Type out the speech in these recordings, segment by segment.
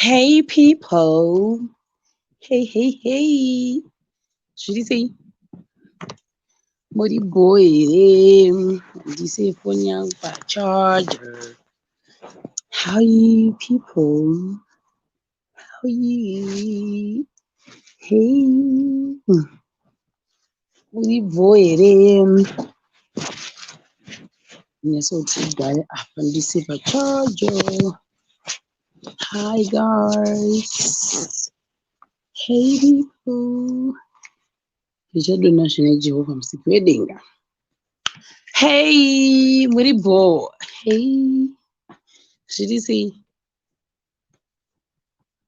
Hey people. Hey, hey, hey. Zviri sei? Muri bho here? Ndise foni yangu pacharger. How are you people? How are you? Hey. Muri bho here? Nyasoti gare apa ndise pacharger. Hi guys. Hey people. Ndichadonha zvine Jehovha Musiki wedenga. Hey, muri bho. Hey. Zviri sei?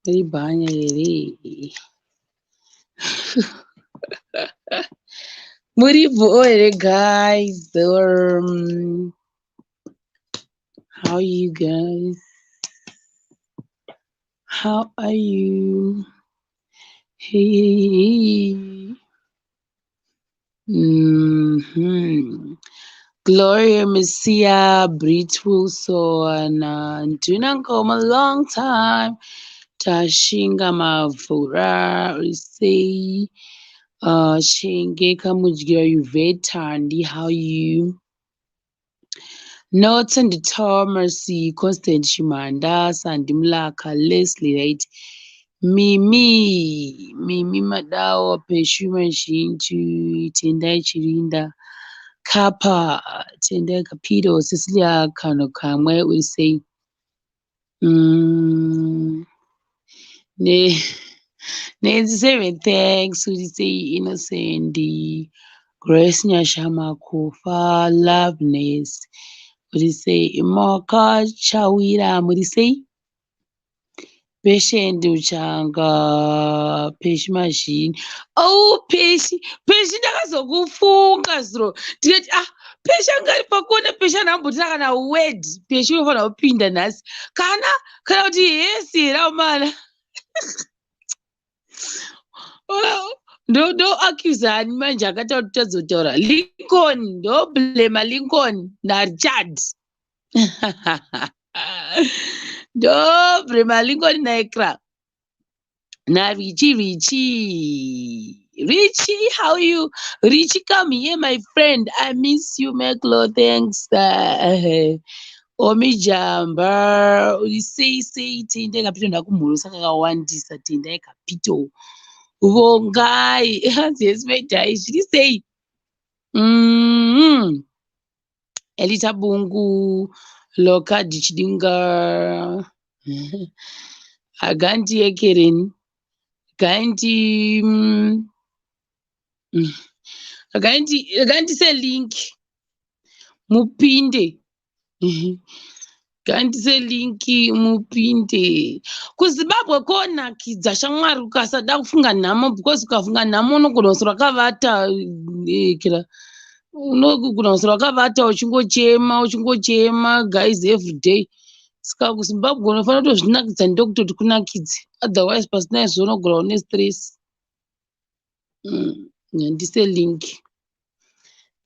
Muri bhanya here? Muri bho here guys? How are you guys? How are you? Hey. Gloria Messia, Brit Wilson, Nduna Ngoma, long time. Tashinga Mavura, say, Chenge Kamugira Yvette Tandi, how you? Norton Thomas, Constant Shimanda, Sandy Mlaka, Leslie, right? Mimi, Mimi Madawo, Peshu Mazhinji, Tendai Chirinda, Kappa, Tendai Kapito, Cecilia Kanokamwe, we say, ne, Nancy Seven, thanks, we say Innocent, Grace Nyashama Kufa, Loveness, we say Imoka Chawira, we say Patient Uchanga, Peshi Machine. Oh, Peshi, Peshi ndakazokufunga zuro. Ndikati, ah, Peshi anga ari pakona, Peshi anambotira kana word. Peshi unofanira kupinda nhasi. Kana kuti hesi here amana. Ndo accuse ani manje akataura kuti tazotaura. Lincoln, ndo blame Lincoln naRichard. Ndo blame Lincoln naEkra. Na Richie, Richie. Richie, how are you? Richie, come here, my friend. I miss you, Meklo. Thanks. Omijamba. Sei, sei, Tendai Kapito ndakumhorosa kakawandisa. Tendai Kapito. Vongai. Hanzi yes, my dai. Zviri sei? Elita Bungu. Lokadi Chidinga. Agandi Ekereni. Gandi. Gandi se link. Mupinde. Gandise linki mupinde. KuZimbabwe konakidza shamwari ukasada kufunga nhamo, because ukafunga nhamo unogona kuswera wakavata kira. Unogona kuswera wakavata uchingochema, uchingochema guys every day. Saka kuZimbabwe unofanira kutozvinakidza ndokutoti kunakidze. Otherwise pasina izvo unogona une stress. Ndise link.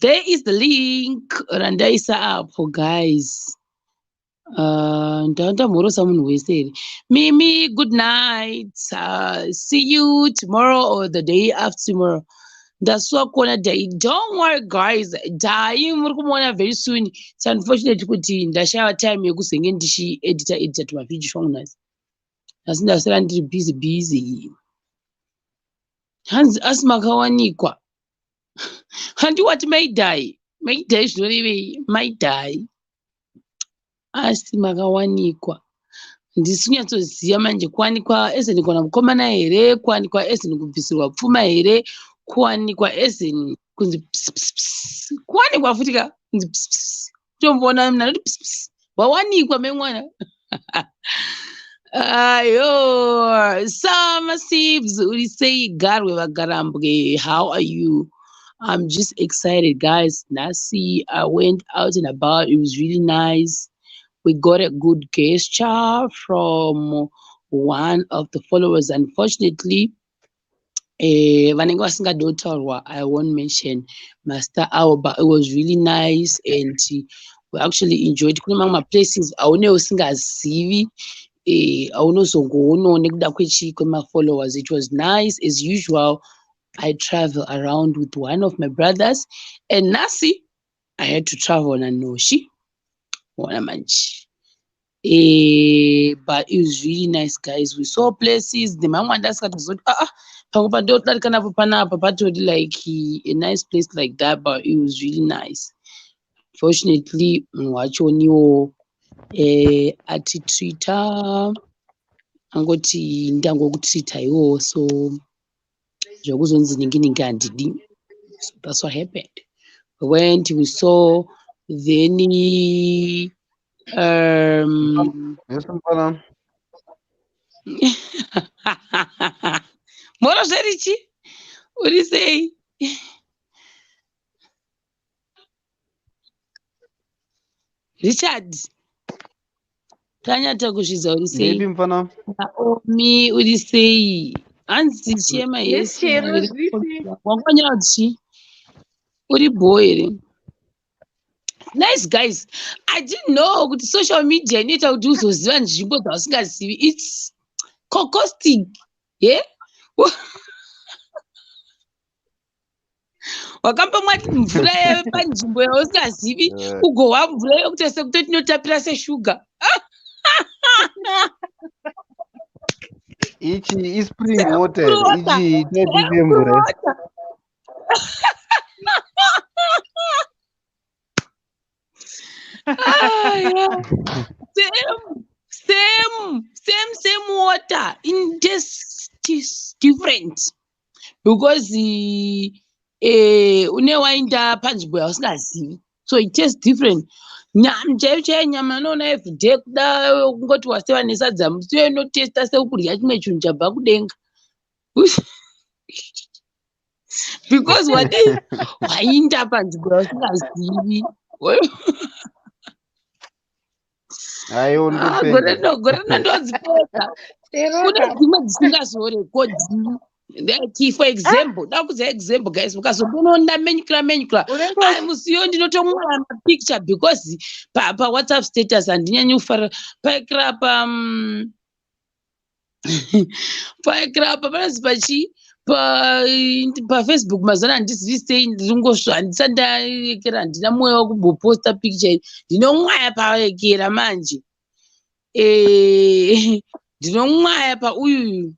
There is the link randaisa apo guys. Ndamhorosa munhu wese here. Mimi, good night. See you tomorrow or the day after tomorrow. Ndasuwa kuona Dai. Don't worry guys. Dai muri kumuona very soon. It's unfortunate kuti ndashaya time yekuzenge ndichiedita edita tumavideo twangu nhasi. Asi ndasara ndiri busy busy. Hanzi asi makawanikwa. Handi wati maidai. Maidai zvinorevei? Maidai. Asi makawanikwa. Ndisi kunyatsoziva manje kuwanikwa ezeni kuwana mukomana here, kuwanikwa ezeni kubvisirwa pfuma here, kuwanikwa ezeni kunzi ps, ps, ps. Kuwanikwa futi ka kunzi ps, ps. Tomboona munhu anoti ps, ps. Wawanikwa memwana. Ayo, Sama Sibs, uri sei Garwe Vagarambwe? How are you? I'm just excited, guys. Nasi, I went out and about. It was really nice. We got a good gesture from one of the followers. Unfortunately, vanenge vasingadi kutaurwa, I won't mention Master Awo, but it was really nice and we actually enjoyed. Kune mamwe maplaces aune usingazivi. Aunozongoonawo nekuda kwechi kwemafollowers. It was nice. As usual, I travel around with one of my brothers, and nasi I had to travel naNoshi. Ona manje. But it was really nice, guys. We saw places. Nemamwe andasikatozoti, ah, pamwe pandodarika napo panapa patori like a nice place like that, but it was really nice. Fortunately, munhu wachoniwo atitreata, angoti ndangokutreata iwowo, so zvekuzonzi ningi ningi handidi. So that's what happened. We went, we saw, then Yes, mfana. Moro zverichi, uri sei? Richard tanyata kuzvidza, uri sei? Ndeipi, mfana? Naomi, uri sei? Hanzi chema. Yes, Yes. Chero, zviri sei? Wangonyora kuti chii? Uri bho here? Nice, guys. I didn't know kuti social media inoita kuti uzoziva nzvimbo dzausingazivi. It's cocostic ye wakambomwa mvura yepanzvimbo yausingazivi, ugohwa mvura yokuti sekutoti inotapira seshuga. Ichi ispring water. Water. Ichi type yemvura. Water. Ah, yeah. Same, same, same, same water. In just different. Because une waenda panzvimbo yausingazivi. So it tastes different. Nyama chaiyo chaiyo, nyama unoona everyday, kuda kungoti waseva nesadza, musiyo inotesta sekudya chimwe chinhu chabva kudenga. Because wadii wainda panzvimbo yausingazivi. Aiwo. Ah, gore Ndinopenga. rino, gore rino ndodzipedza. Chero. Kune dzimwe dzisingazorekodhi. Like, for example, da kudza example, guys, mukazombononda menyukira menyukira Unenge ai musiyo ndinotomwaya mapicture because paWhatsApp status handinyanyi kufarira paikira pa paikira pa panonzi pachi paFacebook. Mazana handizivi sei, ndiringosva, handisati ndaekera, handina mwoyo wekumboposta picture iyi. Ndinomwaya paekera manje. Ndinomwaya pauyuyu,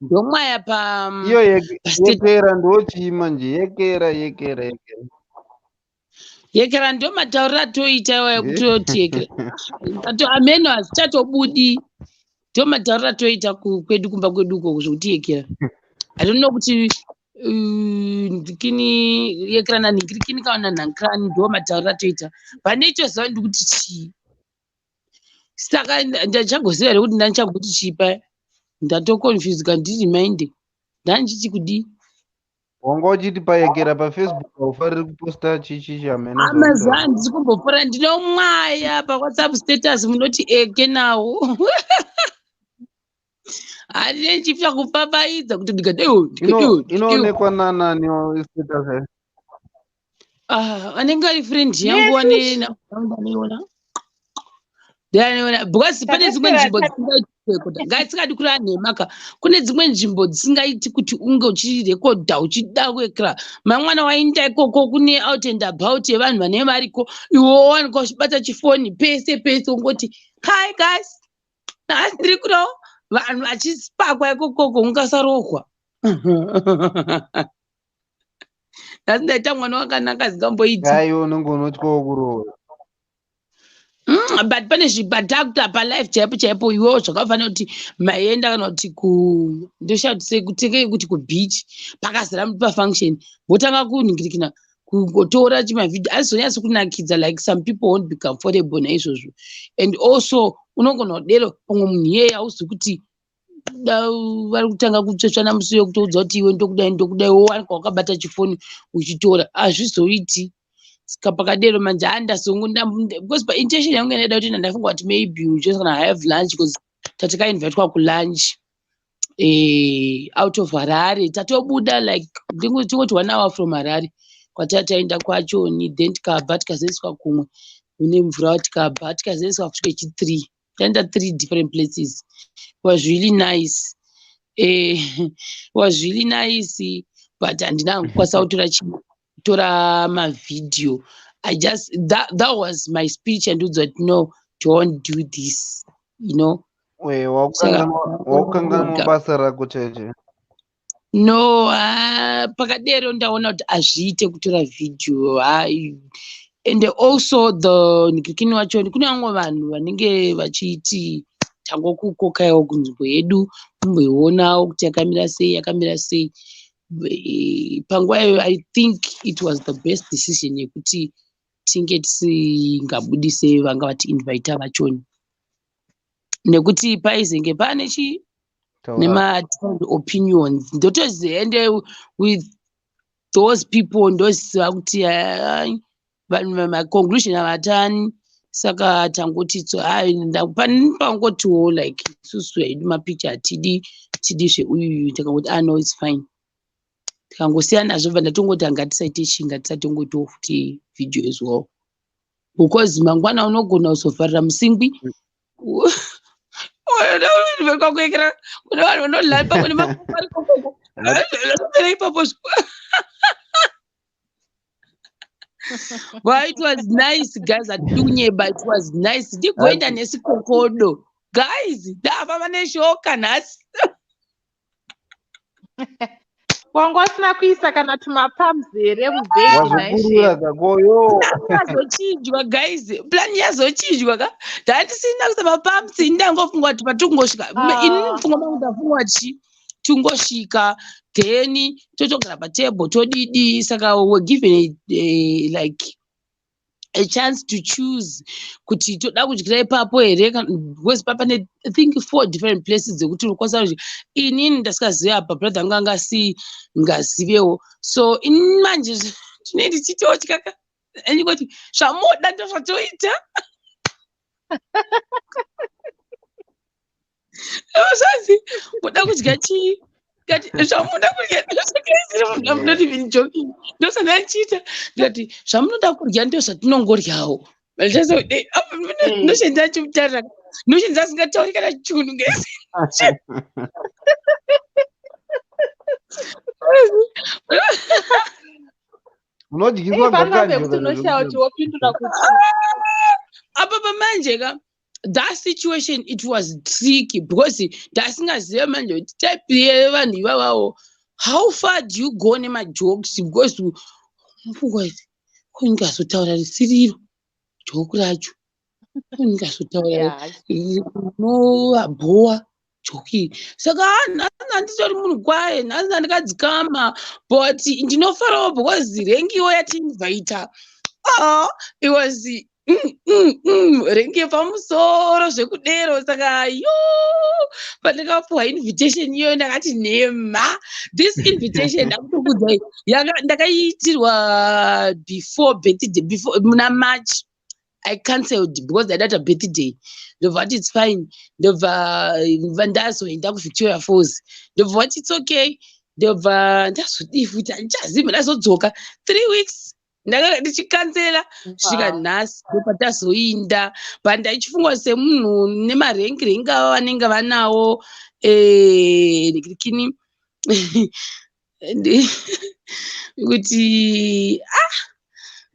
ndomwaya pa Iyo pastatus. Yekera ndochii manje? Yekera, yekera, yekera. Yekera ndo matauriro atoita iwayo kutoti yekera. Ato ameno hazichatobudi. Ndo matauriro atoita kwedu, kumba kwedu uko, zvokuti yekera. I don't know kuti ndikini yekera nanhingirikini kana nanhankirani, ndo matauriro atoita. Pane ichoziva ndikuti chii? Saka ndachagoziva here kuti ndandichagoti chii paya? Ndatoconfusika, ndiri ndandichiti kudii? Wanga uchiti payekera paFacebook haufariri kuposta chichi chamene. Amazuva handisi kumbopfuura, ndinomwaya paWhatsApp status munoti eke nawo, handine chifya kupapaidza kuti ndikadeo ndikadeo. Inoonekwa nanani status yacho? Ah, anenge ari friend yangu ane anoiona, ndianoiona, because pane dzimwe nzvimbo dzisingaiti kurekodha. Ngatisingadi kureva nhema ka, kune dzimwe nzvimbo dzisingaiti kuti unge uchirekodha uchida kuekera mangwana waenda ikoko, kune out and about yevanhu vanenge variko, iwe wowanikwa uchibata chifoni pese pese, ungoti, "Hi guys, nhasi ndiri kuno," vanhu vachisipakwa ikokoko, ungasarohwa. Nhasi ndaita mwana wakanaka zingamboiti. Aiwo, unenge unotyawo kurohwa. But pane zvibhadhakuta palife chaipo chaipo, iwewo zvakafanira kuti maienda kana kuti ku ndoshaya kuti kutenge kuti kubeach pakazara pafunction, votanga kunhingirikina kungotora chimavhidhio, azizonyatsi kunakidza. Like, some people won't be comfortable naizvozvo, and also unogona kudero pamwe munhu iyeye hauzi kuti vari kutanga kutsvetsvana musi wekutoudza kuti iwe ndokudai ndokudai, wowanikwa wakabata chifoni uchitora, hazvizoiti. Saka pakadero manje handazongo, because paintention yangu yandaida kuti ndandafunga kuti maybe we just gonna have lunch, because tatakainvitwa kulunch out of Harare. Tatobuda like tingoti one hour from Harare kwatataenda kwachoni, then tikabva tikazoiswa kumwe kune mvura, tikabva tikazoiswa kusvika chi3. Taenda three different places. It was really nice. It was really nice, but handina kukwanisa kutora kutora mavhidhiyo. I just that was my speech and kuti, "No, don't do this." Wakukanganwa basa rako chaicho. No, pakadero ndaona kuti hazviite kutora vhidhiyo. And also the ndikini wacho, kune vamwe vanhu vanenge vachiti tangokukokaiwo kunzvimbo yedu, mumboionawo kuti yakamira sei, yakamira sei. Panguva iyoyo I think it was the best decision yekuti tinge tisingabudise vanga vatiinvita vachoni, nekuti paizenge pane chi nema-different opinions. Ndotoziva, ende with those people ndoziva kuti vanhu maconclusion havatani. Saka tangoti pangotiwo like isusu hedu mapicha hatidi, tidi zveuyu. Takangoti, "Ah, no, it's fine." Tikangosiyana nazvo. Bva ndatongoti hangatisaite chi, ngatisatongoitawo futi video as well, because mangwana unogona kuzovharira musingwi kwakuekera. Kune vanhu vanodlala kune makuari ipapo. Well, it was nice, guys. Hatidi kunyeba, it was nice. Ndigoenda nesikokodo, guys. Ndafamba neshoka nhasi. Wanga usina kuisa kana tumapams here mubhegi? Wazokurura kakoyo. Yazochinjwa, guys, plan yazochinjwa ka. Ndandisina kuisa mapams. Ndangofunga kuti patingosvika, ini mupfungwa mangu ndafunga chi tingosvika, then totogara patable, todidi. Saka we're given like a chance to choose kuti toda kudyira ipapo here, because pane, I think, four different places dzekuti unokwanisa kudya. Inini ndasikazive apa, brother angu anga asingazivewo. So ini manje ndinenge ndichitotya ka, andingoti zvamoda ndozvatoita. Zvanzi, "Muda kudya chii?" Ndikati, "Zvamunoda kudya." I'm not even joking, ndozvandachiita. Ndikati, "Zvamunoda kudya ndozvatinongoryawo." Ndosenda chimutarira, ndoshinza asingatauri kana chunhu ngesi. Unodyiswa. Gakanje unoshaya kuti wopindura kuti. Apa pamanje ka, that situation, it was tricky because ndasingazive manje kuti type yevanhu ivavawo, how far do you go nemajokes, because unofunga kuti ko ndingazotaura risiriro joke racho, ko ndingazotaura unovabhowa joke iri. Saka nhasi handitori munhu kwaye, nhasi handikadzikama, but ndinofarawo because rank iwo yatiinvaita, ah, it was rank yepamusoro zvekudero. Saka yo, pandakapuwa invitation iyoyo ndakati, "Nhema." This invitation, ndakutokudzai, ndakaiitirwa before birthday, before muna March. I cancelled because ndaida birthday. Ndobva vati, "It's fine." Ndobva ndazoenda kuVictoria Falls. Ndobva vati, "It's okay." Ndobva ndazodii futi, handichazivi. Ndazodzoka 3 weeks ndakanga ndichikansela svika nhasi, ndopatazoinda. But ndaichifunga semunhu nemarengi rengi ava vanenge vanawo, kini kuti ah,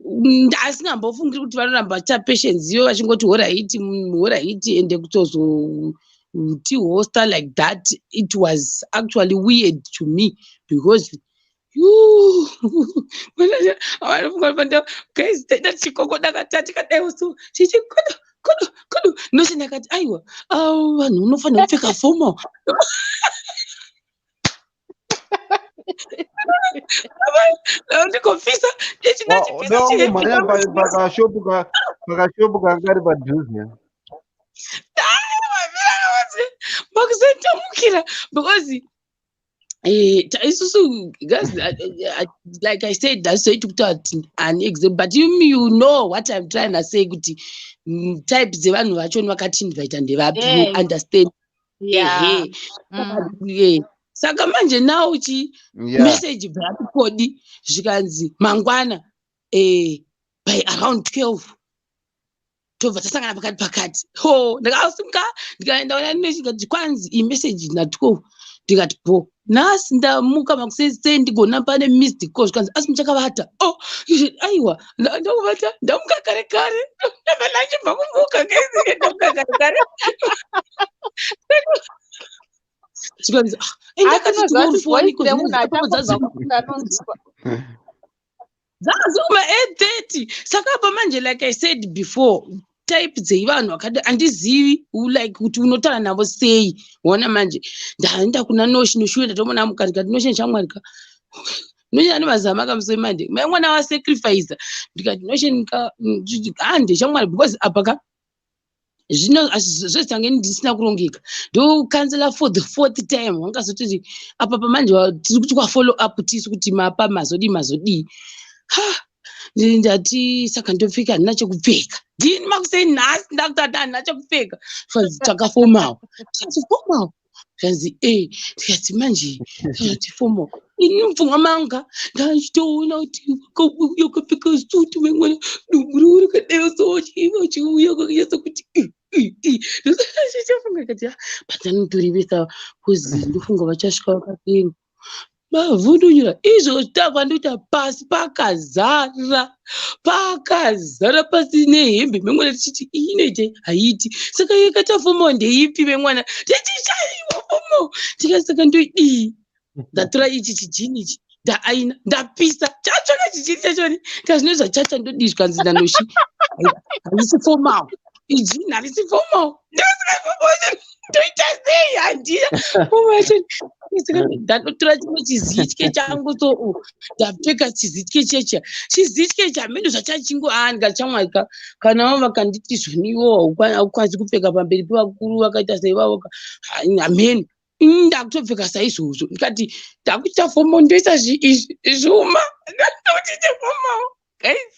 ndasingambofungiri kuti vanoramba vachiita patience iyo, vachingoti alright, alright, ende kutozotihosta like that. It was actually weird to me because guys, taita chikokoda katati kadaiwo so chichi kodo kodo kodo. Nosi ndakati, "Aiwa, vanhu unofanira kupfeka formal." Ndikofisa. Pakashopu kanga kari padhuze. Makusentamukira because isusu guys, like I said, ndazoiti kuti an example, but you know what I'm trying to say, kuti type dzevanhu vacho vakatiinvita ndevapi, you understand? Ehe. Saka manje now chi message bva zvikanzi mangwana by around 12. Tobva tasangana pakati pakati. Ho, ndakasimuka, ndikaenda ona ndikati kwanzi iyi message na12, ndikati bo, nhasi ndamuka makusese, ndigona pane missed call. Zvikanzi, "Asi muchakavata?" Oh, aiwa, ndakuvata, ndamuka kare kare, ndabva ndachibva kumuka, ndamuka kare kare. Zvikanzi, "Ah, ndakati tiorifoni." Remunhu achangobva kufunga anonzwa. Dzazuma 8:30. Saka apa manje, like I said before, type dzeivanhu vakadi handizivi, like kuti unotaura navo sei. Ona manje ndaenda kuna Noshi. Noshuwe ndatomona mukati kati Noshi shamwari ka. Noshi ane mazama akamusoi manje, mai mwana wasacrifice. Ndikati Noshi hande shamwari, because apa ka zvino zvezvitange ndisina kurongeka, ndocancela for the fourth time. Wangazototi apa pamanje tiri kuti kwafollow up tisu kuti mapa mazodii mazodii. Ha, ndati saka ndopfeka, handina chekupfeka. Ndini makusei nhasi ndakutati handina chekupfeka. Zvanzi, "Tsvaka formal." Zvanzi, "Formal?" Zvanzi, "E." Ndikati manje ndikati formal, ini mupfungwa manga ndachitoona kuti wakauya ukapfeka suti, mangwana dumbu riuri rakadai so, chiuya kwakanyatsa kuti chichafunga kati patanotorevesa kuzi ndofunga vachasvika vakadero mavhundunyura. Izvo takwandoita pasi pakazara, pakazara pasi nehembe memwana, tichiti iyi inoite haiti. Saka yakaita formal ndeipi memwana? Tichishaiwa formal. Tikati saka ndoidii? Ndatora ichi chijini ichi, ndaaina, ndapisa, chatsvaka chichini chachoni kazvino zvachacha. Ndodii? Zvikanzi naNoshi, "Harisi formal ijini, harisi formal." Ndosika ndoita sei? Handina formal yacho. Ndanotora chimwe chizitye changu, so ndapfeka chizitye checha, chizitye chamene zvachachingo. A, ndikachamwaka kana vavo vakanditi zvoniwo haukwanisi kupfeka pamberi pevakuru vakaita seivavo, hamene ini ndakutopfeka saizvozvo. Ndikati ndakuita formal, ndoisa izvi zvuma ndokuti formal. Guys,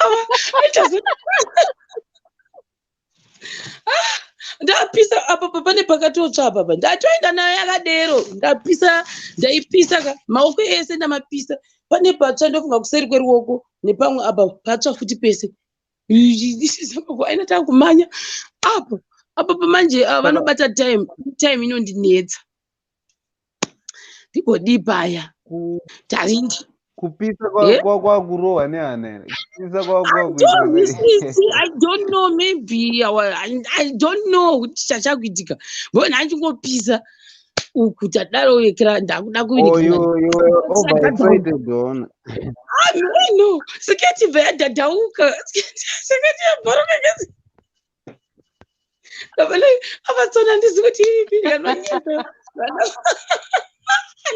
ava achazo ndapisa apa pane pakatotsva apapa. Ndatoenda nayo yakadero, ndapisa, ndaipisa ka maoko ese ndamapisa. Pane patsva, ndofunga kuseri kweruoko nepamwe apa patsva futi pese. Aina takumanya apo apo pamanje vanobata time, time inondinetsa. Ndigodii paya tarindi? Kupisa kwakurohwa nehana here? Kupisa I don't know, maybe I don't know kuti chachakuitika mbona achingopisa uku tadaro yekera ndakuda. Kuona. No, siketi bva yadhadhauka, siketi yabharuka. Kezi apa tsona handizi kuti iripi. Ndikanonyepa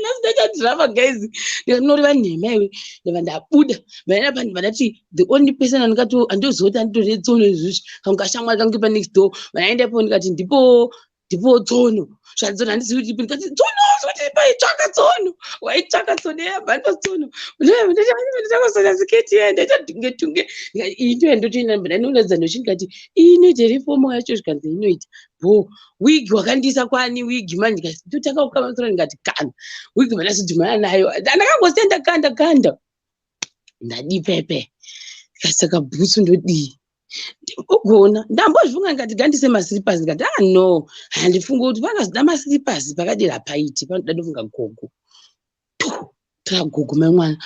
nhasi ndaita drama, guys, ndikanoreva nhema iwe. Ndabva ndabuda, vaenda pa ndati the only person andingato andizoziva kuti anditore tsono izvizvi kangu kashamwari kangu kepa next door. Vaendapo, ndikati ndipo ndipo tsono. Zvanzi handizivi kuti ipi. Ndikati tsono kuti paitsvaka tsono, waitsvaka tsono yabva tsono. Ndakasona siketi iya, ndaita tunge tunge. Iyi ndo yandotoenda ndinoratidza ndochi. Ndikati iyi inoita here formal yacho? Zvikanzi inoita bo. Wigi wakandiisa kwani wigi manje? Ndikati ndotanga kukamasura. Ndikati kana wigi vandasodhumana nayo, ndakangosiya ndakanda kanda. Ndadii pepe? Saka bhutsu ndodii? Ugona ndambozvifunga, ndikati gandise maslippers. Ndikati, "Ah, no, handifungi kuti pakazoda maslippers pakadera hapaiti, panoda ndofunga gogo." Tora gogo mai mwana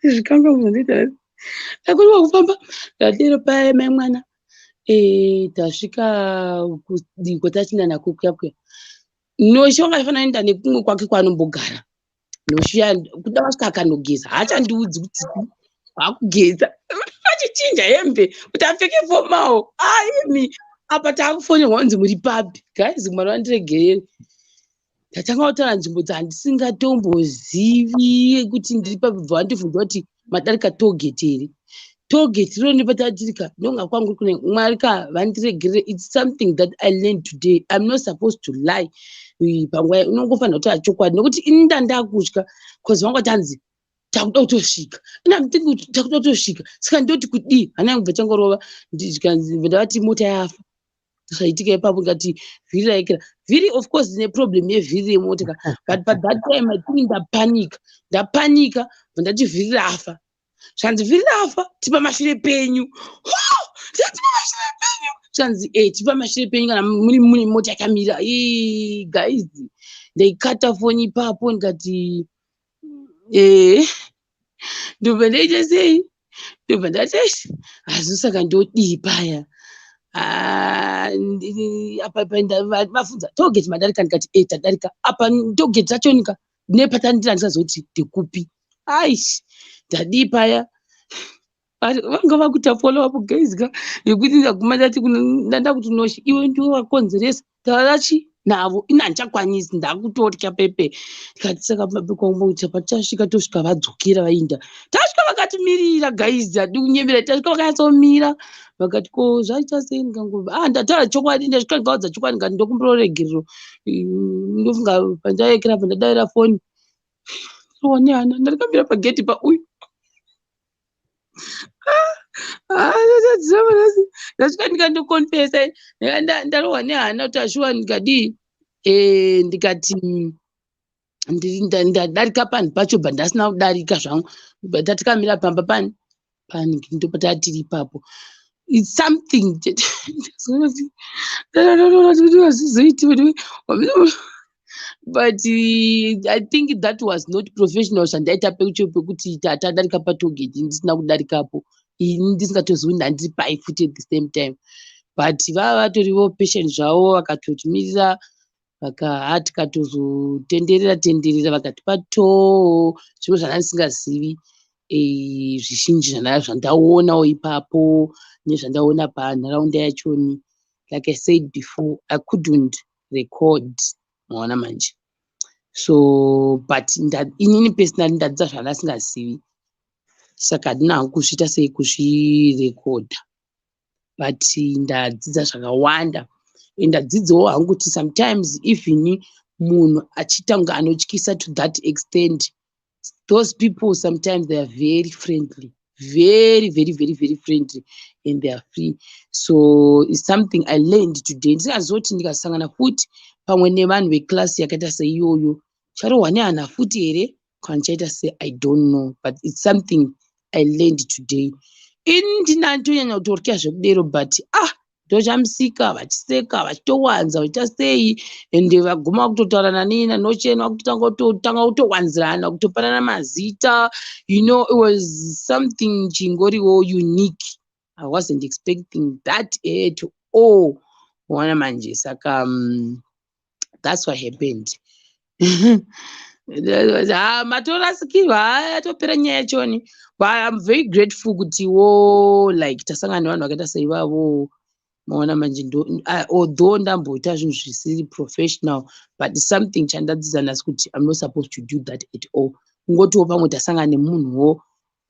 zvikanga muzondiita akuriwa kufamba. Ndadero paya mai mwana, tasvika kudiko tachinda nako kuya kuya. Noshi wanga aifanira kuenda nekumwe kwake kwaanombogara Noshi. Kuda wasvika akanogeza, haachandiudzi kuti akugeza, achichinja hembe kuti apfeke formal. Aimi apa taakufonерwa kunzi muri papi? Guys, Mwari vandiregerere, ndatanga kutaura nzvimbo dzandisingatombozivi kuti ndiri papi. Bva vandibvunza kuti madarika tollgate here? Tollgate riro nepatatirika ndonga kwangu kune. Mwari ka vandiregerere. It's something that I learned today, I'm not supposed to lie panguva. Unongofanira kutaura chokwadi nekuti ini ndandakutya because vanga tanzi takuda kutosvika. Ina takuda kutosvika, saka ndoti kudii? Hana yangu bva changorova. Ndavati mota yafa. Zvaitika ipapo, ndikati vhiri raikira vhiri. Of course ndine problem yevhiri remota, but but that time I think ndapanika, ndapanika, bva ndati vhiri rafa. Zvanzi vhiri rafa, tipa mashure penyu. Tipa mashure penyu. Zvanzi tipa mashure penyu kana muri mune mota yakamira. Ii, guys, ndaikata foni ipapo ndikati ndobva ndaita sei, ndobva ndati eish, asi saka ndodii paya? Ah, apa vafunza tollgate madarika, ndikati tadarika apa tollgate rachonika nepatandira, ndisazoti ndekupi. Aish, ndadii paya? Vanga vakuita follow up, guys ka, yekuti ndaguma ndati ndanda kuti noshi iwe ndiwe wakonzeresa, taura chi navo, ini handichakwanisi, ndakutotya pepe. Ndikati saka patichasvika, tosvika vadzokera vainda. Tasvika vakatimirira, guys, hadi kunyemera. Tasvika vakanyatsomira, vakati, "Ko zvaita sei?" Ndikangobva, ah, ndataura chokwadi. Ndasvika ndikaudza chokwadi, ndikati ndokumbira regerero. Ndofunga pandaekera pandadaira foni one hana, ndarikamira pagedhi pauyu. Ndasvika ndikandokonfesa, ndarohwa nehana kuti ashuwa ndikadii. Ndikati ndadarika panhu pacho, bva ndasina kudarika zvangu, bva tatikamira pamba pani pani, ndopatava tiri ipapo. It's something zvizoiti, but I think that was not professional zvandaita pecho, pekuti tadarika patollgate ndisina kudarikapo, ini ndisingatozivi ndandiri pai futi at the same time. But vava vatoriwo patient zvavo, vakatotimirira, vaka tikatozotenderera tenderera, vakatipa tour, zvimwe zvanga ndisingazivi zvizhinji zvandaonawo ipapo nezvandaona panharaunda yachoni. Like I said before, I couldn't record, maona manje. So but inini personally ndadzidza zvandasingazivi, saka handina hangu kuzviita sei kuzvirekodha, but ndadzidza zvakawanda. And ndadzidzawo hangu kuti sometimes even munhu achiita kunge anotyisa to that extent, those people sometimes they are very friendly, very very very very friendly, and they are free. So it's something I learned today. Ndisingazoti ndikasangana futi pamwe nevanhu veclass yakaita seiyoyo, charohwa nehana futi here kana ndichaita sei, I don't know, but it's something I learned today. Ini ndinatonyanya kutorya zvekudero, but ah, ndochamisika vachiseka, vachitowanza, vachiita sei, ende vaguma kutotaura nani nanochena, kutotanga kutowanzirana, kutopanana mazita. It was something chingoriwo unique. I wasn't expecting that at all, waona manje. Saka that's what happened. Ha, matorasikirwa, yatopera nyaya yachoni. But I'm very grateful kutiwo like tasangana nevanhu vakaita seivavo, maona manje. Although ndamboita zvinhu zvisiri professional, but something chandadzidza nhasi kuti I'm not supposed to do that at all. Kungotiwo pamwe tasangana nemunhuwo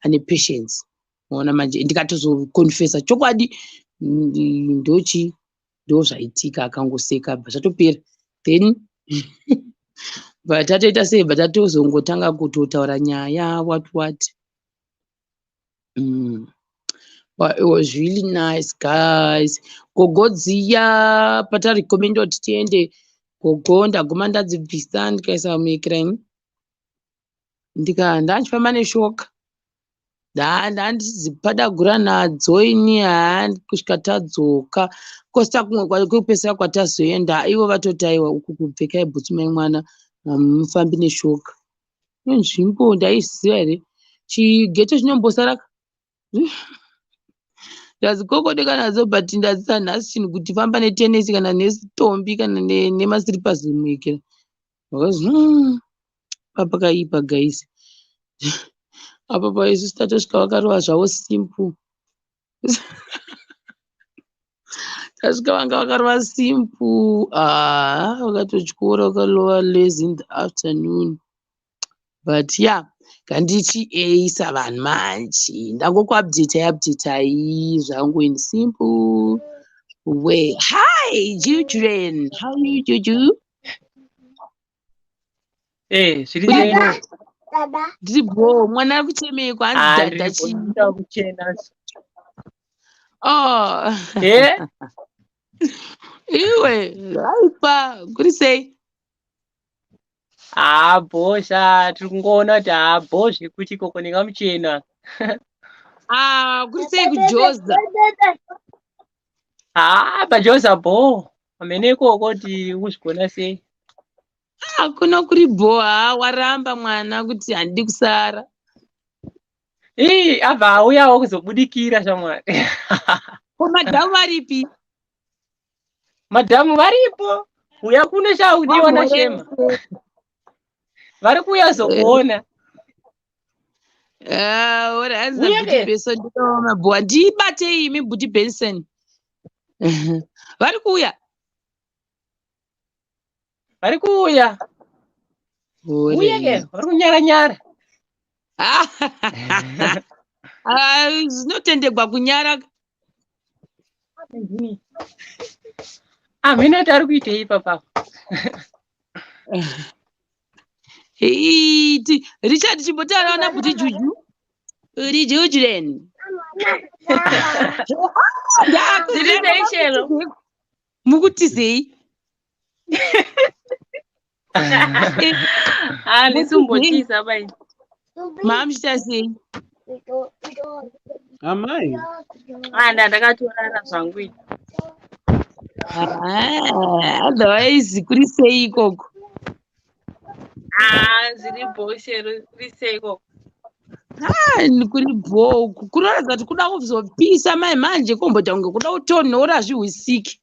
ane patience, maona manje, ndikatozokonfesa chokwadi, ndochi ndo zvaitika, akangoseka, bva zvatopera. Then bva tatoita sei, bva tatozongotanga kutotaura nyaya, what what. But it was really nice, guys. Gogo dziya patarekomenda kuti tiende gogo, ndaguma ndadzibvisa, ndikaisa muekiraini, ndachifamba neshoka, ndandichidzipadagura nadzo ini, haa, kusvika tadzoka. Kosta kumwe kwekupesera kwatazoenda, ivo vatoti, "Aiwa, uku kupfekai bhutsu mai mwana, hamufambi neshoka." Nenzvimbo ndaiziva here, chigeto chinombosaraka, ndadzikokodeka nadzo, but ndadzidza nhasi chinhu kuti famba netenesi kana nesitombi kana nemasiripazi muekera, because papakaipa, guys. Apa paisusu tatosvika vakarova zvavo simple. Tasvika vanga vakarova simple, ah, vakatotyora, vakarova lazy in the afternoon. But yeah, ngandichieisa vanhu manje, ndangokuupdatai updatai zvangu in simple way. Hi children, how are you, Juju? Zviri sei? Ndiri bho. Mwana ari kuchemekwa, hanzi Ah, dhadha chii? ndiri kuchena. Oh. Eh? Iwe aipa, kuri sei? Ah, bhosha, tiri kungoona kuti ah, bho zvekuti ikoko ndingamuchena. Ah, kuri sei kujoza? Haa, paJoza bho. Hamene ikoko kuti ukuzvigona sei. Hakuna kuri bho, haa waramba mwana kuti handidi kusara. Ii, abva auyawo kuzobudikira shamwari. Ko madhamu varipi? Madhamu varipo. Uya kuno sha udiwa Shema. Vari kuuya zokuona. Ah, ora hanzi naBhuti Benson ndinoona bhuwa ndibatei imi Bhuti Benson. Vari kuuya. Vari kuuya. Uye ke vari kunyara nyara. Ah, zvinotendegwa kunyara. Hameno kuti ari kuitei ipapa. Iti Richard chimbotaura na Bhuti Juju. Uri Juju then. Ndiri sei Shero? Mukutizei? Handisi kumbotiza bai. Mamuchita sei? Amai. Ah, ndakatorara zvangu ini. Ah, otherwise kuri sei ikoko? Ah, zviri bho Shero, kuri sei ikoko? Ah, kuri bho uku. Kunoratidza kuti kuda kuzopisa mai manje komboita kunge kuda kutonhora zvihwisiki.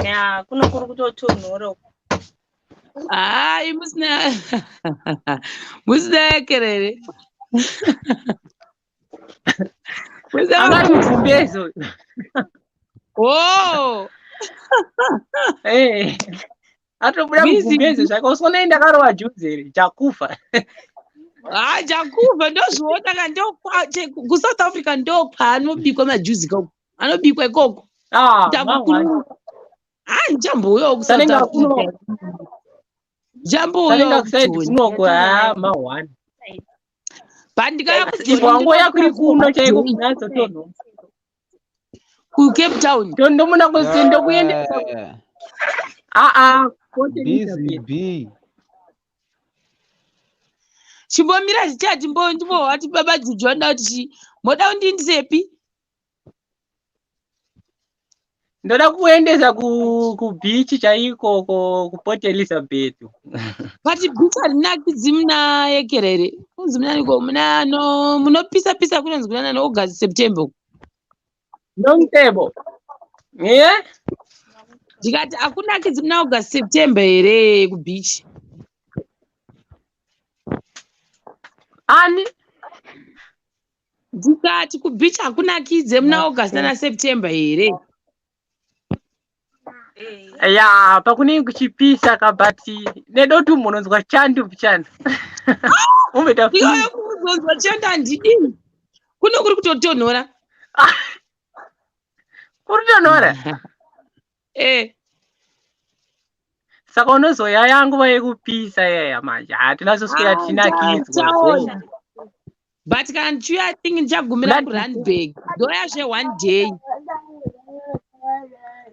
Ya, kuno kuri kutotonhora uku. Hayi musina musina yekerere. Angari mugumbezo. Oh. Eh. Atobuda mugumbezo zvake usiona ndakarova juzi here Jakufa. Ah, Jakufa ndozviona ka ndo ku South Africa ndo kwaanobikwa majuzi ikoko. Anobikwa ikoko. Ah, Ah, ndichambouyawo kuSouth Africa. Ndichambouyawo kunoko ah, ma1. But ndikauya kuJoni. Wangoya kuri kuno chaiko kunatsotonho. Ku Cape Town. Ndomuna kusi ndokuendesa. Ah ah, Busy B. Chimbomira zvichati mbo ndimbohwati baba Juju vanoda kuti chii? Moda kundiindisepi? Ndoda kuendesa kubeach chaiko kuPort Elizabeth. But beach harinakidzi muna Yekera here? Kunzi munaniko muna no munopisa pisa kunonzi kunana no August September. Nomtebo. Yeah? Ndikati hakunakidzi muna August September here kubeach? Ani? Ndikati kubeach hakunakidze muna August nana September here? Ya, pakunenge kuchipisa ka but nedotu munonzwa chando chando. Umboita Iyoyo kuzonzwa chando handidi. Kuno kuri kutotonhora. Kuri kutonhora? Eh. Saka unozoyaya nguva yekupisa yaya manje. Hatinazoswera tichinakidzwa. But kana ndichiuya I think ndichagumira kuRandburg. Ndoya zve one day.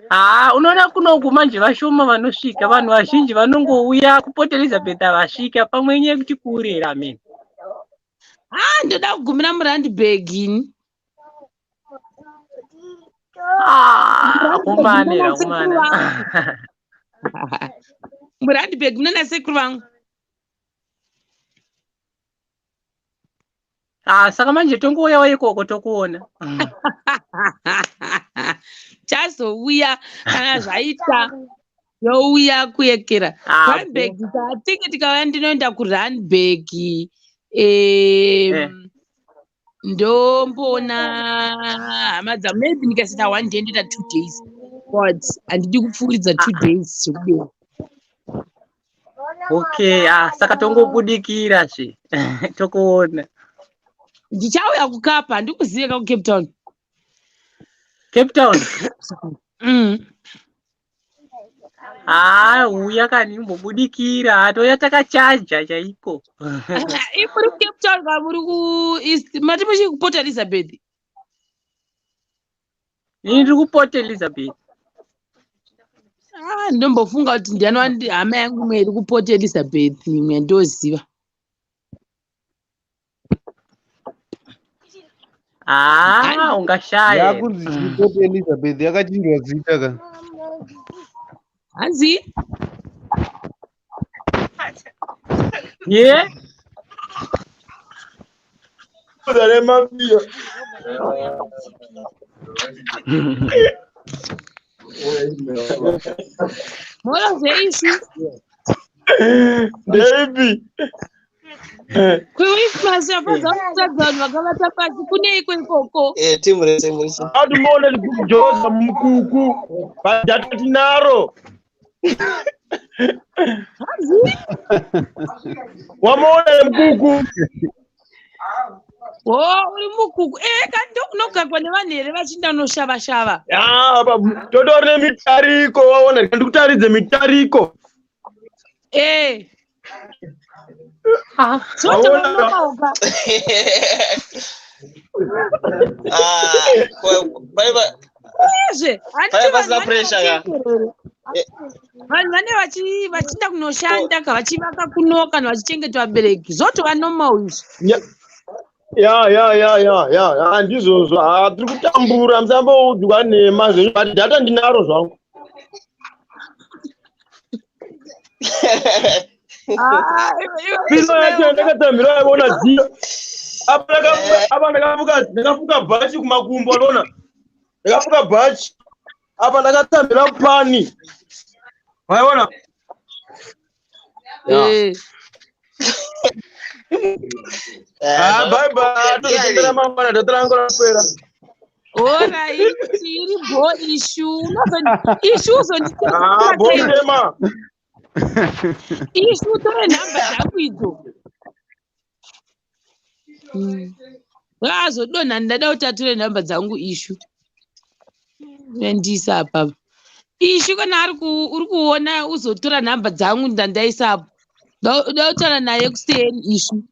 Haa, unoona kunoku manje vashoma vanosvika, vanhu vazhinji vanongouya kuPort Elizabeth havasvika, pamwe inyaya yekuti kurera mene. Ah, ndoda kugumira muRandburg ini. Ah, kumane kumane. MuRandburg muna sekuru vangu. Ah, saka manje tongouyawo ikoko tokuona. Chazouya kana zvaita youya kuyekera. Ah, Randburg, I think tikauya ndinoenda kuRandburg. Ndomboona hama dzangu maybe ndikasaita one day ndoita 2 days but handidi kupfuuridza 2 days zvekudero. Okay, ah, saka tongobudikira zve tokuona. Ndichauya kuKapa, handikuzive ka kuCape Town. Cape Town? Haa, uya kani umbobudikira, touya takachaja chaiko. Muri kuCape Town ka muri kuEast, mati muchiri kuPort Elizabeth? Ini ndiri kuPort Elizabeth. Ah, ndombofunga kuti ndiani hama yangu imwe iri kuPort Elizabeth imwe ndoziva. Haa, ungashaya. Yakunzi Port Elizabeth yakachinjwa zita ka. Hanzi? Ye? Mora zveishu. Ndeipi? Kuismas yapedza kutadza vanhu vakavata pasi kuneiko ikoko? Eh, timu rese murese. Atimuone kujoza mukuku padhata tinaro. Hanzi? Wamuona mukuku. O, uri mukuku. Eh, kandi ndokunogagwa nevanhu here vachiinda kunoshava shava? Ya, totori nemitariko waona ndikutaridze mitariko. Eh. Ah, Zote Waona? vanonoka. Ah, paipa Uyezve, handiti Paya vanhu pasina vane pressure ka. vachienderera. Eh. Vanhu vane vachiinda kunoshanda ka vachivaka kuno kana vachichengeta vabereki. Zotova normal izvi. Ya ya ya ya ya ya ndizvozvo. Ha, tiri kutambura musamboudzwa nhema zvenyu but data ndinaro zvangu. Ah, iwe Pino yacho Ishmael, yandakatambira yaona dziyo. Apa apa ndakafuka bhachi kumakumbo unoona. Ndakafuka bhachi. Apa ndakatambira pani. Waiona? Ya. Eh. Ah, bye bye. Tozotendera mangwana data rangu rapera. Alright, iri bho ishu. Ishu Ah, uzonditengesa bho tema. Ishu utore nhamba dzangu idzo. Azodonha ndada kuti atore nhamba dzangu ishu. Ndisa apapa. Ishu kana ari uri kuona uzotora nhamba dzangu ndandaisa apo. Da kutaura naye kuseri ishu.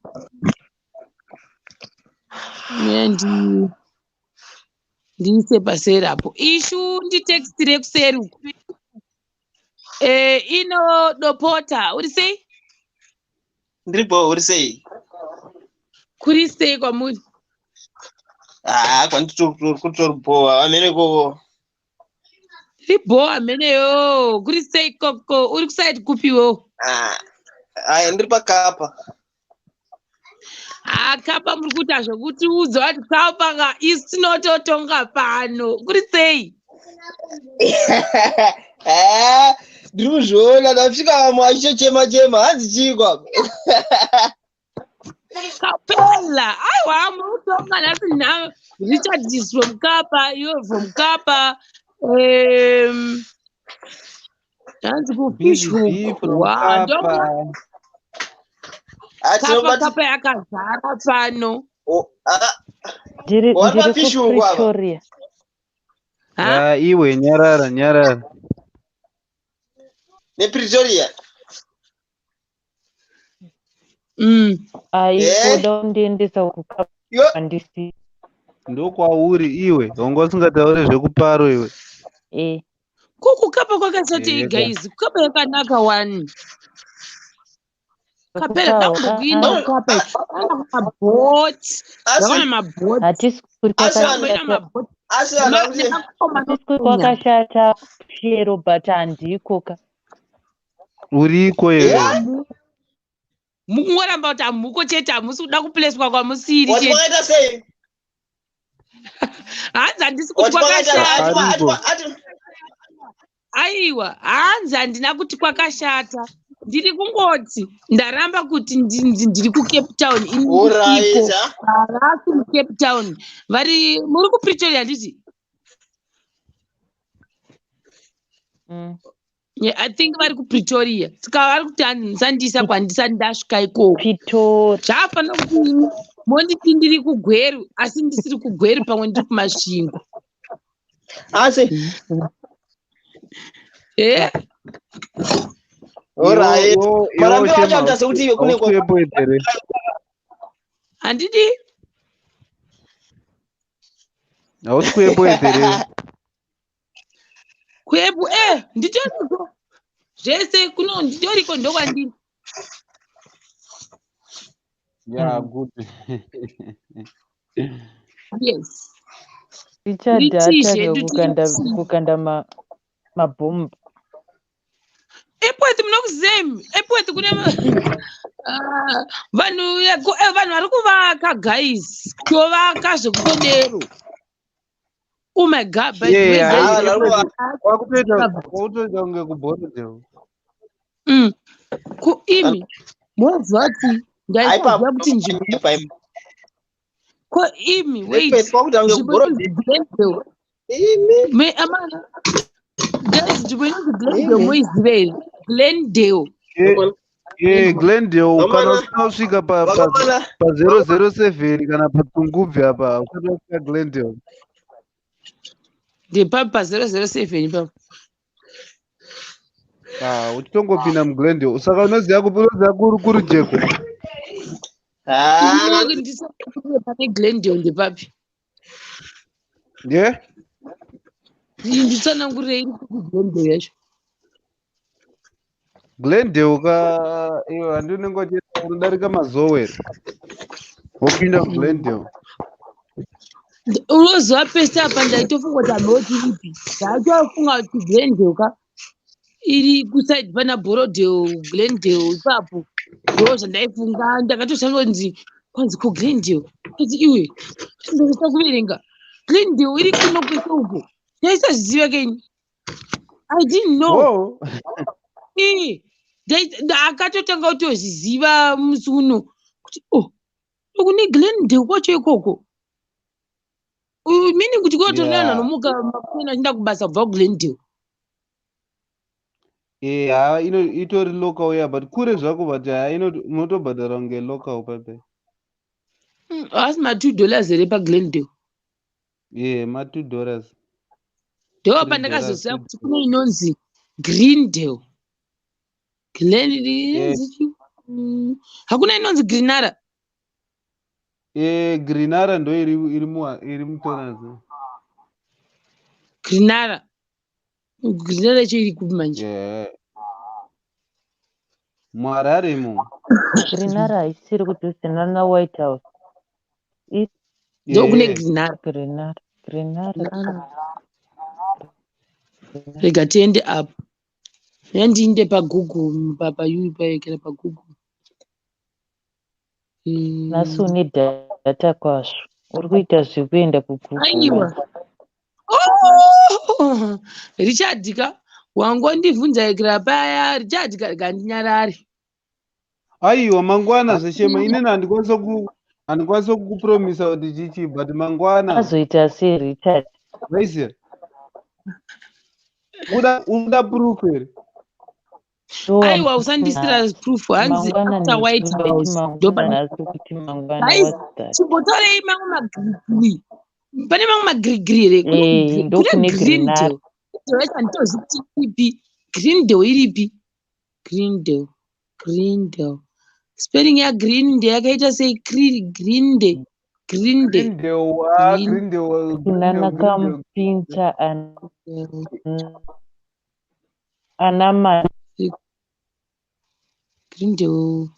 Ndiise paseri apo. Ishu nditextire kuseri uko. Eh, ino dopota uri sei? Ndiri bho, uri sei? Kuri sei kwamuri? Ah, kwanditori bho, amene koko. Iri bho ameneyo. Kuri sei koko? Uri kusaidi kupiwo? Ah, aya ndiri paKapa. Ah, Kapa muri kuita zvekutiudza kuti Kapa ka isu tinototonga pano. Kuri sei? Ah, ndiri kuzviona ndasvika vamwe vachichochema chema hanzi chii kwako. Kapela. Aiwa muri kutonga nhasi Richard is from Kapa, you're from Kapa. Hanzi Busy kuFish bee Hook. from Wow, Kapa. Ah, Kapa tinobati Kapa yakazara pano. Oh, ah, Ndiri wari ndiri paFish Hook apa. kuPretoria. Ha? Ya, iwe nyarara nyarara. NePretoria. Ai, Eh? kuda kundiendesa kuKapa Yo, handisi. Ndokwauri iwe, wanga usingatauri zvekuparo iwe. Eh. Ko kuKapa kwakasatei Eka. guys? Kukapa yakanaka wani. Kapela Kupa dakumbokuinda no, kukapa. Kana mabhoti. asi Zvakana mabhoti. Hatisi kuti asi vanhu Zvamboita kwakashata. mabhoti. asi vanhu vakuti Nemakoma Hatisi kuti anokunya. kwakashata shero but handiko ka. Uriko iwe. yeah? Mungoramba kuti hamuko chete hamusi kuda kupuleswa kwamusiri Wati chete. kwakaita sei? Hanzi handisi kuti Wati kwakaita kwakashata. ati Ariko. ati ati Aiwa, hanzi handina kuti kwakashata. Ndiri kungoti ndaramba kuti ndiri kuCape Town ini Alright, ndisiko. ah. Havasi muCape Town. Vari muri kuPretoria handiti? Yeah, I think vari kuPretoria. Saka vari kuti hanzi musandiisa kwandisati ndasvika ikoko. Pitori. Zvaafanira kuti ini monditi ndiri kuGweru asi ndisiri kuGweru pamwe ndiri kuMasvingo. Asi Eh? alright. Iwo iwo Marambiro acho shema anoita sekuti kune hausi kuEpworth here? Handidi? Hausi kuEpworth here? Kuepu eh nditoriko. Zvese kuno nditoriko ndokwandiri. Ya, good. Yes. Richard Tiri tii atanga zvedu, tiri kukanda tii. Kukanda mabhomba. Epworth munokuziva? Epworth kune Ah, vanhu vanhu vari kuvaka, guys, kutovaka zvekutodero. Oh my God, by the way, Yeah, guys, Ah, vanhu vari kuvaka. Kwakutoita kunge kuBorrowdale. Ko imi moziva kuti ndaisaziva kuti nzvimbo Aipa. Ko imi, wait. Epworth kwakuita kunge Nzvimbo kuBorrowdale. inonzi Glendale. Imi. Me amana, guys, nzvimbo inonzi Glendale Imi. moiziva here? Glendale. Yeah, Glendale, kana Vamana. usina kusvika Vakomana. pa 007 kana paTungubvi apa, usati wasvika Glendale. Ndepapi pa 007 ipapo? Ah, uchitongopinda muGlendale, saka unoziva kupi? Unoziva kuri kuRujeko? Ah, Ndisati pane Glendale ndepapi? Ye. Nditsanangurire, iri kupi Glendale yacho? Glendale ka, iwe, handi unenge uchienda unodarika Mazowe, wopinda muGlendale. Unoziva pese apa ndaitofunga kuti hamoti iripi. Ndaitofunga kuti Glendale ka iri kuside pana Borrowdale, Glendale ipapo ndo zvandaifunga. Ndakatoshanda kunzi kwanzi ko Glendale, kuti iwe ndakasa kuverenga Glendale iri kuno kwese uko. Ndaisazviziva keni, I didn't know. Wo. Ii, ndakatotanga kutozviziva musi uno kuti, oh, kune Glendale kwacho ikoko, meaning kuti kunotori nevanhu vanomuka makuseni achienda kubasa kubva kuGlendale. Eh, ha, ino itori local ya, but kure zvako, but ha, unotobhadhara kunge local pepe. Asi ma$2 here paGlendale? Yeah, ma $2. Ndo $3, pandakazoziva $2. Kuti kune inonzi Greendale, Glen inonzi chii? Hakuna inonzi Grinara? Eh, Grinara ndo iri muTonazi. Grinara, Grinara yacho iri kupi manje? Yeah. MuHarare mu. Grinara haisiri kudhuze nana White House? Ndo kune Yeah. Grinara. Grinara, Grinara. Rega tiende apo, yandiinde paGoogle, paekera paGoogle. Nhasi une data kwazvo, uri kuita zvekuenda kuGoogle. Aiwa. Oh! Richard ka, wangondibvunza ekera paya, Richard ka, gandinyarare. Aiwa, mangwana zveshema, inini handikwanisi kukupromisa kuti chichi, but mangwana. Azoita sei Richard? Vaisiya, uda proof here? Aiwa, usandisira proof. Hanzi Mangwana. After White House ndo pane Mangwana, nhasi kuti mangwana. Guys, What's that? chimbotorei mamwe magirigiri, pane mamwe magirigiri here? Eh, Kune ndokune Grinara. Greendale. Greendale yacho handitozivi kuti iripi. Greendale iripi? Greendale, Greendale, spelling yagreen yakaita sei? Grinde, Grinde. Greendale, ah, Green. Greendale, Kunana Greendale, Greendale. Kampinta, ana ma Greendale,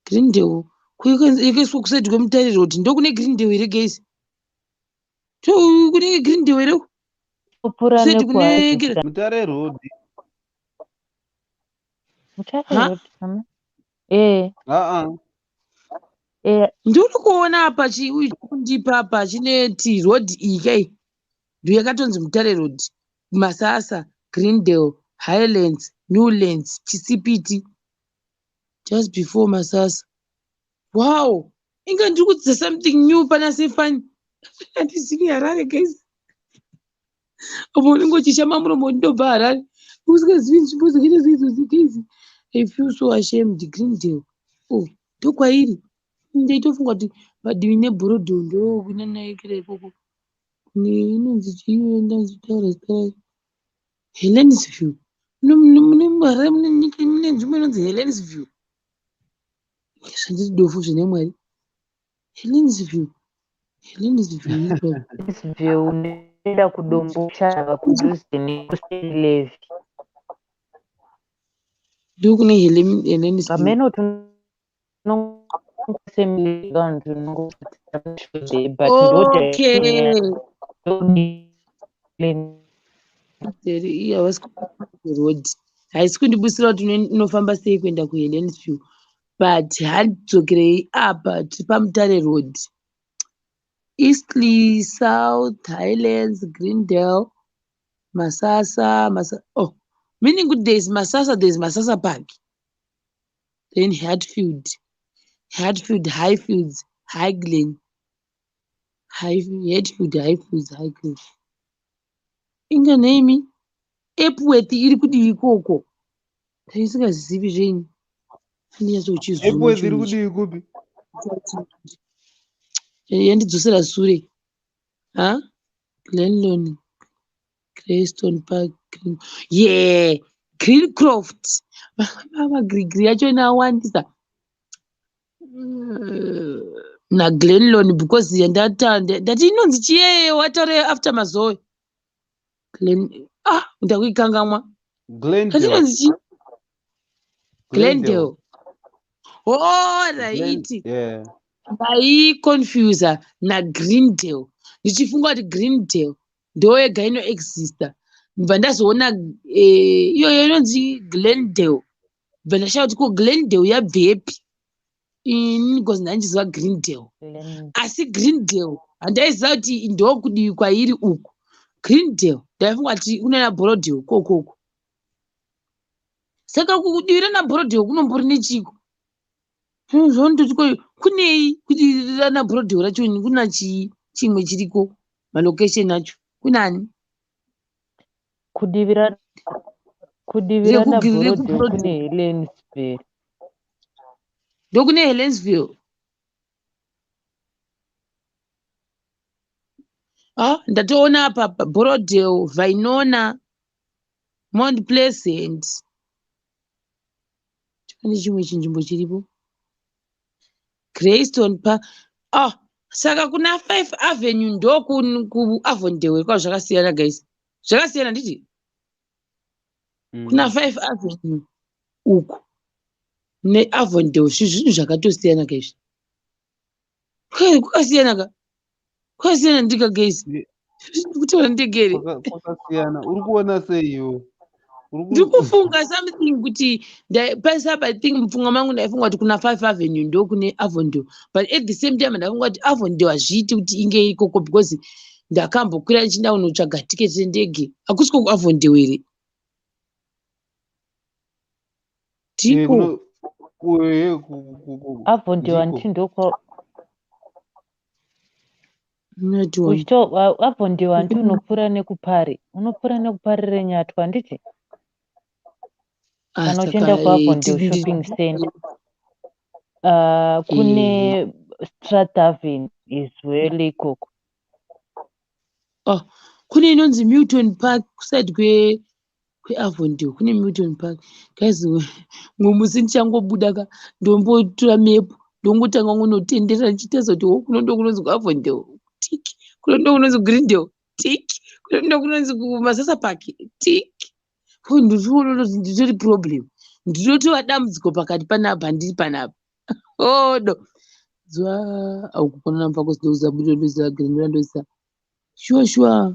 Greendale yakaiswa kuside kweMutare Road. Ndokune Greendale here, guys? To kune Greendale here? Kupfuura Kuside kune nekuHarvest. Mutare Road. Mutare Ha? Road, hama, eh. Aa. Eh. Ndiri kuona apa chikundipa apa chine ti road iyi kai, ndo yakatonzi Mutare Road, Masasa, Greendale, Highlands, Newlands, Chisipiti, just before Masasa. Wow, inga ndiri kudzidza something new pana sefani. Handizivi Harare, guys. Apo unenge uchishama muromo, ndobva Harare, usingazivi nzvimbo dzakaita seidzodzo. Guys, I feel so ashamed. Greendale, oh, ndokwairi. Ndaitofunga kuti padivi neBorrowdale ndo kunanaikira ikoko kune inonzi chii, ndazitaura zita rayo, Helensview. Mune Harare mune nzvimbo inonzi Helensview. Zvandiri dofo zvine Mwari. Helensview, Helensview iri papi? View unoenda kuDomboshava, kudhuze nekuStanley. Ndokune Helensview. Pamene. Semigandunongo but ndo Okay. direction Iya, havasi road haisi kundibusira kuti inofamba sei kuenda kuHelensville, but handidzokerei apa, tiri paMutare Road, Eastlea, South Highlands, Greendale, Masasa. Oh, meaning kuti there is Masasa, there is Masasa Park, then Hatfield, Hatfield, Highfields, Highglen, Hatfield, Highfields, Highglen. Inga nemi Epworth iri kudii ikoko? Taisingazivi zvenyu, andinyatsochizuma. Epworth iri kudii kupi? Yandidzosera sure. Ha, Glenlon, Greystone Park, yeah, Greencroft. Magrigri yacho awandisa naGlenlon, because yandata ndati inonzi chiyeye wataure after Mazoe. Glen, ah, ndakuikangamwa. Glendale. Inonzi chii? Glendale. Oh, right. Yeah. Ndaiconfusa naGreendale, ndichifunga kuti Greendale ndo yega inoexista. Ndibva ndazoona iyoyo inonzi Glendale, bva ndashaya kuti ko Glendale yabvepi ini, because ndandichiziva Greendale. Asi Greendale handaiziva kuti ndokudii kwairi uku. Greendale ndaifunga kuti kunana Borrowdale kokoko. Saka kudivi rana Borrowdale kunombori nechiko? Zvondoti kunei kudivi rana Borrowdale racho? Kuna chii chimwe chiriko? Malocation acho kunani? Kudivi rana Borrowdale kune Helensville. Ndokune Helensville. Ah, ndatoona apa Borrowdale, Vinona, Mount Pleasant. Pane chimwe chinzvimbo chiripo, Greystone pa. Ah, saka kuna Five Avenue ndokuAvondale kwa. Zvakasiyana guys, zvakasiyana nditi. Kuna Five Avenue uku neAvondale, zvinhu zvakatosiyana kaizvi. Kwakasiyana ka, kwakasiyana ndika guys, kutaura ndegere. Kwakasiyana. Uri kuona sei iwe? Ndiri kufunga something kuti pasapa, I think mupfungwa mangu ndaifunga kuti kuna Five Avenue ndokune Avondale, but at the same time ndafunga kuti Avondale hazviiti kuti inge ikoko, because ndakambokwira ndichienda kunotsvaga tiketi rendege. Hakusiko kuAvondale here? Tiko. Avondale handiti ndokwa Avondale? Handiti unopfuura nekupari, unopfuura nekupari reNyatwa, handiti? Kana uchienda kuAvondale Shopping Center, kune Strathaven as well ikoko. Oh, kune inonzi Milton Park kuside kweAvondale, kune Milton Park. Guys, mumwe musi ndichangobuda ka, ndombotora mepu, ndongotanga kunotenderera ndichitarisa kuti ho, kuno ndokunonzi kuAvondale, tick, kuno ndokunonzi Greendale, tick, kuno ndokunonzi kuMasasa Park, tick. Ndiriona kuti nditori problem, ndinotova dambudziko pakati panapa, handiri panapa. Odo zuva aukukonana mufako, ndoziva Budo, ndoziva Greendale, ndoziva sure sure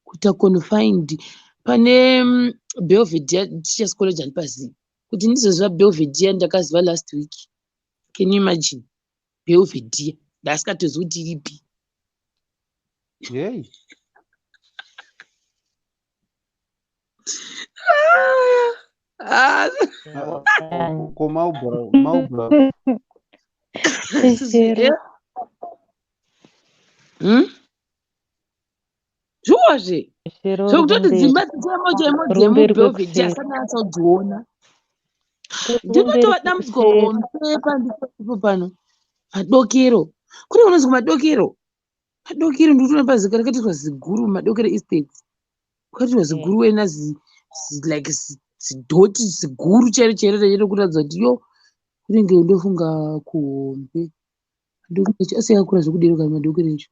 kuita confined pane Belvedere Teachers College. Handipazivi kuti ndizoziva Belvedere, ndakaziva last week. Can you imagine? Belvedere ndasikatozivi kuti iripi. Yei. Ah, Ko Marlborough? Chero. Zviwazve Chero. zvekutoti Rumberi. Dzimba dzemo chaimo Rumberi dzemuBelvedere kwekuseri. asanatsa kudziona. Rumberi Ndinotova dambudziko kwekuseri. hombe pandipo pano. Madokero, kune kunonzi kuMadokero. Madokero ndikutoona pazika rakatoiswa ziguru, Madokero Estate kwakaitwa ziguru wena, like zidhoti ziguru chairo chairo chairo, kuratidza kuti yo kunenge. Ndofunga kuhombe Madokero acho asi yakakura zvekudero kana Madokero acho.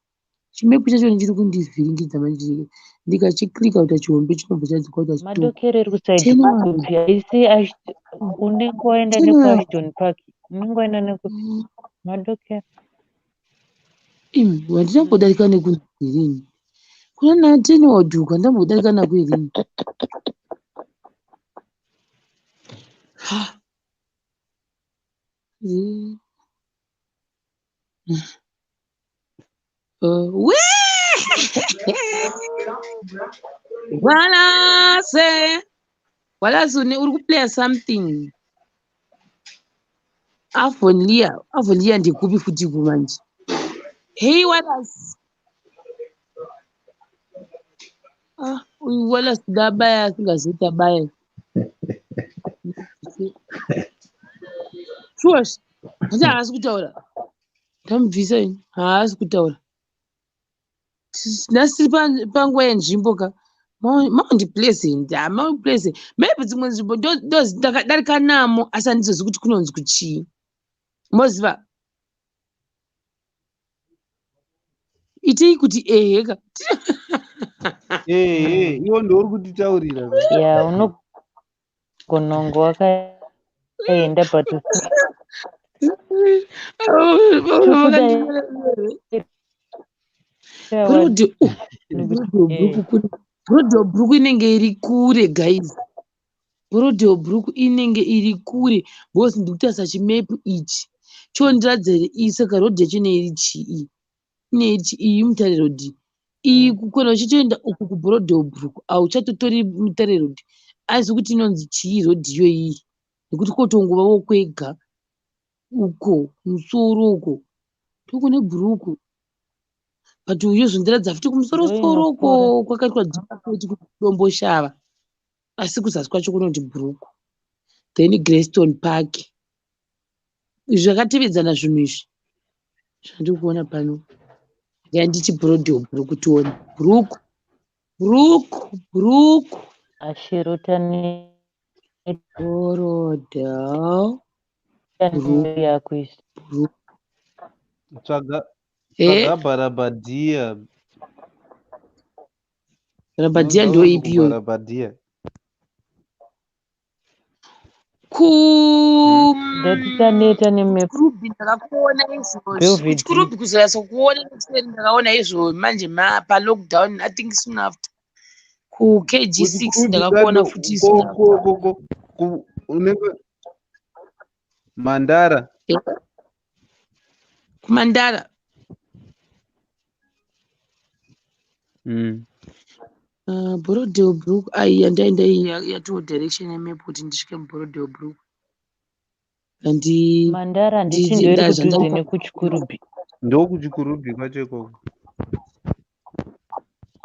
Chimepu chacho chiri kundivhiringidza manje, ndikachiklika kuita chihombe chinobva chadzoka kuita chitoko. Madokero iri kuside Tena. kupi? Haisi unenge waenda Tena. nekuAshton Park. Unongoenda nekupi? Madokero. Imi, wandinambodarika nekuirini? Kuna nateni wadhuka ndambodarika nakuirini? Ha. We! Walase! Walase uri kuplaya something. Avonlia, Avonlia ndekupi futi kumanje? Hey Wallace. Ah, uyu Wallace ndabaya asingazivi kuti abaya. Sure. Asi haasi kutaura. Ndamubvisa ini. Haasi kutaura. Nhasi tiri panguva yenzvimbo ka. Mount Pleasant, ah, Mount Pleasant. Maybe dzimwe nzvimbo ndakadarika namo asi handizozivi kuti kunonzi kuchii. Moziva? Itei kuti ehe ka. Ehe, iwo ndouri kutitaurira. Ya, unogona kunge wakaenda but Brodobrook inenge iri kure guys. Brodobrook inenge iri kure because ndikutarisa chimepu ichi. Chondiratidza here iyi saka road yacho inenge iri chii? Inenge iri chii? Iyi Mutare road. Iyi kukona uchitoenda uku kuBrodobrook hauchatotori Mutare road. Asi kuti inonzi chii road iyoyi? Nekuti kotongovawo kwega uko kumusoro uko ndokune bhuruku. But uyo zvondiratidza futi kumusoro soro uko kwakaitwa dzimba kuDomboshava asi kuzasi kwacho kunonzi bhuruku. Then Greystone Park. Izvi zvakatevedzana zvinhu izvi zvandiri kuona pano. Ndanga ndichi Brodobrook tione. Brook, Brook, Brook. Ashero tane Borodale. yako izvi. Brook. Tsvaga Eh? tsvaga Bharabhadhiya. Bharabhadhiya ndo ipi iyoyo? Bharabhadhiya. Ku Ndati taneta nemap. Chikurubi ndakakuona izvozvi. Belvedere. Kuchikurubi kuzonyatso kuona kuseri ndakaona izvo manje ma pa lockdown I think soon after. Ku KG6 Kuchikurubi ndakakuona kacho futi soon ko after. ko ko ko ku unenge Mandara. Kumandara. Borrowdale Brook ai yandaenda iyi yatoo direction yemap kuti ndisvike muBorrowdale Brook. Handi Mandara handiti ndi ndoiri kudhuze zvandanga nekuChikurubi. Ndokuchikurubi kwacho ikoko.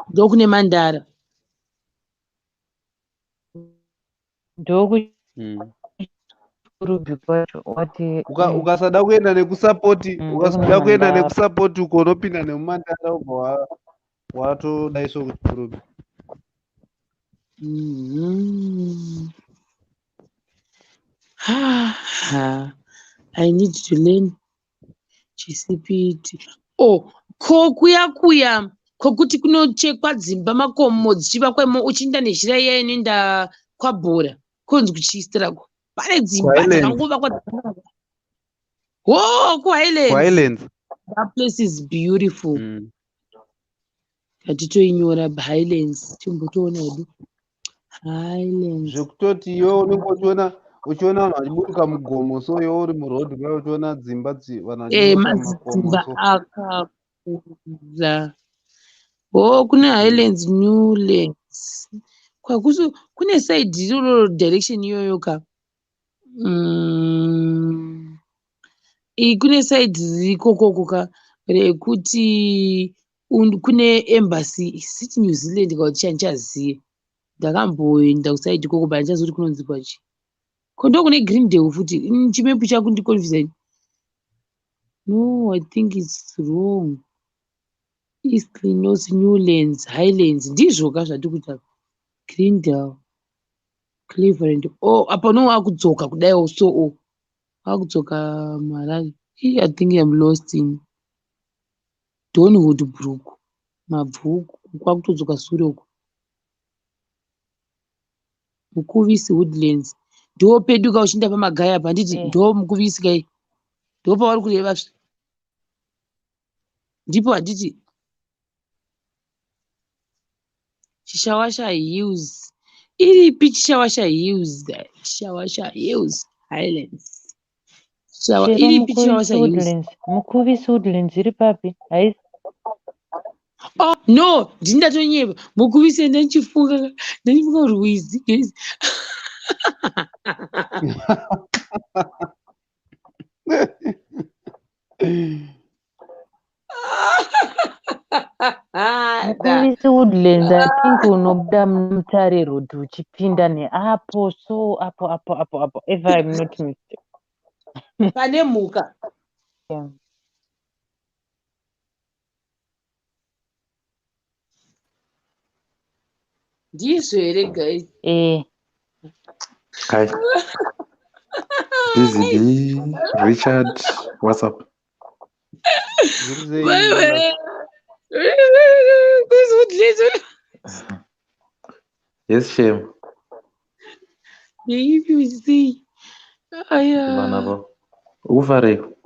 ndokune Mandara. NdokuChikurubi kwacho wati Ukasada kuenda nekusapoti, ndokune ukasada kuenda Mandara. nekusapoti uko unopinda nemumandara ubva watodaiswa kuchikurubi. Ha ha. I need to learn chisipiti. Oh, ko kuya kuya kokuti kunochekwa dzimba makomo dzichivakwa imo uchienda nezhira iya inoenda kwabhora konzi kuchiistirako pane dzimba KuHighlands. dzakangovakwa dzakanaka. Oh, kuHighlands. KuHighlands. That place is beautiful. Ngatitoinyora Highlands timbotoona hedu. Highlands. Zvekutoti iwe unenge uchiona uchiona vanhu vachiburuka mugomo so iwe uri muroad paya uchiona dzimba vanhu Eh, vachiburuka mumakomo madzimba so. akakura. Oh, kune Highlands Newlands. Kwakusu kune side iroro direction iyoyo ka. Iyi kune side rikokoko ka rekuti kune embassy is it New Zealand kana kuti handichazivi. Ndakamboenda kusaidi ikoko but handichazivi kuti kunonzi kwachi. Ko ndokune Greendale futi. Chimepu chakundiconfuse ini. No, I think it's wrong. Eastleigh, North Newlands, Highlands. Ndizvo ka zvatiri kuita apa. Greendale, Cleveland. Oh, apa no wakudzoka kudai so oh. Wakudzoka muHarare. I think I'm lost in Donwood Brook. Mabvuku kwakutodzoka sure uko. Mukuvisi Woodlands. Ndo pedu ka uchienda pamagaya apa handiti ndo Mukuvisi kai. Ndopavari kureva zve. Ndipo handiti Chishawasha Hills. Iripi Chishawasha Hills? Chishawasha Hills Highlands. Chishawa, Chero iripi Mukuvisi Chishawasha Hills? Woodlands. Mukuvisi Woodlands iri papi? Haisi Oh, no, ndini ndatonyeba. Mukuvisi ndandichifunga ndandifunga rwizi guys. Da. Mukuvisi Woodlands I think unobuda muMutare Road uchipinda neapo so apo apo apo apo if I'm not mistaken. Pane mhuka. Yeah. Ndizvo here guys? Eh, Hi, Busy B, Richard, what's up? Zviri sei Wewe. Wallace? Kuzudlizo. Yes, shame. Maybe we see. Aya. Vana vo. Ukufareko.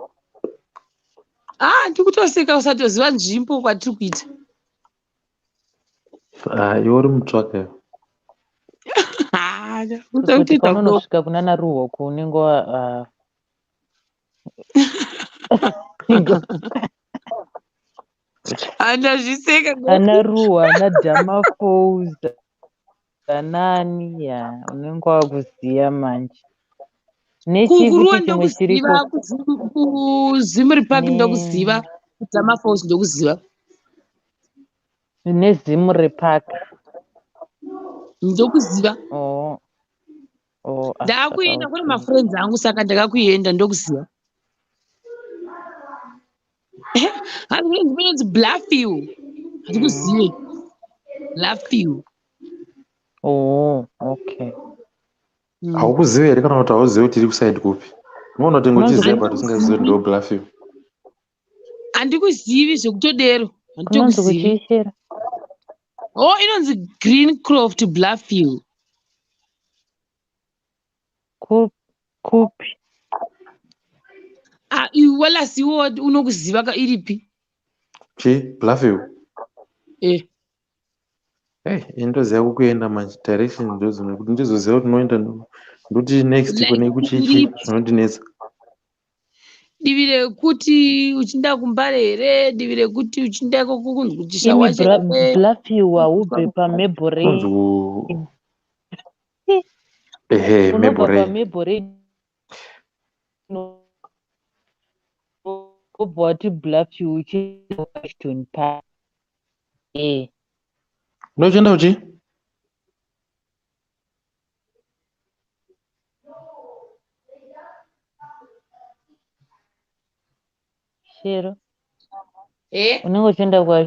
Ah, ndikutoseka usatoziva nzvimbo kwatiri kuita. Ah, iwe uri mutsvaka. Ah, kuzoti kutoita kudo. paunonosvika kunana Ruhoko unenge wa ah, Andazviseka. ana Ruwa, ana Dama Falls, anani ya unenge wakuziya manje. Kuruwa Nechifuti chimwe chiriko ndokuziva, kuZimri Park ne ndokuziva, kuDama Falls ndokuziva. neZimre Park. Ndokuziva. Oh, oh, ah, saka Ndakuenda kune okay. mafriends angu saka ndakakuenda ndokuziva. Hanzi kune nzvimbo inonzi Bluffhill. Handikuzive. Bluffhill. Oh, okay. Haukuzivi here kana kuti hauzivi kuti iri kusaidi kupi? Unoona kuti Kunonzi uchiziva but usingazivi kuti ndo Bluffhill. Handikuzivi zvekutodero. kunonzi Handitokuzivi. kuchiishira. Oh, inonzi Greencroft Bluffhill. Kupi? Ah, iwe Wallace iwe unokuziva ka iripi? Chi? Bluffhill. Eh. Hey, ini ndoziva kukuenda manje direction ndodzino kuti ndizoziva kuti unoenda ndoti next Like kune kuchichi iripi? zvinondinetsa. Divi rekuti uchinda kuMbare here? Divi rekuti uchinda ikoko kunzi Imi kuChishawasha here? Bluffhill haubve Kunonzi paMabelreign. ku ehe Unobva Mabelreign. paMabelreign wobva wati Bluffhill uchienda kuAshton Park. Eh. Unochienda kuchi? Shero. Eh? Unenge uchienda kwa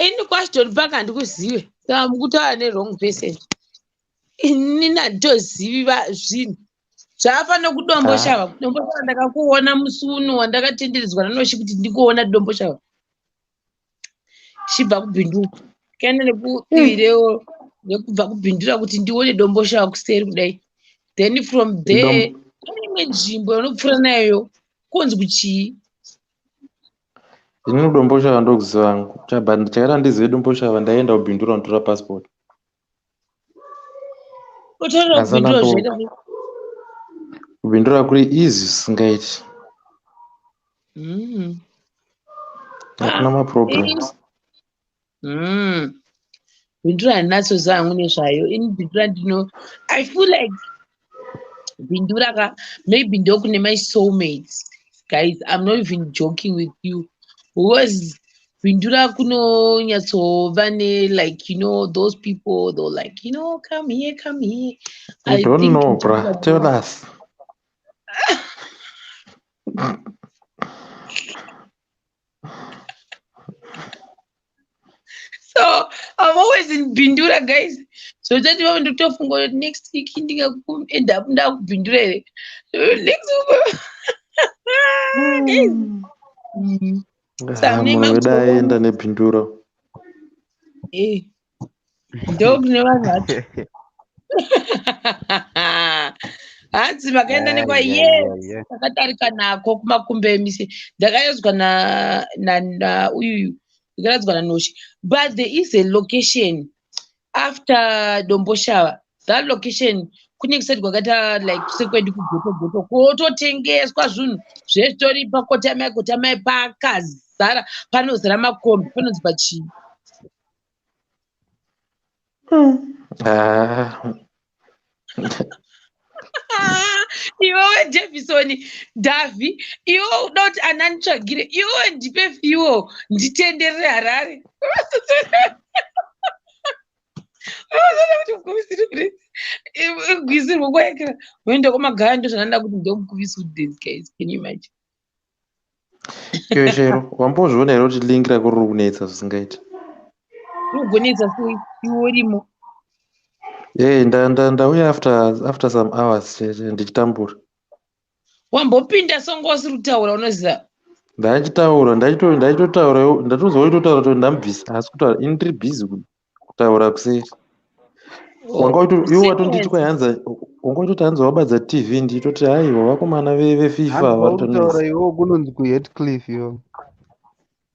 Ini kuAshton Park handikuzive. Saka mukutaura ne-wrong person. Inini handitozivi zvinhu. Zvakafanira kuDomboshava. KuDomboshava ndakakuona musi uno wandakatenderedzwa nanoshi kuti ndikuona Domboshava. Chibva kuBindura. Kaenda nekudivi rekubva kuBindura kuti ndione Domboshava kuseri kudai. Then from there kune imwe nzvimbo yaunopfuura nayo kunzi kuchii? Ini Domboshava ndokuziva hangu. Chabva chakaita ndizive Domboshava ndaenda kuBindura kunotora passport. Unotorera Asi kuBindura andambo zvaita kuBindura kuri easy zvisingaiti. Hakuna maproblems. Bindura handinatsoziva hangu nezvayo. Ini Bindura ndino I feel like Bindura ka maybe ndokune my soulmates. Guys, I'm not even joking with you. Because Bindura kunonyatsova ne like you know those people they're like you know come here come here. We I don't think know, bruh. Tell us. So I'm always in Bindura, guys. So that you want to talk next week end up ndakubindura here. Next week. Guys. So Ah, mune munhu wedu makore aenda neBindura. Eh. Ndokune vanhu vacho. Hanzi makaenda nekwa yes, takadarika nako kumakumbe emise. Ndakayedzwa na na na uyuyu. Ndakaradzwa naNoshi. But there is a location after Domboshava. That location kunenge kusati kwakaita like sekwedu kugoto goto kototengeswa zvinhu zvezvitori pakotamai kotamai pakazara panozara makombi panonzi pachii. Ah. Iwewe Davison Davhi, iwe uda kuti ananditsvagire, iwewe ndipe fiwo nditenderere Harare. Kuti igwisirwe kwaekera woenda kwamagaya ndozvandanda kuti ndomukuvisa kuti this guys, can you imagine? Iwe Shero, wambozviona here kuti link rako riri kunetsa zvisingaiti? Rugonetsa sei iwe urimo? Ee, ndauya after some hours chete ndichitambura. Wambopinda songo usiri kutaura unoziva. Ndachitaura, ndaitotaura, ndatozwa uchitotaura kuti ndamubvisa, asi kutaura ini ndiri busy kutaura kuseri. Wanga iwe watonditi kwai hanzi wanga uchitoti hanzi wabadza TV, ndichitoti haiwa vakomana veFIFA Hanzi vari kutaura kutonetsa. iwewe kunonzi kuHeathcliff iwe.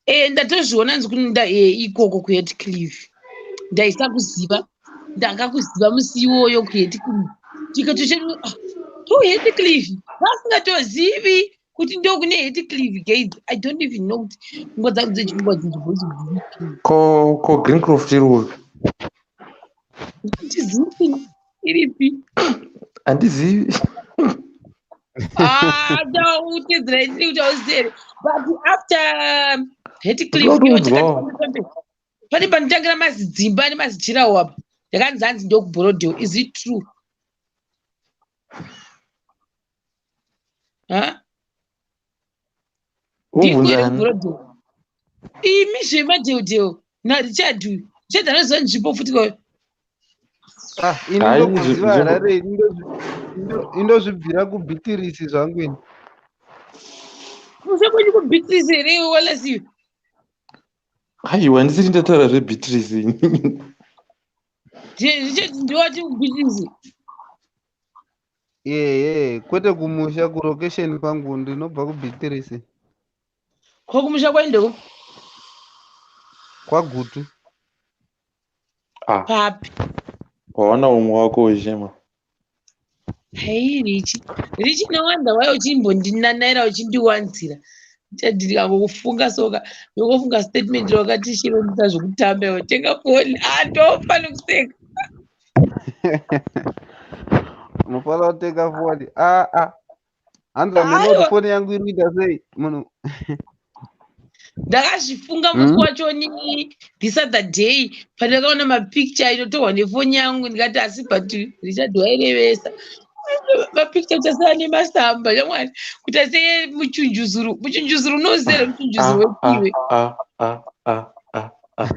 Eh, ndatozviona nzi kunoenda ikoko kuHeathcliff. Ndaisakuziva. Ndakakuziva musi iwoyo kuHeathcliff. Tikatoshema kuHeathcliff. Vasingatozivi kuti ndokune Heathcliff guys. I don't even know kuti pfungwa dzangu dzechipfungwa dzinzvimbo idzi. Ko Greencroft iri kupi? Handizivi iripi. Handizivi. Ah, ndautedzera ndiri kuti hauzivi here. But after Heathcliff Ndinoda iwo kuudzwawo. pane panotangira mazidzimba nemazijirawo apa. Ndakanzi hanzi ndokuBorodale. Is it true? Ha? Ndiko Wobvunza here ani? kuBorodale? Imi zvemadheudheu naRichard uyu. Richard anoziva nzvimbo futi kwayo. Ah, ini Hai, ndokuziva nzvimbo Harare, indozvibvira kuBhitirisi zvangu ini. Kuze kwenyu kuBhitirisi here iwe Wallace iwe? Aiwa, ndisiri ndataura zveBhitirisi. Richard ndiwati kuBhitirisi. Ehe, kwete kumusha kurokesheni kwangu ndinobva kuBhitirisi. Ko kumusha kwaendeko? KwaGutu. Ah. Papi. Waona umwe wako wechema. Hei Richi. Richi nowanda wai uchimbondinanaira uchindiwanzira. Richard ndikangokufunga soka. Ndingofunga statement rakati shirondisa zvekutamba iwe tenga foni. Ah, ndofa nekuseka. Unofanira kutenga foni. Ah ah. Hanzi hameno kuti Aiwa. foni yangu iri kuita sei munhu. Ndakazvifunga musi wacho ni this other day pandakaona mapicture inotorwa nefoni yangu ndikati asi but Richard wairevesa. Mapicture tasara nemasamba shamwari kuti aseye muchunjuzuru. Muchunjuzuru unoziva here muchunjuzuru Ah, wepiwe? ah, ah, ah, ah, ah.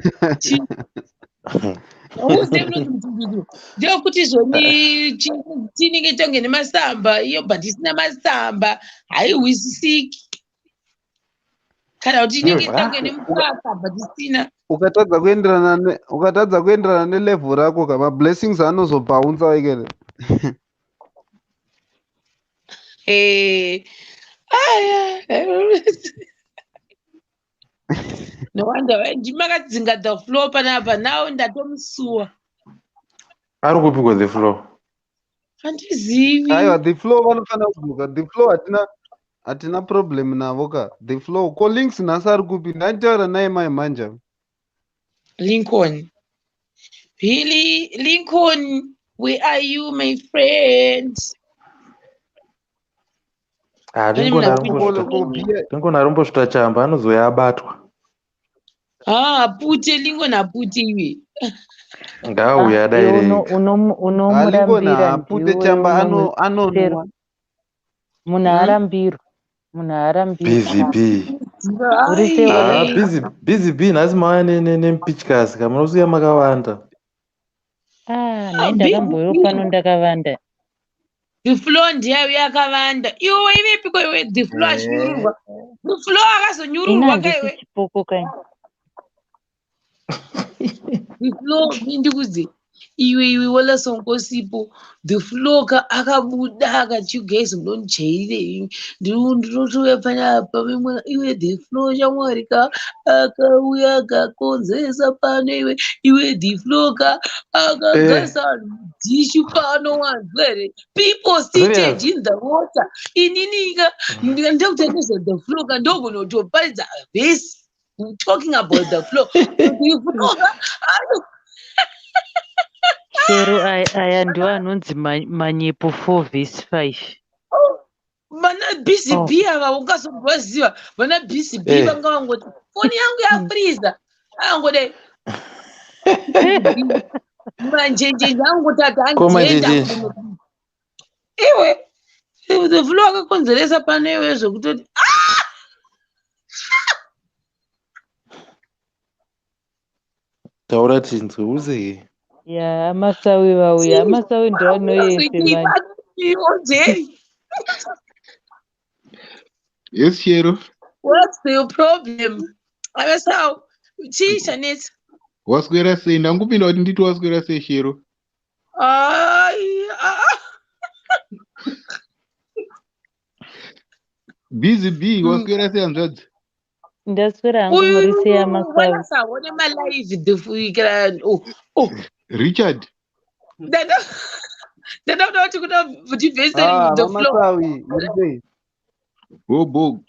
Hauzivi unonzi muchunjuzuru. Ndewekuti zvoni chinenge tonge nemasamba iyo but isina masamba haihwisisiki. Kana kuti inenge tonge nemukaka but isina. Ukatadza kuenderana ukatadza kuenderana nelevel rako ka mablessings anozobounce ikele. Eh, aya. No wonder ndimakadzinga the floor panapa now ndatomusuwa. Ari kupikwa the floor. Handizivi. Aiwa, the floor vanofanira kudzoka. The floor hatina problem navo ka. The floor ko links nhasi ari kupi? Ndanditaura naye mai manja. Lincoln. Billy Lincoln, where are you my friend? Ah, Pane Lincoln munhu ari ari Ko ko kumbosvita. bia Lincoln ari kumbosvita chamba anozoya abatwa. Ah, apute Lincoln apute iwe. Ngaauye Ah, iwe adaireka. Ah, Lincoln unomurambira haapute ndiwe chamba unomusero. anonwa. Munhu haarambirwi. Munhu haarambirwi. Busy B. Uri sei Ah, Wallace? busy B nhasi mauya nemupichkasi ka munosiya makawanda. Ah, nhai ndakambouya pano ndakavanda. The floor ndiyayo yakavanda. Iwe waivepiko iwe the floor achinyururwa. The floor Ini akazonyururwa handisi kaiwe. chipoko kai. The floor ndikuzi. Iwe iwe walasongosipo the flow ka akabuda akati you guys munondijairire ndinotouya panapa mimwe iwe the flow shamwari ka akauya akakonzeresa pano iwe iwe the flow ka akagasa dhishu pano wanzwa here people seated Serious? in the water inini ka ndikuti nezve the flow ka ndogona kutoparidza vhesi talking about the flow the flow ka Shero aya ndiwo anonzi manyepo 4 vhesi 5. Vana BCB ava ungazovaziva vana BCB vanga vangoti foni yangu yafriza angodai manjenjenje angoti ati Ko andienda manjenjenje? Iwe the flow akakonzeresa pano iwe zvekutoti Taura tinzwe useke. Ya, amasawi vauya. Amasawi ndo anoyese manje. Ojeri. Yes, Shero. What's the problem? Avasawo chii chanetsa? Waswera sei? Ndangupinda kuti nditi waswera sei, Shero. Ai, ah, ah. Busy B, waswera sei hanzvadzi? Ndaswera hangu, muri sei amasawi? Wanasawo nemalive the oh, oh. Richard. Ndada kuda kuti kuda kuti Ah, the flow. vamasawi muri sei? Bobo.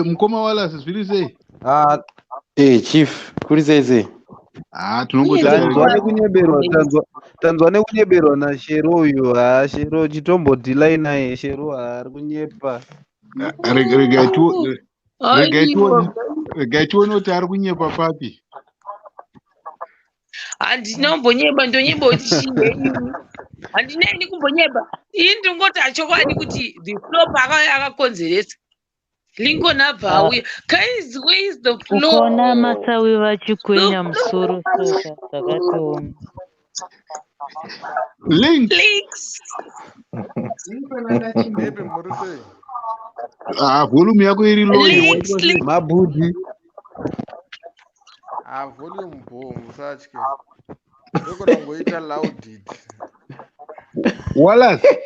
Mukoma Wallace, zviri sei? Ah, Chief, kuri sei sei? Ah, tinongoti tanzwa nekunyeberwa, tanzwa nekunyeberwa naShero uyu. Ha, Shero chitombodhilai naye Shero haari kunyepa. Regai tione kuti ari kunyepa papi. Handina kumbonyeba, ndonyeba kuti chii? Handina ini kumbonyeba. Ini ndingoti hachokwadi kuti the flow paakauya akakonzeresa. Lincoln abva auya. Guys, where is the flow? Ukaona amasawi vachikwenya musoro soka zvakatooma. Link. Links. Baby, muri sei? Ah, volume yako iri low. Links, links. Mabhudhi. Ah, volume bo, musatye. Ndogona kungoita louded. Wallace.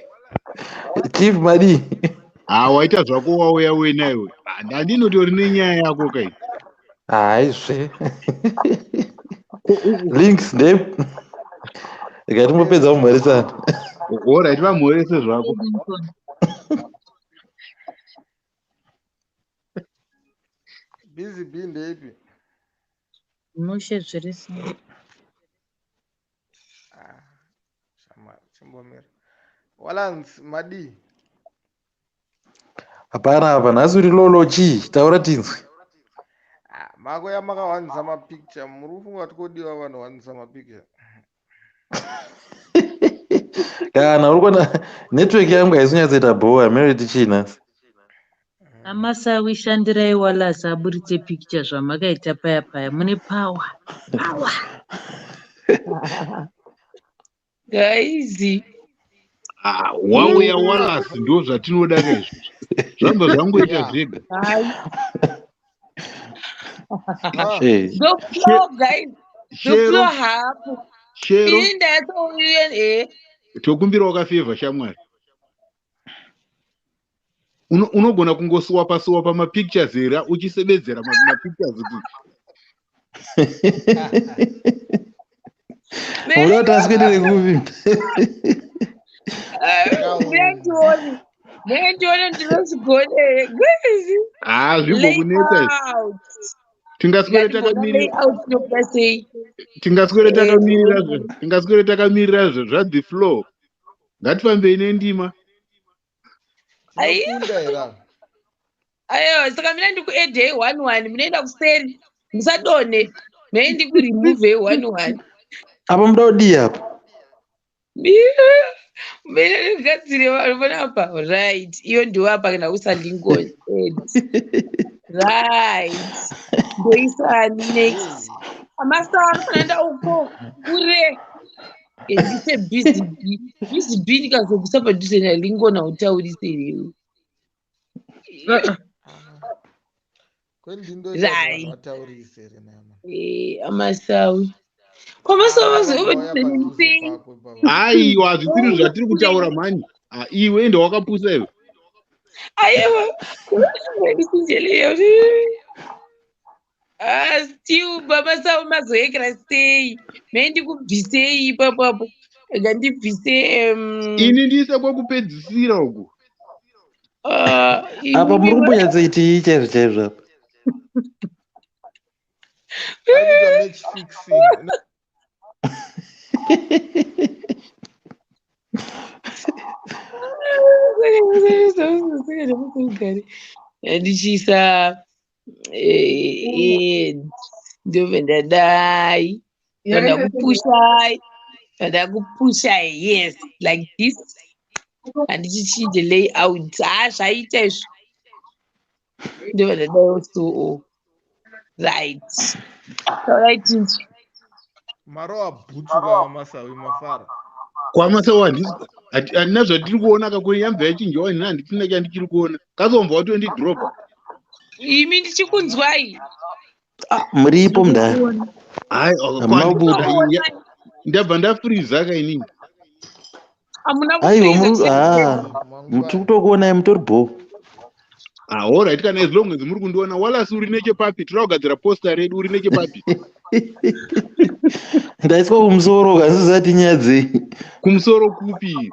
Chief madi. Ah, waita zvako wauya wena iwe. Ah, ndandinotori nenyaya yako kai. Haizve. Links ndep. Regai timbopedza kumhoresana. Alright, vamhorese zvako. Busy B ndeipi? Mushe, zviri sei? Ah, shamwari, chimbomira. Wallace, madii? Hapana apa nhasi uri lolo chii? Taura tinzwe. Ah, mako yamakawanisa mapicture, muri kufunga kuti kodiwa vanhu vanisa mapicture? Kana uri kuona network yangu haisi kunyatsoita bhowa, married chii nhasi? Amasawi, shandirai Wallace aburitse picture zvamakaita paya paya. Mune power. Power. Guys. Ah, wauya Wallace, ndo zvatinoda kaizvozvo. Zvabva zvangoita zvega. Hai. Ah, The flow, guys. The Shero, flow hapo. Shero, Ini ndatouya tokumbira wakafevha shamwari. Unogona kungoswapa swapa mapictures here uchisebedzera mapictures kuti Unoda kuti aswedere kupi? Ndione. Ndione ndinozvigona here. Guys. Ah, zvimbokunetsa izvi. Layout. Tingaswere Ndandimboona takamirira layout inobuda sei? tingaswere takamirira tingaswere takamirira zva the flow. Ngatifambei nendima. Ai. tinokunda here apa? Aiwa, saka mina ndikuedhei one one, munoenda kuseri. Musadonhe. Mene ndikuremove one one. Apa muda kudii apa? Mene ndigadzire vanhu panapa. Right. Iyo ndiwo apa kana usalingon. Right. Ndoisani next. Amasa anofanira uko kure. Ndise busy B. Busy B ndikazobvisa padhuze naLincoln hautaurise iwewe. Kwendindoita kuti vanhu Right. vataurise here nama? Amasawi. Kwamasovazoveei. Aiwa, hazvisiri zvatiri kutaura mhani. Ah, iwe ende wakapusa iwe. Aiwa, Ah, still baba sau mazoekera sei? Mai ndikubvisei ipapo apo. Rega ndibvise Ini ndiise kwekupedzisira uku. Ah, Apa muri kumbonyatsoitii chaizvo chaizvo apa? Arikuita match fixing. Ndichiisa ndobva ndadai, ndakupushai, ndakupushai, yes, like this. Handichichinje layout. Ha, zvaita izvo. Ndobva ndadai so. Right, alright. Marowa bhutsu kaVaMasawi, mafara. KwaMasawi handina zvatiri kuona kakuri yambva yachinjawa. Ini handisina chandichiri kuona, kazombva watondidhirobha. Imi ndichikunzwai. Muripo mudhara. Hai. Hamuna kubuda. Ndabva ndafriza ka inini. Hamuna Aiwa. kufriza. Muri ah, tiri kutokuonai, mutori bho. Ah, alright, kana as long as muri kundiona. Wallace, uri nechepapi? Tiri kugadzira poster redu, uri nechepapi? Ndaiswa kumusoro kasisati nyaya dzei. Kumusoro kupi?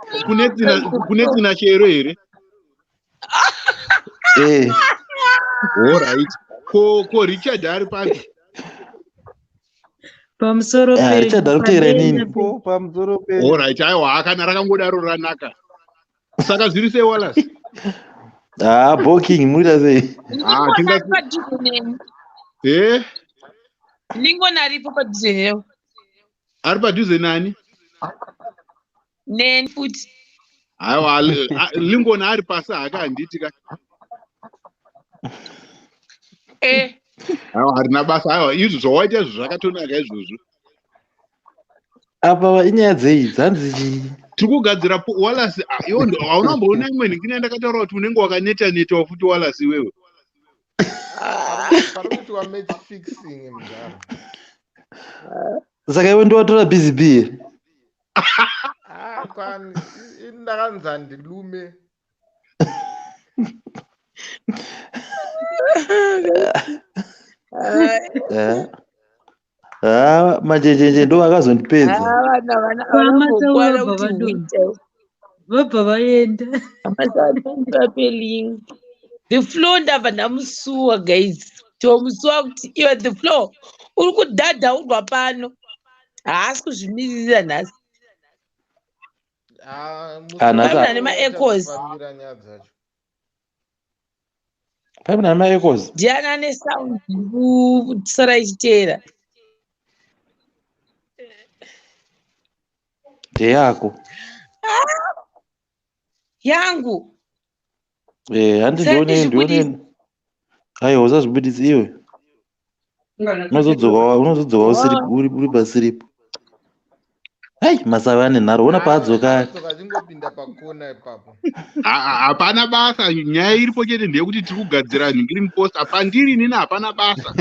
Kune tsina chero here? Eh. Alright, ko Richard ari papi? Pamusoro. Ah, Richard ari kuteera inini. Po pamusoro penyu. Alright, aiwa, kana rakangodaro ranaka. Saka zviri sei, Wallace? Ah, booking muita sei? Ah, Lingona tingati ari padhuze neni. Eh. Lingona aripo padhuze newe. Ari padhuze nani? Neni futi. Aiwa, Lingona ari pasi hake, handiti ka? Eh. Aiwa, harina basa. Aiwa, izvo zvawaita izvo zvakatonaka izvozvo. Apa inyaya dzei dzanzi chii? Tiri kugadzira Wallace, ah, iwe hauna kumboona imwe nhingini yandakataura kuti unenge wakaneta netawo futi, Wallace, iwewe? Pari kuitwa match fixing, mudhara. Saka iwe ndiwatora busy bee here? Ah, kwani ini ndakanzi handilume. Eh. Ah, majejenje ndo vakazondipedza. Vana vana VaMasawi vambokwana vabva kuti vadonha. winter. Vabva vaenda. Amasapeling the floor, ndabva ndamusuwa guys, tomusuwa kuti iwe the floor uri kudhadhaurwa pano, haasi kuzvimiririra nhasi. Ah, Ah, nhasi Pamwe nemaechoes. Fambira nyaya dzacho. Paive nemaechoes. Ndiani ane sound kusara ichiteera? Ndeyako. Yangu? Eh, handi Saka ndione ndizvibudise. ndione. Aiwa, usazvibudise iwe. Unozodzoka usiri uri pasiripo. Hai, Masavi ane nharo, ona paadzoka ari. Anodzoka achingopinda pakona ipapo. Hapana basa. Nyaya iripo chete ndeyekuti tiri kugadzira nhingirini poster. Pandiri inini hapana basa.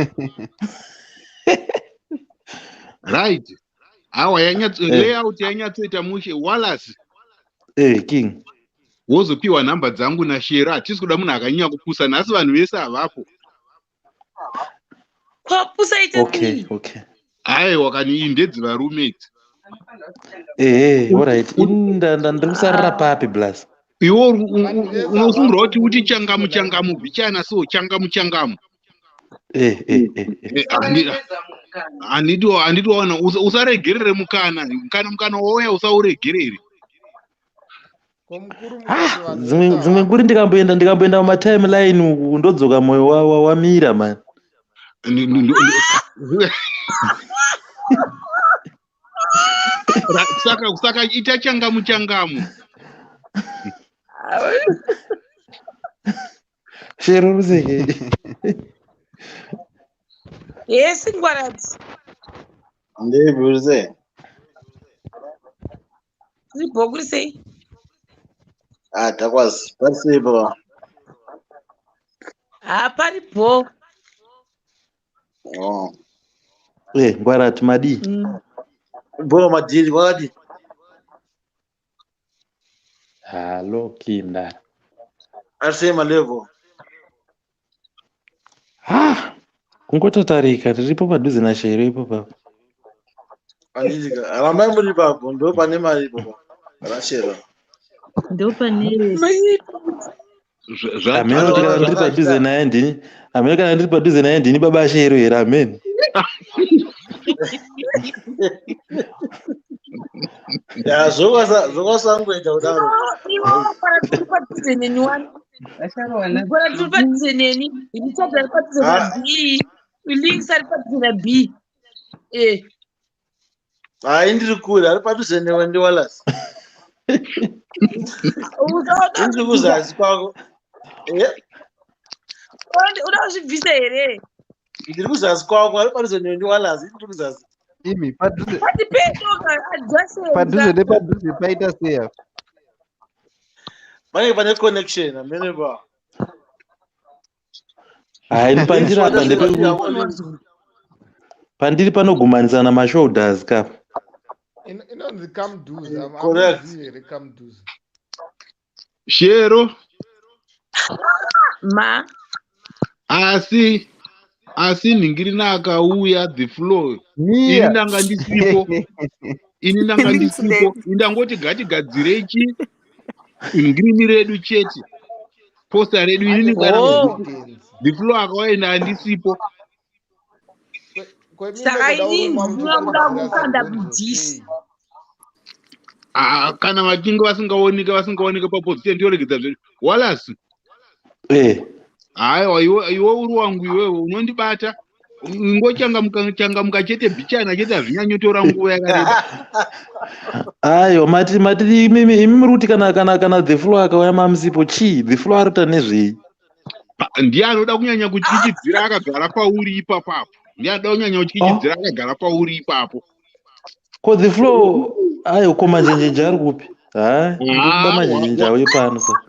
Right, aiwa, yanyatso layout yanyatsoita mushe, Wallace. Eh, king. Wozopiwa nhamba dzangu naShera. Hatisi kuda munhu akanyanya kupusa nhasi, vanhu vese havapo. Kwapusa ita Okay, sei? Okay. Aiwa, kani iyi ndedzivarume idzi. Eh, alright. Ini ndiri kusarira papi, blaz? Iwe Vanhu vese unosungirwa havapo. kuti uti changamu changamu bichana, so changamu changamu. Eh, eh, eh. Eh, handiti waona, usaregerere mukana kana mukana wauya, usauregerere. Ko mukuru, mukati vanhu Dzimwe vese dzimwe havapo. nguri ndikamboenda mumatimeline uku, ndodzoka mwoyo wamira mani. Saka ita changamu changamu. Shero, ruseke. Yes, ngwarati. Ndebvuse. Tiri kuri sei? Ah, takwazi. Pasipo. Ha, pari bho. Oh. Eh, ngwarati, madii? Bho madhiri kwakati. Halo kinda. Ari malevel. Ha! Kungotatarika tiripo padhuze naShero ipo papo. Handiti ka. Rambai muri ipapo ndo pane mari ipapo. Rashero. Ndopane Hameno kuti kana ndiri padhuze naye ndini. Hameno kana ndiri padhuze naye ndini baba Shero here amen. Ya zvokwasangoita kudaro. Iwo kana tiri padhuze neni wani. Kana tiri padhuze neni, Richard ari padhuze na B, Links ari padhuze na B. Eh. Hai ndiri kure ari padhuze newe ndi Wallace. Unoda Ndiri kuzasi kwako. Eh, uda kuzvibvisa here? ndiri kuzasi kwako ari padhuze newe ndi Wallace ndiri kuzasi. Imi padhuze Pati pedo padhuze adjacent. nepadhuze paita sei apa? Panenge pane connection amene pa. Hai pandiri apa ndepe pandiri panogumanisana mashoulders kapa. Inonzi kamduza. Correct. Amuzivi here kamduza? Shero Ma. asi nhingirina akauya the floor ini Mia. ndanga ndisipo ini ndanga ndisipo indangoti gatigadzirei chi ngirini redu chete posta redu inini kana Oh. the floor akaenda handisipo Saka inini ndinoda kukanda kudhishi. Ah, kana vachinge vasingaoneka vasingaoneka paposition ndioregedza zvedu Wallace Eh. haiwa iwe uri wangu iwewe unondibata ingochangamuka changamuka chete bhichana chete hazvinyanyotora nguva yakareba. Aiwa mati mati imi imi muri kuti kana the floor akauya mamusipo chii the floor arikuita nezvei? Ndiye anoda kunyanya kutyichidzira akagara pauri ipapapo. Ndiye anoda kunyanya kutyichidzira akagara pauri ipapo. Ko the floor aiwa ko manjenjenje ari kupi? Hai ndikuda Ah, manjenjenje auye pano saka.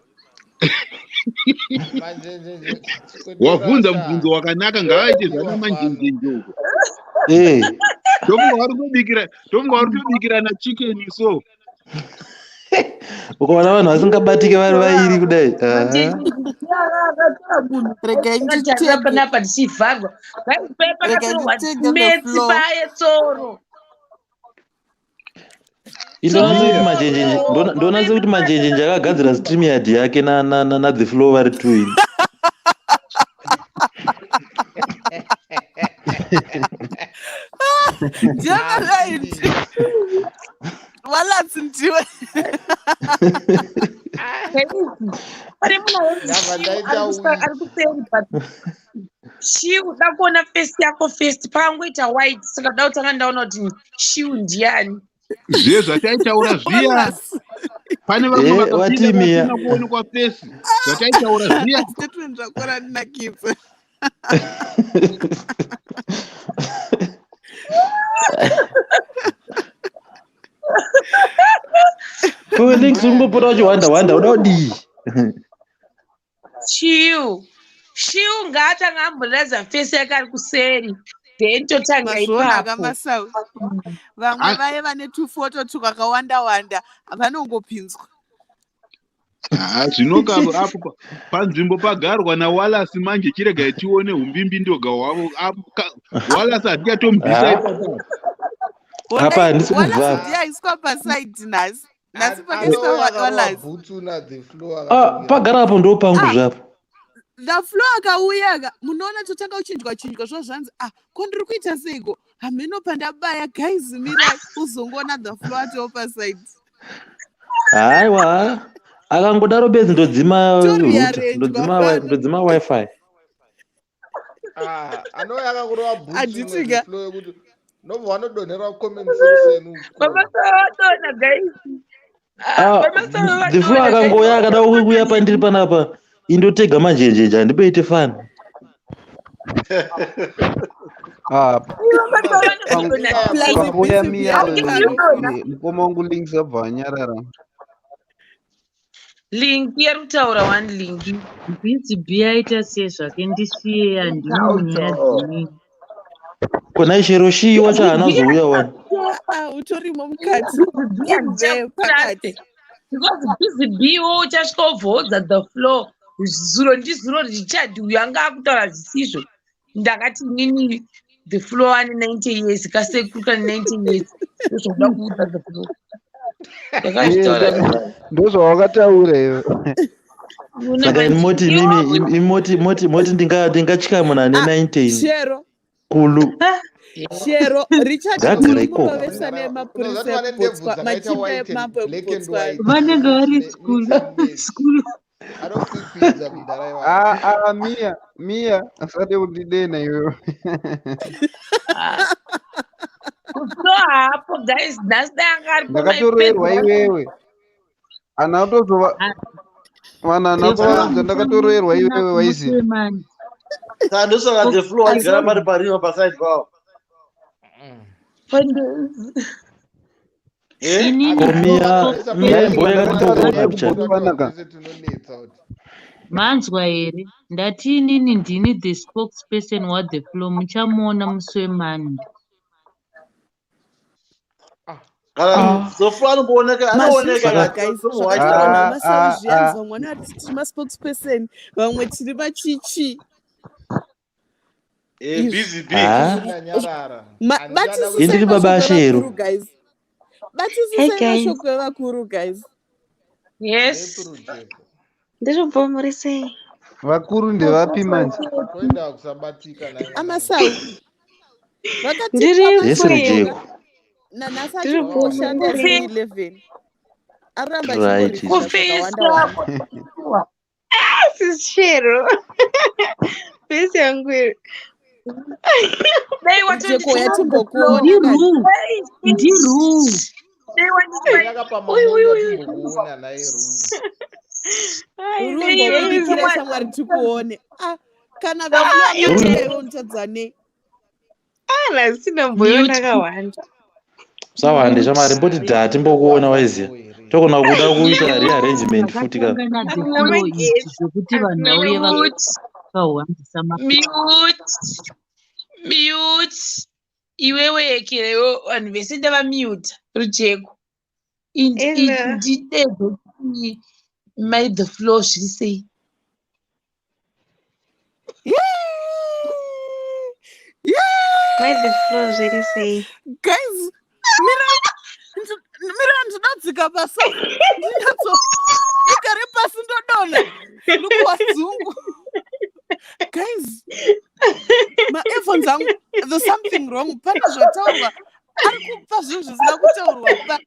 Manjenjenje Wabvunza mubvunzo wakanaka ngavaite zvana manjenjenje uko. Eh. Ndofunga vari kutobikira ndofunga vari kutobikirana chicken so. Ukaona vanhu vasingabatike vari vairi kudai. Ah. Regai Takatarira panapa tichivharwa. Guys, paya Regai pakatorwa nditenge the metsi floor. paye tsoro. Ndonatsa kuti manjenjenje ndonatsa kuti manjenjenje akagadzira stream yard yake na na na, na the floor vari two ini. Ndiye Wallace ndiwe. Pane munhu anonzi Shiu ari kuseri but Shiu da kuona face yako first pakangoita white saka da kutanga ndaona kuti Shiu ndiani. Zviye zvataitaura zviya. Pane vamwe Eh, vakapinda wati Mia. vasina kuonekwa fesi. Zvataitaura zviya. Statement rako randinakidza. Ko links ungopota uchiwanda wanda uda kudii? Shiu. Shiu ngaatanga amboratidza face yake ari kuseri then totanga Mazviona ipapo. kamasau. Vamwe vaye vane tufoto twakawanda wanda vanongopinzwa. Ah, zvinoka apo panzvimbo pagarwa naWallace manje chiregai tione umbimbi-ndoga hwavo. Apo Wallace hatichatombvisa Ah. ipapo. Apa handisi Wallace kubva. ndiye aiswa pasaidi nhasi. Nhasi pakaiswa Anouya akarova Wallace. bhutsu na the floor Ah, pagara apo ndo pangu zvapo. The floor akauya ka munoona totanga kuchinjwa chinjwa zvo zvanzi ah ko ndiri kuita seiko hameno pandabaya guys mirai uzongoona the floor atoo pasaidi. Haiwa. Akangodaro bedzi ndodzima router, Toriarrange ndodzima bafana. ndodzima wifi. Ah, anouya akakurova bhutsu Handiti imwe the ka. floor yekuti nobva wanodonherwa comment section uko. Baba vadona guys. Ah, Baba the floor vadona guys. akangouya akada kuuya pandiri panapa indotega manjenjenje handiboite fani. Ah, Plus panguya busy Mia beyond mukoma wangu Links abva anyarara. Linki ari kutaura one Linki. Busy B aita sei zvake ndisiye handina munyaya dzinini. Kona Shero shii wacho haana kuzouya wani. Ah, utorimo mukati. In there pakati. Because Busy Bee wo uchasvika wobvoodza the floor. Zuro ndizuro Richard uyu anga akutaura zvisizvo. Ndakati inini the floor ane 90 years, kasekuru kane 90 years. Ndozvakuda kuudza the floor. Ndakazvitaura. Ndozvawakataura iwe. Saka imi moti imimi imi moti moti moti ndingatya munhu ane 19 Shero. kulu. Shero, Richard Ngagara uri ikoko. murovesa nemapurisa Unozati vane ndebvu ekuBotswana, dzakaita machinda white and emambo black and ekuBotswana. white. Vanenge vari school school. Anokwikwidza mudhara iwayo. Ah, ah, Mia, Mia, asade kundidena iwewe. Floor haapo guys, nhasi dai anga aripo Ndakatoroerwa maipedza. iwewe. Ana kutozova vanhu hana kuvaudza ndakatoroerwa iwewe waiziva. Saka ndosaka the floor aigara pari parima paside pavo. Inini Ko Mia Mia imboya katimbokuona picha. Manzwa here? Ndati inini ndini the spokesperson wa the floor. Muchamuona musi weMonday. Kana the floor anombooneka anooneka Mazvizwa kana guys, so white. zvakataurwa Ah, naMasawi ah, zviyanzi ah. vamwe vanoti tiri maspokesperson, vamwe tiri machichi. Eh, busy bee. Ah. Ndanyarara. Batisisai Indiri baba mashoko Shero. evakuru guys. Hey Batisisai guys, mashoko evakuru guys. Yes. ndiribho muri sei? Vakuru ndevapi manje? Toenda kusabatika naye. Amasawi vakatipa Ndiripo Yes mashoko Rujeko. nanhasi Ndiripo achirikushanda muri sei? 11 aramba Right. achingorevha zvakawanda wanda. Kufiswa. Sis Shero. Besi yangu iri. Dai Rujeko watonditi yatimbokuona kani. Ndiru. Ndiru. Dai wanditi Yakapa uyu uyu mamonya uyu. timbokuona naye Ru. Ai, Rumbo Dai guys. budikira shamwari tikuone. Ah, kana vaflow Ah, akabuda iwe. iwe unotadza nei? Ah, nhasi ndamboiona Mute. kawanda. Sawande shamari mboti dha timbokuona waiziya. Togona kuda kuita rearrangement futi ka. Zvakatanga na the Hakuna floor izvi magetsi. zvekuti vanhu Hakuna vauye Mute. vakahwandisa mapepa. Mute. Mute. Iwewe ekerewo vanhu vese ndavamute Rujeko. Ena. Ndidedze kuti mai the floor zviri sei. Mai the floor zviri sei? Guys, mirai mirai ndinodzika pasofa ndinatso ndigare pasi ndodonha ndikuwa dzungu. Guys, maearphones angu there's something wrong. Pane zvataurwa ari kupa zvinhu zvisina kutaurwa pa.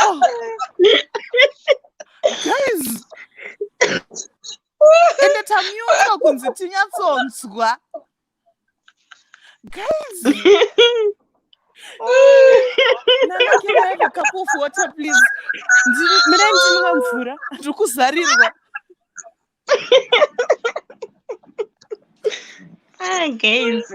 Oh, guys, ende tamutwa kunzi tinyatsonzwa. Guys, Nana, can I have a cup of water, please? Mirai ndinwa mvura, ndiri kuzarirwa. Ah, guys.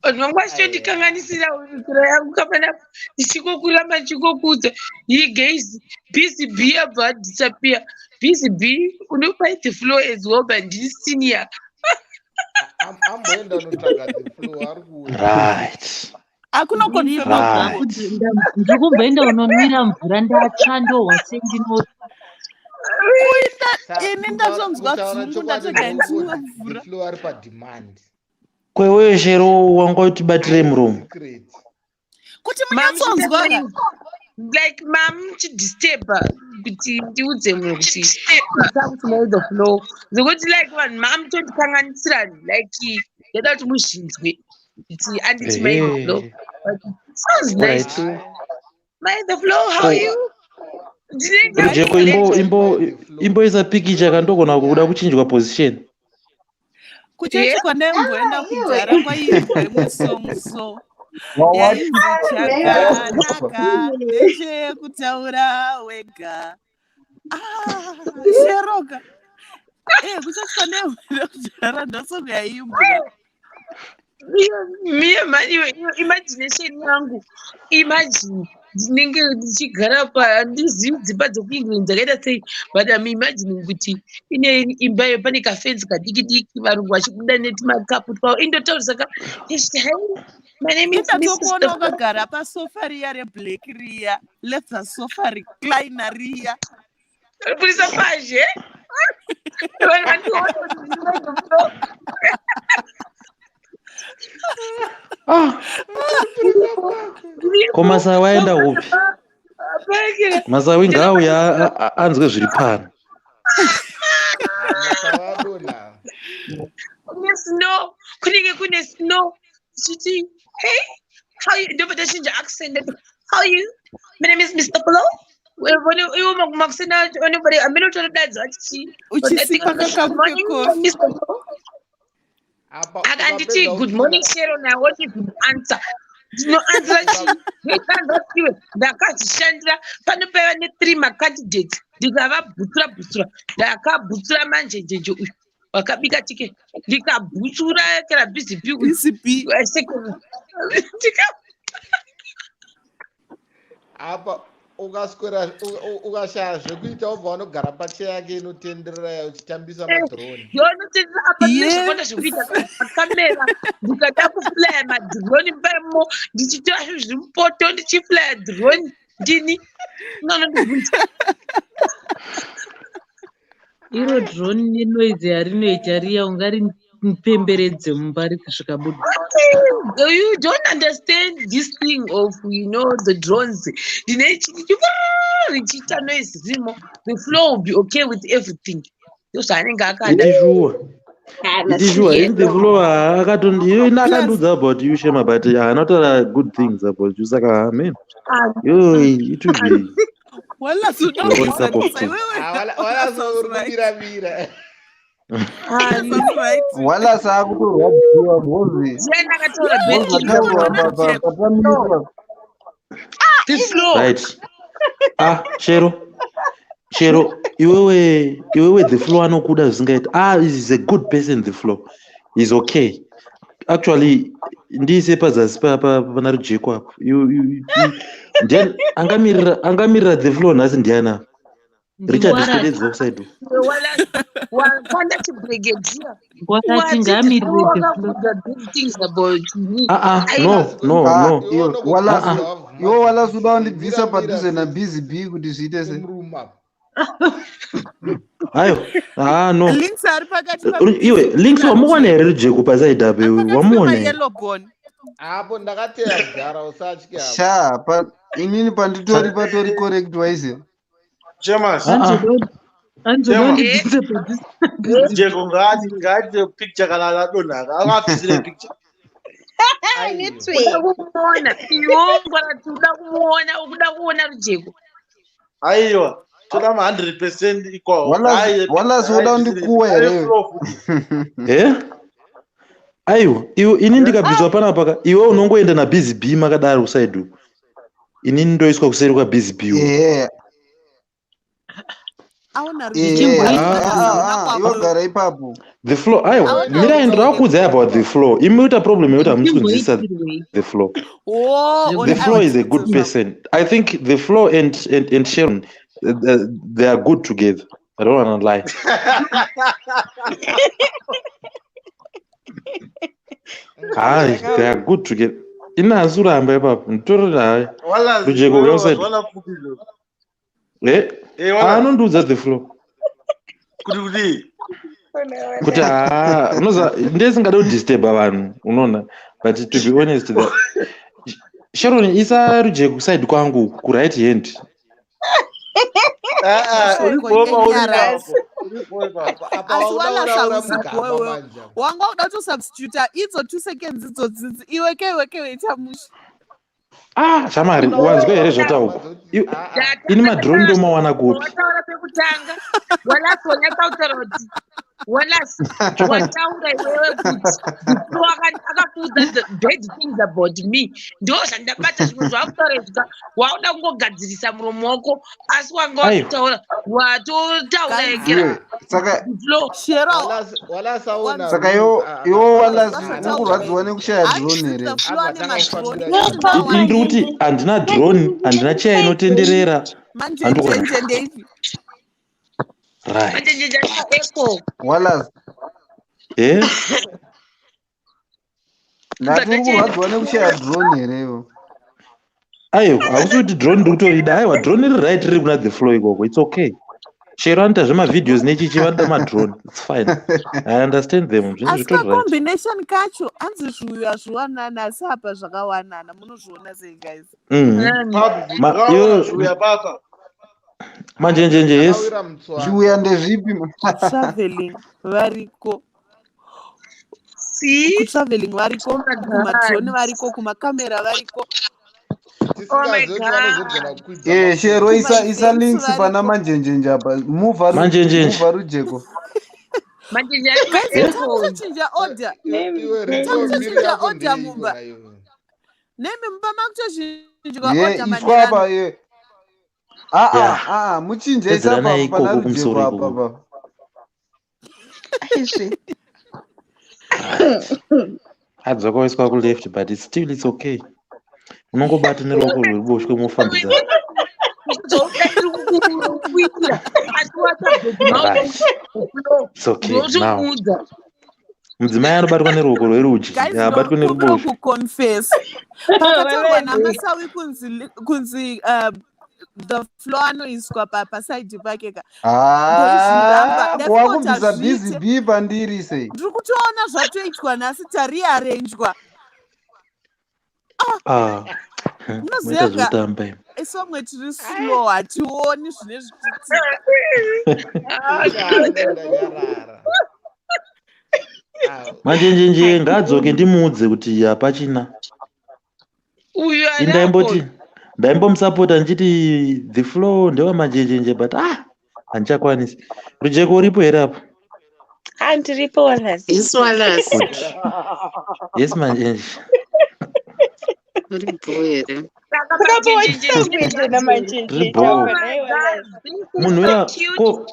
Vanhu vangu vachitondikanganisira nzira yangu kapana ndichikokuramba ndichikokuudza he guys Busy Bee abva adisappear. Busy Bee unopa the floor as well but ndini senior. Amboenda unotsvaga the floor ari kuuya. Right. Hakuna Ndiripo confirma zvangu Right. ndiri kumboenda unonwira mvura ndatsva ndohwa sendino kuita ini ndatonzwa Kutaura dzungu chokwadi ndatega ndinwe ndinongoti the mvura. floor ari pademand. Kwewewe Shero wanga utibatire muromo. Secret. Kuti Mam munyatsonzwa ka? like mam chidisturba kuti ndiudze munhu kuti kuti mai the floor zvekuti like vanhu mamutondikanganisira like ndada kuti muzvinzwe kuti anditi mai the floor Ehe. but it sounds nice Alright. though. Mai the floor how Ko are you? Ndinenge Rujeko imbo imbo imboisa pikicha kandogona kuda kuchinjwa position. Kuchechi Yeah. kwandaimboenda Ah, iwe. kudhara kwaiimbwa imwe song so yainzi chakanaka ndechekutaura wega. Ah, Sheroka. Eh, kuchechi kwandaimboenda kudhara ndosong yaimbwa. Miye mani iwe imagination yangu imagine Ndinenge ndichigara pa, handizivi dzimba dzekuEngland dzakaita sei, but I'm imagining kuti ine imba iyo pane kafenzi kadiki diki, varungu vachibuda netumakapu twavo. Indotaurisa ka, "Hey, my name is Mrs. Ndatokuona wakagara pasofa riya reblack riya, leather sofa recliner riya. Purisa pazhe. Vanhu vandiona kuti ndinondo. Ah, ko Masawi aenda upi? Masawi ngaauye anzwe zviri pano. Masawi adonha. Kune snow, kunenge kune snow. Chiti, "Hey, how you?" Ndobva tachinja accent. "How are you? My name is Mr. Flo." Iwo makusina anobva amene utorodadza achichi. Uchisipa kakapu kekofi. Mr. Flo. Apa Akanditi, ukapedza "Good morning, Sharon." I won't even answer. Ndinoanzira chii? Ndeikanzatiwe ndakazvishandira. Pano paiva ne3 macandidates, ndikavabhutsura bhutsura. Ndakabhutsura manje njenje uyu wakabika tike, ndikabhutsura kera Busy Bee uyu. Busy Bee. Second. Ndika Apa ukaswera ukashaya zvekuita, wobva wanogara pacheya yake inotenderera ya uchitambisa madrone. Ndonotendera apa ndine zvakawanda zvekuita pakamera. Ndikada kuflya madrone pamo, ndichitora zvinhu zviri mupoto, ndichiflya drone, ndini unonondibvunza. Iro drone nenoise yarinoita riya, ungaripemberedze mumba kusvika buda. You don't understand this thing of the drones. Ndine richiita noise zimo. The flow will be okay with everything. Ndozvaanenge akada. Iti shuwa. Iti shuwa, in the flow akatondi iyo ina akandiudza about you, Shema, but haana kutaura good things about you, saka amen. Yo, it will be Wallace your own cup of unokusanisa tea. iwewe. Walaso uri Sounds right. kumiramira. Sounds right. Wallace akutorwadziwa bhozi. Ndiani akataura bad Bhozi things ataurwa about patamiswa. the flow? Right. Ah, Shero. Shero, iwewe the flow anokuda zvisingaiti. Ah, is a good person, the flow. Is okay. Actually, ndiise pazasi pana Rujeko apo. Ndiani angamirira the flow nhasi, ndiani apa? Richard. Ndingwarati. Swededzwa kuside. Wakanda chibrigadier. Ngwarati Wati the ngaamirire flow the flow. akakuudza good things about me. Ah ah, Aiwa. no, no, Ah, no. iwe Ah Wallace, ah. iwe Wallace, uda kundibvisa Mira, mira, padhuze naBusy Bee kuti zviite sei? Murumu apa. Ayo. Ah, no. Links ari pakati. Iwe, Links, wamuona here Rujeko paside apo iwe? Pakati Wamuona here? pemayellow bone. Apo ndakateya kudhara, usatya apo. Sha, inini panditori patori correct wise. Chemas. Ah ah. Chema. Anzodondibvise padhuze. Jeko ngaati picture kana adonha angabvisire picture. Uda kumuona iwo Ngwarati, uda kumuona, ukuda kuona Rujeko. Aiwa, toda ma 100% equal. Wallace, Wallace, uda kundikuwa here iwe? Eh? Aiwa, iwe, ini ndikabviswa panapa ka, iwe unongoenda naBusy Bee makadaro kuside uku. Inini ndoiswa kuseri kwaBusy Bee uku. Ehe, Aona ehe, Ah. ah, ah, iwe gara ipapo. The flow, aiwa, Aona mirai, ndoda kukuudzai about the flow. Imi uita problem yekuti hamusi kunzwisisa Zvichimboitirwei? the flow. Oh, The flow is a good person. I think the flow and Sharon, they are good together. I don't wanna lie. Hai, they are good together. Ina hasi kuramba ipapo. Nditori hai. Rujeko uya uside. Eh? Eh, Wallace. Anondiudza the flow. Kuti kuti Kuti haa, unoza ndesingade kudisturba vanhu, unoona. But to be honest, Sharon, isa Rujeko kuside kwangu ku right hand. Ah, ah, uri boma uri Nyara. ipapo. Uri boma ipapo. Apa Asi wauda Wallace uraura hausi mugaba wewe. manje. Wanga uda kutosubstituta idzo 2 seconds idzodzidzi, iwe ke iwe ke weita mushe. Ah, shamari, wanzwa here zvataurwa? Ini madrone ndomawana kupi? Wataura pekutanga, Wallace, wanyatsa kutaura kuti Wallace, wataura iwewe kuti Duplo akakuudza the bad things about me. Ndo zvandabata zvimwe zvakutaura izvika wauda kungogadzirisa muromo wako asi wanga Aiwa. watotaura watotaura Iwe, yekera saka Duplo. Shero Wallace aona saka rules iwo iwo Wallace haana ukurwadziwa nekushaya drone hanzi here? the flow abva ane atanga madrone kufambira even now Ini ndiri kuti handina drone, handina cheya inotenderera. Handikuona. Manjenjenje ndeipi? Right. Manjenjenje ane echo. Wallace, Eh? ndati uri kurwadziwa nekushaya drone here iwo? Aiwa, hausi kuti drone ndiri kutorida. Aiwa, drone riri right riri kuna the floor ikoko. It's okay. Chero anoita zvemavideos nechichi vanoda madrone. It's fine. I understand them. Zvinhu Asi zvitori right. kacombination kacho hanzi zviuya zviwanana asi apa zvakawanana munozviona sei guys? Mhm. Papi, Ma, ndakaona iwo zviuya papa. manjenjenje yes. Akawira mutswanda. Zviuya ndezvipi? Kutraveling variko, See? kutraveling variko, Oh my kumadrone God. variko, kumakamera variko, Oh my Tisingazivi kuti vanozogona God. kukwidza Eh, Shero makomo. isa kumaevents links pana variko. manjenjenje apa. Muvha Manjenjenje. muvha rujeko. Manjenjenje ane Guys, Eh? maecho. takutochinja order, Iwe Ringo, mbiri takutochinja yako order ndeiko mumba. naiwe? Nemi mumba makutochinjwa Ye, order iswa manherano. apa ye. Ah ah Yeah. ah, muchinje isa apa Pedzeranai pana ikoko rujeko kumusoro apa ikoko. apa. Aizve. Right. Adzoka kuleft but it's still it's okay. Unongobata neruoko rweruboshwe mofambidzana. Kuitira asi watabhedhi Right. It's okay now. unotomuudza Mudzimai anobatwa neruoko rwerudyi, Guys, haabatwi ndokumbira neruboshwe. kuconfess. Pakataurwa Wallace. namasawi kunzi the floor anoiswa pasaidi pake ka. Ndoizviramba Ah, ndafunga kuti kuwakubvisa busy hazviite. bee pandiri sei? Ndiri kutoona zvatoitwa nhasi tariarenjwa. Ah. Moita Munoziva ka zvekutamba imi. isomwe tiri slow hationi zvine zvichiitika. Ini hangu ndanyarara. Ah, Manjenjenje ngaadzoke ndimuudze kuti hapachina. uyu Ini ari apo ndaimboti ndaimbomusapota ndichiti the flow ndewamanjenjenje but ah handichakwanisi. Rujeko uripo here apo? Ah, ndiripo Wallace. Yes, Wallace. Good. Yes manjenje. Uri bho here? saka Saka manjenjenje pawaita kuenda Ndiri namanjenjenje bho. oh apa my nhai God, Wallace. this is Munhu so uya cute. ko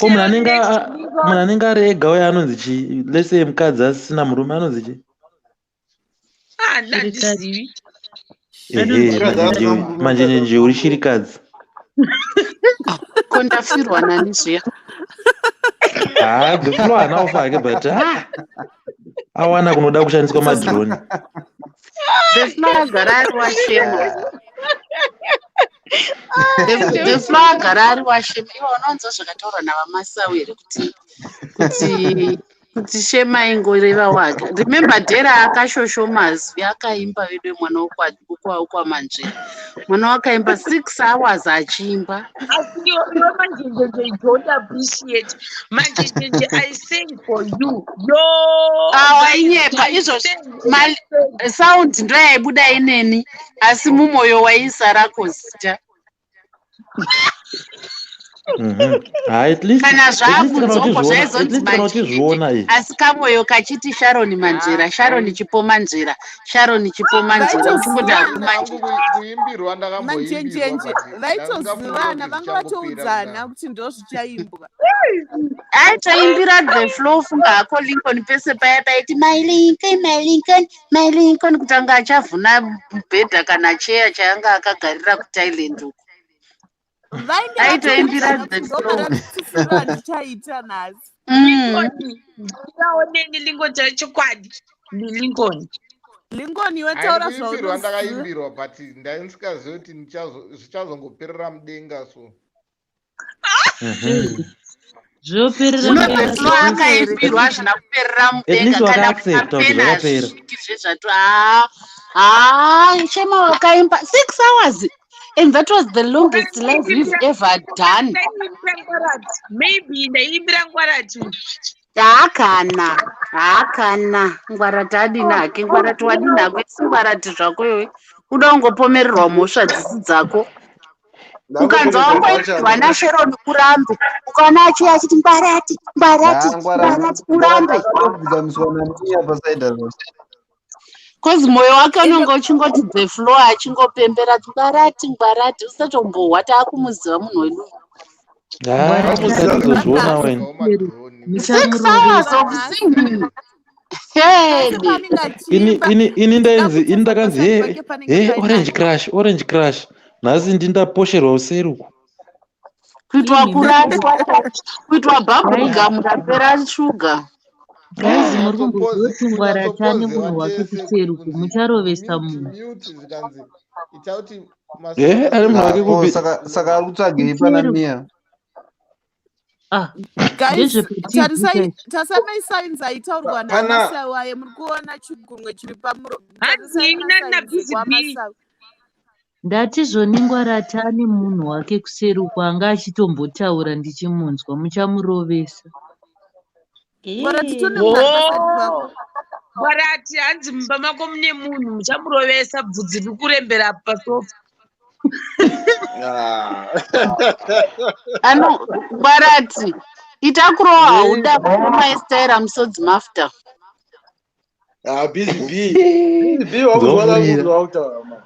munhu Shero anenge next to munhu Lincoln. anenge ari ega uya anonzi chi let's say mukadzi asisina murume anonzi chi Ah, Shirikadzi. handizivi. ehe Anonzi mukadzi asina manjenje murume mukadzi manjenjenje asina uri murume. shirikadzi. Ah, ko ndafirwa nani zviya? Ah, the flow haana kufa hake but ah awana kunoda kushandiswa madrone. The flow agara ari washema. Ah, The flow agara ari washema. Iwe unowanzwa zvakataurwa navamasawi here kuti kuti kuti shema ingoreva wake. Remember Dhera akashoshoma zwi akaimba vedu mwana wokwamanzvera. Mwana wakaimba 6 hours achiimba. Asi iwe manjenjenje, you don't appreciate. Manjenjenje, I sing for you. Yo, Ah, guys, wainyepa I izvozvi sang, I sang. sound ndo yaibuda ineni asi mumwoyo waisa rako zita. Mhm. Ah, at least Kana at least kana zvaakunzoko uchizviona at zvaizonzi least kana manjenjenje uchizviona eh. asi kamwoyo kachiti Sharon Manzvera, Sharon Chipo Manzvera, Sharon Chipo Manzvera uchingoti Vaitozivana haku Ini hangu Manzvera. kuimbirwa ndakamboimbirwa manjenjenje but ndandingafunga vaitozivana kuti vanga zvichangopera vatoudzana kudaro. kuti ndo zvichaimbwa. Aitoimbira the flow funga hako Lincoln pese paya paiti my Lincoln, my Lincoln, my Lincoln kuti anga achavhuna mubhedha kana cheya chaanga akagarira kuThailand uko. Vainge Aitoimbira vatoudzana the kuti ndo flow. maratisiro andichaita nhasi. Lincoln, ndingaoneni Lincoln chachokwadi. Lincoln. Lincoln iwe Hayi taura kuimbirwa zvaunoziva. ndakaimbirwa but ndaisingazivi kuti zvichazongoperera mudenga so. Mhm. Zvoperera Zvino the mudenga flow zvese. akaimbirwa hazvina kuperera At mudenga least kana wakaaccepta kuti kumapena zvakapera. hazvisviki zvezvatu haa shema wakaimba 6 hours and that was the longest live we've ever done. Ndaiimbira ngwarati. Maybe ndaiimbira ngwarati. Haakana haakana ngwarati adini hake ngwarati wadini hako isi ngwarati zvako iwe uda kungopomererwa mhosva dzisi dzako. Ukanzwa wangoimbirwa naSharon urambe. Ukaona achiuya achiti ngwarati, ngwarati, ngwarati urambe. Akatodzikamiswa namiya pasaida zvose. Cause moyo wake unenge uchingoti the floor achingopembera ngwarati ngwarati usatombohwa taakumuziva munhu wedu. Ah, usatozozviona wena. 6 hours of singing. Hey. Ini ini ini ndainzi ini ndakanzi he he orange crush orange crush nhasi ndindaposherwa useri uku. Kuitwa kuraswa kuitwa bubble gum rapera shuga. Guys, muri kumboziva kuti ngwarati ane munhu wake kuseri uku mucharovesa munhu. Mute zvikanzi ita kuti Eh, ari munhu wake Ah, ko kupi? saka saka ari kutsvagei pana Mia? Ah, Guys, ndezvepaTV tarisai chaizvo. tarisai masigns aitaurwa Pana namasawi aye muri kuona chigunwe chiri pamuromo tarisai Hanzi nani masigns naBusy B. ekwamasawi Ndati zvoni ngwarati ane munhu wake kuseri uku anga achitombotaura ndichimunzwa muchamurovesa. Ngwarati tone munhu ari paside pako Hoo. Ngwarati hanzi mumba mako mune munhu muchamurovesa bvudzi riri kurembera pasofa. Ah. Ano ngwarati ita kurowa hauda kumaestaira musodzi mafuta. Ah, busy B. Busy B wakunzwa Ndomurira. munhu wautaura manje.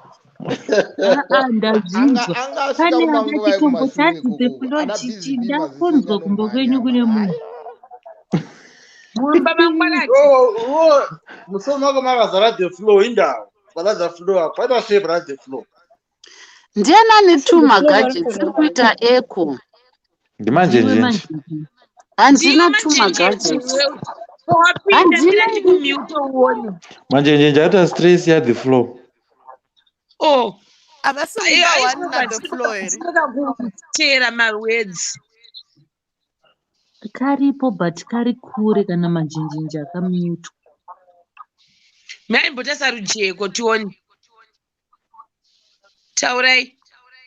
Aa anga ndazvinzwa. anga asvika Pane kumanguva akachitomboti ekumashure hanzi the ikoko floor ana busy chichi b maziso ndakunzwa kumba kwenyu enyu kune anomhanya munhu. Mumba mangwarati. Oh, oh, musoro mako makazara the flow indawo. Pana the flow, hapana sei pana the flow. Ndiani ane Asi two the floor vari magadgets iri kuona kuita echo. Ndimanje Ndiwe njenje. manje. Handina Ndiwe two manjenjenje magadgets. iwewe. Wapinda mira Handina ndikumute uone. Manjenjenje ata stress ya the flow. Oh. havasi Aiwa mumba one aiwa na the floor here ndinoda kuteera mawords. Karipo but kari kure kana manjenjenje akamutwa. Maimbotasa rujeko tione. Taurai.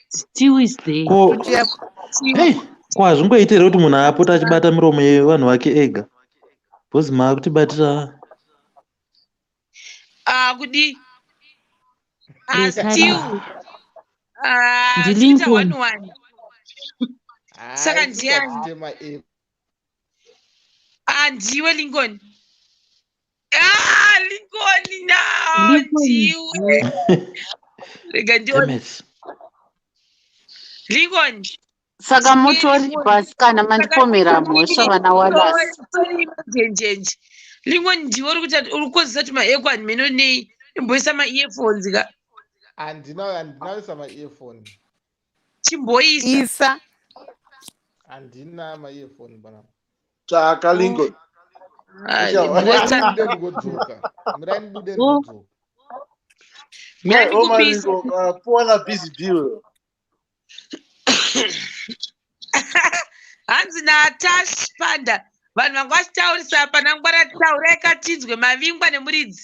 Still is there. Ko rujeko hey, ko hazvingoiti here kuti munhu apota achibata miromo yevanhu vake ega? Because maakutibatira Ah kudi. Ah Eh, still. karipo. Ah zviita NdiLincoln. one one. Saka hai ndiani? tikatitema epo Ah ndiwe Lincoln. Ah Lincoln now Lincoln is ndiwe. there. Rega damn ndione. it. Lincoln. Saka Ndiwe mutori Lincoln. pasi kana Saka mandipomera mhosva vana Wallace. sorry manjenjenje. Lincoln ndiwe uri kuita uri kukonzesa kuti maeko handimeno nei. Imboisa ma-earphones ka. handina handina kuisa maearphone Chimboisa. isa handina maearphone panapa Tsvaka Lincoln. Ah, Uchawa. mirai imboisa. ndibude ndigodzoka mirai ndibude Oh, ndigodzoka Mira Mai, oh ndikupisa. Maringo, puwa busy B uyo. Hanzi naTash Panda. Vanhu vanga vachitaurisa pana ngwara taurai katinzwe mavingwa nemuridzi.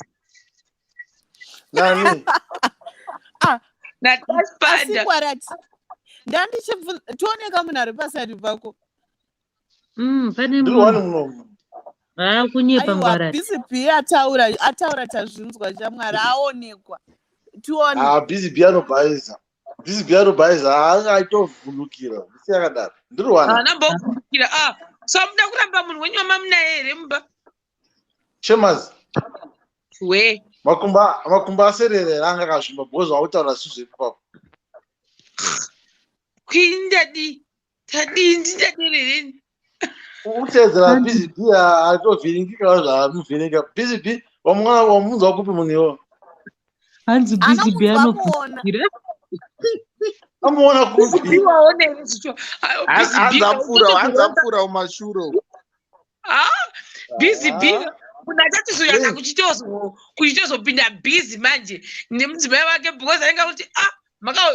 Nani? ah NaTash asi Panda. ngwarati ndandichibvunza tioneka munhu ari paside pako pane Ndiri wani munhu. munomu. Haa kunyepa aiwa ngwarati. busy b ataura ataura tazvinzwa chamwari aonekwa tione Ah, busy B anobhaiza. Busy B anobhaiza, haanga aitovhunukira. Misi yakadaro. Ndiri wani. Haana mbokukira. Ah, so muda kuramba munhu wenyu wamamunaye here mumba? Chemazi. We. Makumba makumba aserere anga akazvimba because wautaura zvinhu zvepapo. Kwini ndadi. Tadii ndindaderereni. Ukuteedzera Hanzi busy B atovhiringika zvaamuvhiringa. Busy B wamwana wamunzwa kupi munhu iwo? hanzi busy B anomunzwa muona anobvukira. Amuona Busy kupi? B waona here zvicho. Ayo busy B hanzi apfuura hanzi unotokuona. apfuura kumashure uko Ah, busy B. Ah, Munhu achatizoyaka hey. kuchitozopinda busy manje nemudzimai wake because anenge akuti ah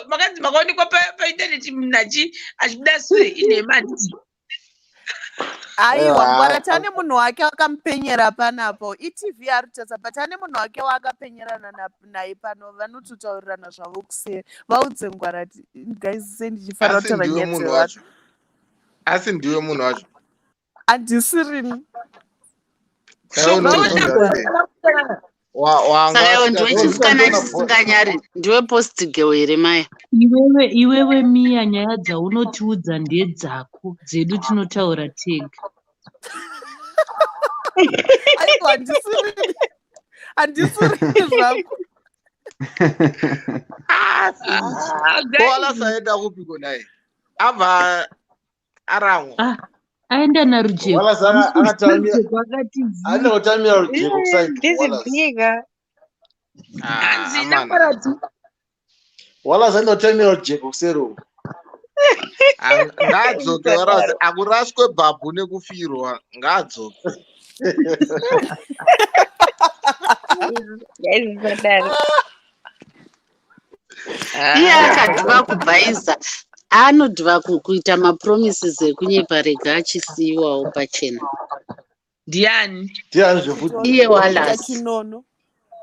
makanzi makaonekwa paintaneti munhu achibuda sure inhema handiti. aiwa Ah, ngwarati ane munhu wake wakamupenyera panapo itv ari kutadza but ane munhu wake waakapenyerana naye pano vanototaurirana zvavo kuseri vaudze ngwarati guys sei ndichifanira asi kutaura ndiwe nyaya munhu dzevanhu wacho asi ndiwe munhu wacho handisirini saka So unozviziva sei Wanga Saka iwe ndiwe asingagoni. chisikana chisinganyari, ndiwe post girl here maya? Iwewe Miya, nyaya dzaunotiudza ndedzako, dzedu tinotaura tega. Aiwa, handisiri, handisiri zvangu. Ah, Koala guys. saenda kupi konai? Abva aramwa. Ah, aenda naRujeko. Wallace akatamira Rujeko akati zii. aenda kutamira Rujeko kuside Busy Wallace. bigger. Ah, Hanzi amana. naparati. Wallace aenda kutamira Rujeko kuseri uko. Ngaadzoke Wallace, akuraswe bhabhu nekufirwa, ngaadzoke. Guys, zvisadaro. Iye Ah. akadhiva kubhaiza, anodhiva kuita mapromises ekunyepa rega achisiyiwawo pachena. Ndiani? Ndiani zvefuti? Iye Kuita Wallace. chinono.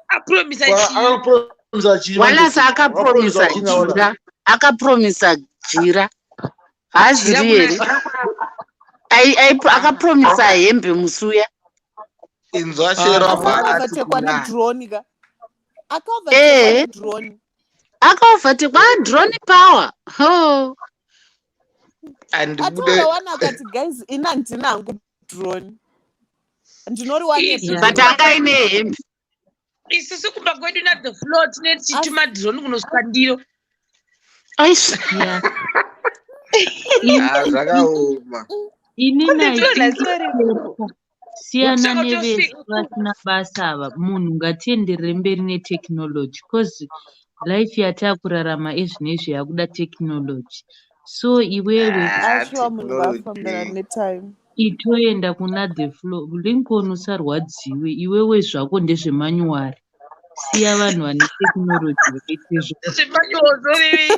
Apromisa chii? Akapromisa chii manje? Wallace Akapromisa akapromisa chii naWallace? jira, akapromisa jira. Jira Haaziri kuna here? Akapromisa hembe musi uya. Inzwa shero abva ati Akaovatekwa kuna. nedrone ka. Akaovatekwa Ehe, nedrone. akaovhatekwa drone power. Ho. Andibude Ataura wani akati guys, ini handina hangu drone. Ndinoriwanepi Isusu But drone? anga aine hembe. Isusu kumba kwedu na the floor tine tichituma drone kunosvika ndiro. Aish. Yeah. Ah, zvakaoma. Inini I Kunditona think sorry kuku. siyana Wotanga nevese kutosvika. vasina basa ava, munhu ngatienderere mberi netechnology cause life yataakurarama ezvinezvi yakuda technology. So iwewe Ah, Ashuwa munhu vaafambirana technology. netime. itoenda kuna the floor. Lincoln usarwadziwe, iwewe zvako ndezvemanyuwari. Siya vanhu vane technology vaite zvavo. Zvemanyozo riri.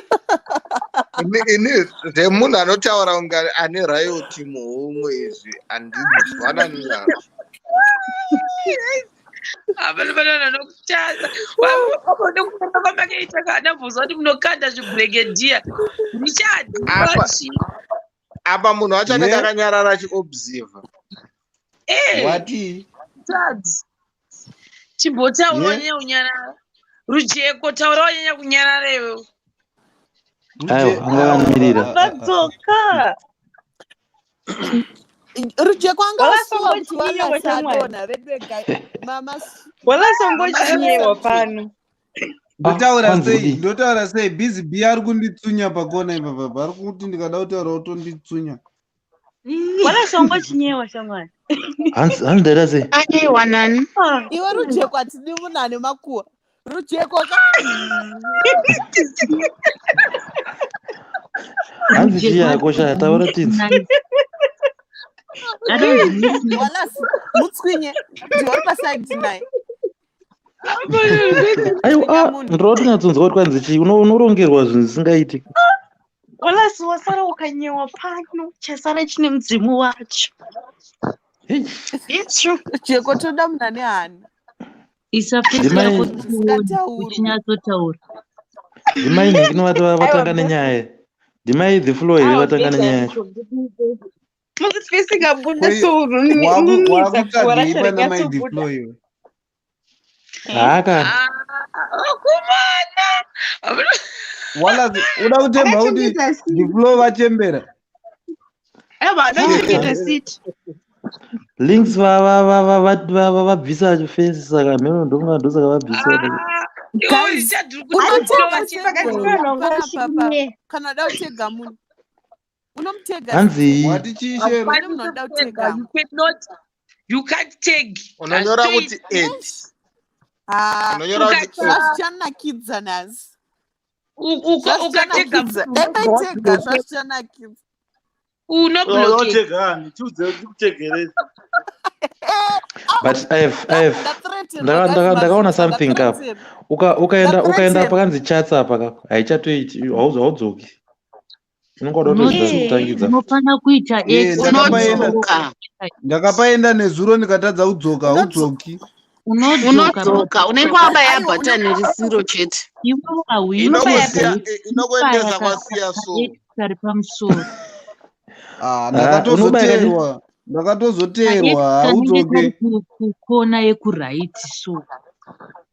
Ini zvemunhu anotaura kunge ane rayoti muhomwe izvi handinzwanani nazvo. Hapana nokuchaza. Nekufamba kwamakaita kana bvunza kuti munokanda zvibhuregedhiya. Richard Apa wachi. apa munhu wacho anenge Ye akanyarara achiobserva. Eh, wati Richard. Chimbotaura ye wanyanya kunyarara. Rujeko taura wanyanya kunyarara iwewe. Aiwa, ruje anga vanomirira. Vadzoka. Rujeko anga asuwa kuti Walasongochinyewa Wallace shamwari. adonha vedu mama Walasongochinyewa mama pano. Ah, Ndotaura kwanzi sei? kudii? Ndotaura sei? Busy B ari kunditsunya pakona ipapa. Ari kuti ndikada kutaura otonditsunya. Walasongochinyewa shamwari. Hanzi hanzi ndaita sei? Anyewa nani? Ah. Iwe Rujeko hatidi munhu ane makuhwa. Rujeko ka Hanzi chii Rujeko yakosha taura tinzi. anonzi Anonzi Miss Nice. Wallace mutswinye ndiwe pasaidi naye. Aiwa, Tswinya ah, munhu. ndinoda kutonyatsonzwa kuti kwanzi chii. Unorongerwa zvinhu zvisingaiti. Wallace wasara ukanyewa pano. Chasara chine mudzimu wacho. Hey, Itsvo. Rujeko toda munhu ane hana. Isa fesi ndimai yako tione Zvisingataurwi. uchinyatsotaura. ndimai nhingi Aiwa vatanga nenyaya. Ndimai the floor here Aiwa vatanga bhedha nenyaya yacho. Mukuti Koi so rununidza guva wakutsvagei racho pana mai the ringatsobuda. floor iwe? Haaka. Ah, vakomana. Wallace uda kutemba kuti Akachengeta the siti. floor vachembera. Aiwa anochengeta siti. Links vabvisa fesi saka mheno ndonga ndosaka vabvisa. Ah, iwe Guys, Richard uri kuti the floor unotega vachembera. Pakati sei pevanhu vanga panapa pa vachinyeya. kana uda kutega munhu unomutega sei? Hanzi Wati chii shero? Pane munhu Haukwanisi anoda kutega. kutega. You cannot. You can't tag. Unonyora kuti Hazvitoiti. add. Eish. Ah, Unonyora kuti add. zvazvichanakidza nhasi. Ukatega Zvazvichanakidza. munhu Dai unobva maitega wablokeka. zvazvichanakidza. Unoblokeka. Unotega ani? Tiudze tikutegerei. But I've I've Ndathreatenwa guys, ndakaona mazita something up. ndathreatenwa. Ukaenda ukaenda Ndathreatenwa. pakanzi chats apa ka haichatoiti haudzoki. Unonga wada Unodzoka. kutozvida kutangidza futi. Unofana kuita Eh, X ndakapaenda Unodzoka. ndakapaenda nezuro ndikatadza kudzoka Unodzoka. haudzoki. Unodzoka Unodzoka. Unenge wabaya Aiwa bhatani risiro chete. iwewe hauiti Inokusiya Inokusiya bhoti ubaya inokuendesa kwasiya so. kaX kari pamusoro. Ah, Ah, unobaya kachi ndakatozoteerwa. KaX Ndakatozoteerwa kanenge kari haudzoke. kukona yekuraiti so.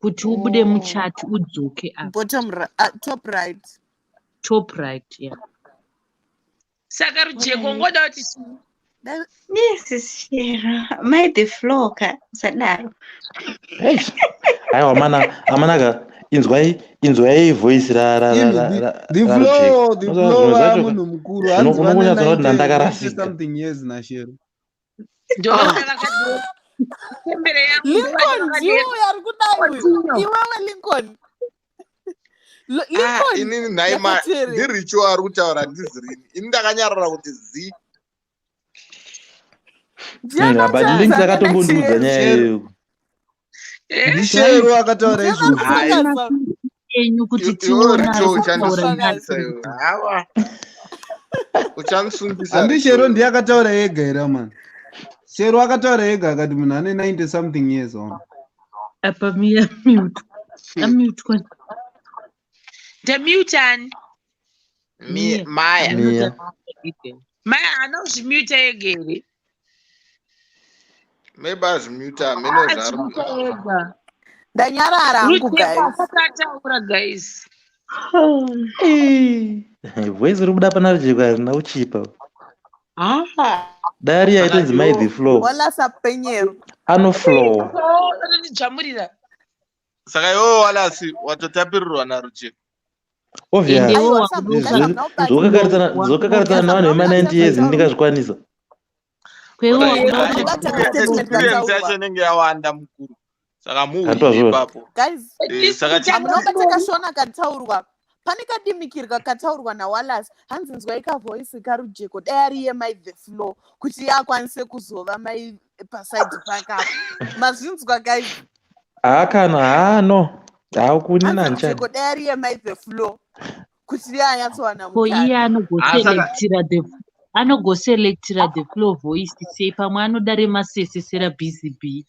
Kuti ubude Oh. muchat udzoke apa. Bottom top right. Top right, yeah. Saka Rujeko Alright. ngoda kuti chii? Yes, Shero. Mai the floor ka usadaro. Eish. Aiwa amana amanaka inzwai inzwai voice ra ra ra Imi, ra the, ra the raRujeko. flow the Unoziva flow zvinhu va zvacho munhu mukuru hanzi vane unonyatsoona kuti 90 ndandakarasika. something years naShero. Ndovana vakadero. Chembere yangu ndovana Lincoln vakadero. ndiwe uyo ari kudai uyu. Continue. Iwewe Lincoln. Ah, Lincoln inini nhai ma yakateerera. ndiricho ari kutaura ndizirini. Ini ndakanyarara kuti zi. Ndiani But Links achazana akatombondiudza naChero? nyaya Shero iyoyo. ndiShero akataura Ndiani ari izvozvo. Hai, kufakaza? Enyu kuti iwe tione ari Richo kutaura Kufakaza. uchandisungisa iwe. Hawa, uchandisungisa Handi Richo Shero iwe. ndiye akataura ega here man. Shero akataura ega akati munhu ane 90 something years on. Apa miya mute. Amutwa Ndamute ani? Mia. Maya. Mia. Mai haana kuzvimuta ega here? Maybe azvimuta hameno zvaari Azvimuta ega. Ndanyarara hangu Rujeko guys. asati ataura guys. Voice riri kubuda pana Rujeko harina kuchipa. Ah. Dai Saka yaitonzi mai iwo the flow. Wala sapenyero. Anoflow. Anotidzvamurira. saka iwewe walasi watotapirirwa naRujeko. Obvious. Endewo Aiwa samuna ubata. Zvokakaritana navanhu vema 90 years ndingazvikwanisa. Kwewo Alright, wanga ah, Ubata experience kastatement experience kataurwa. yacho inenge yawanda mukuru. Saka muhwine Hatwazvona. ipapo. Guys, At Eh, least saka hamuna kutanga kubata kashona kataurwa. Pane kadimikirwa kataurwa naWallace. Hanzi nzwai kavoice kaRujeko. Dai ari iye mai the floor kuti iye akwanise kuzova mai pasaidi pakapo. Mazvinzwa guys. Haa kana haa no. Haa kuni Hanzi nanchani. Rujeko dai ari iye mai the floor kuti iye anyatsowana ko iye mukana. Ah, saka anogoselectira the anogoselectira the flow voice sei pamwe anoda remasesesera busy bee.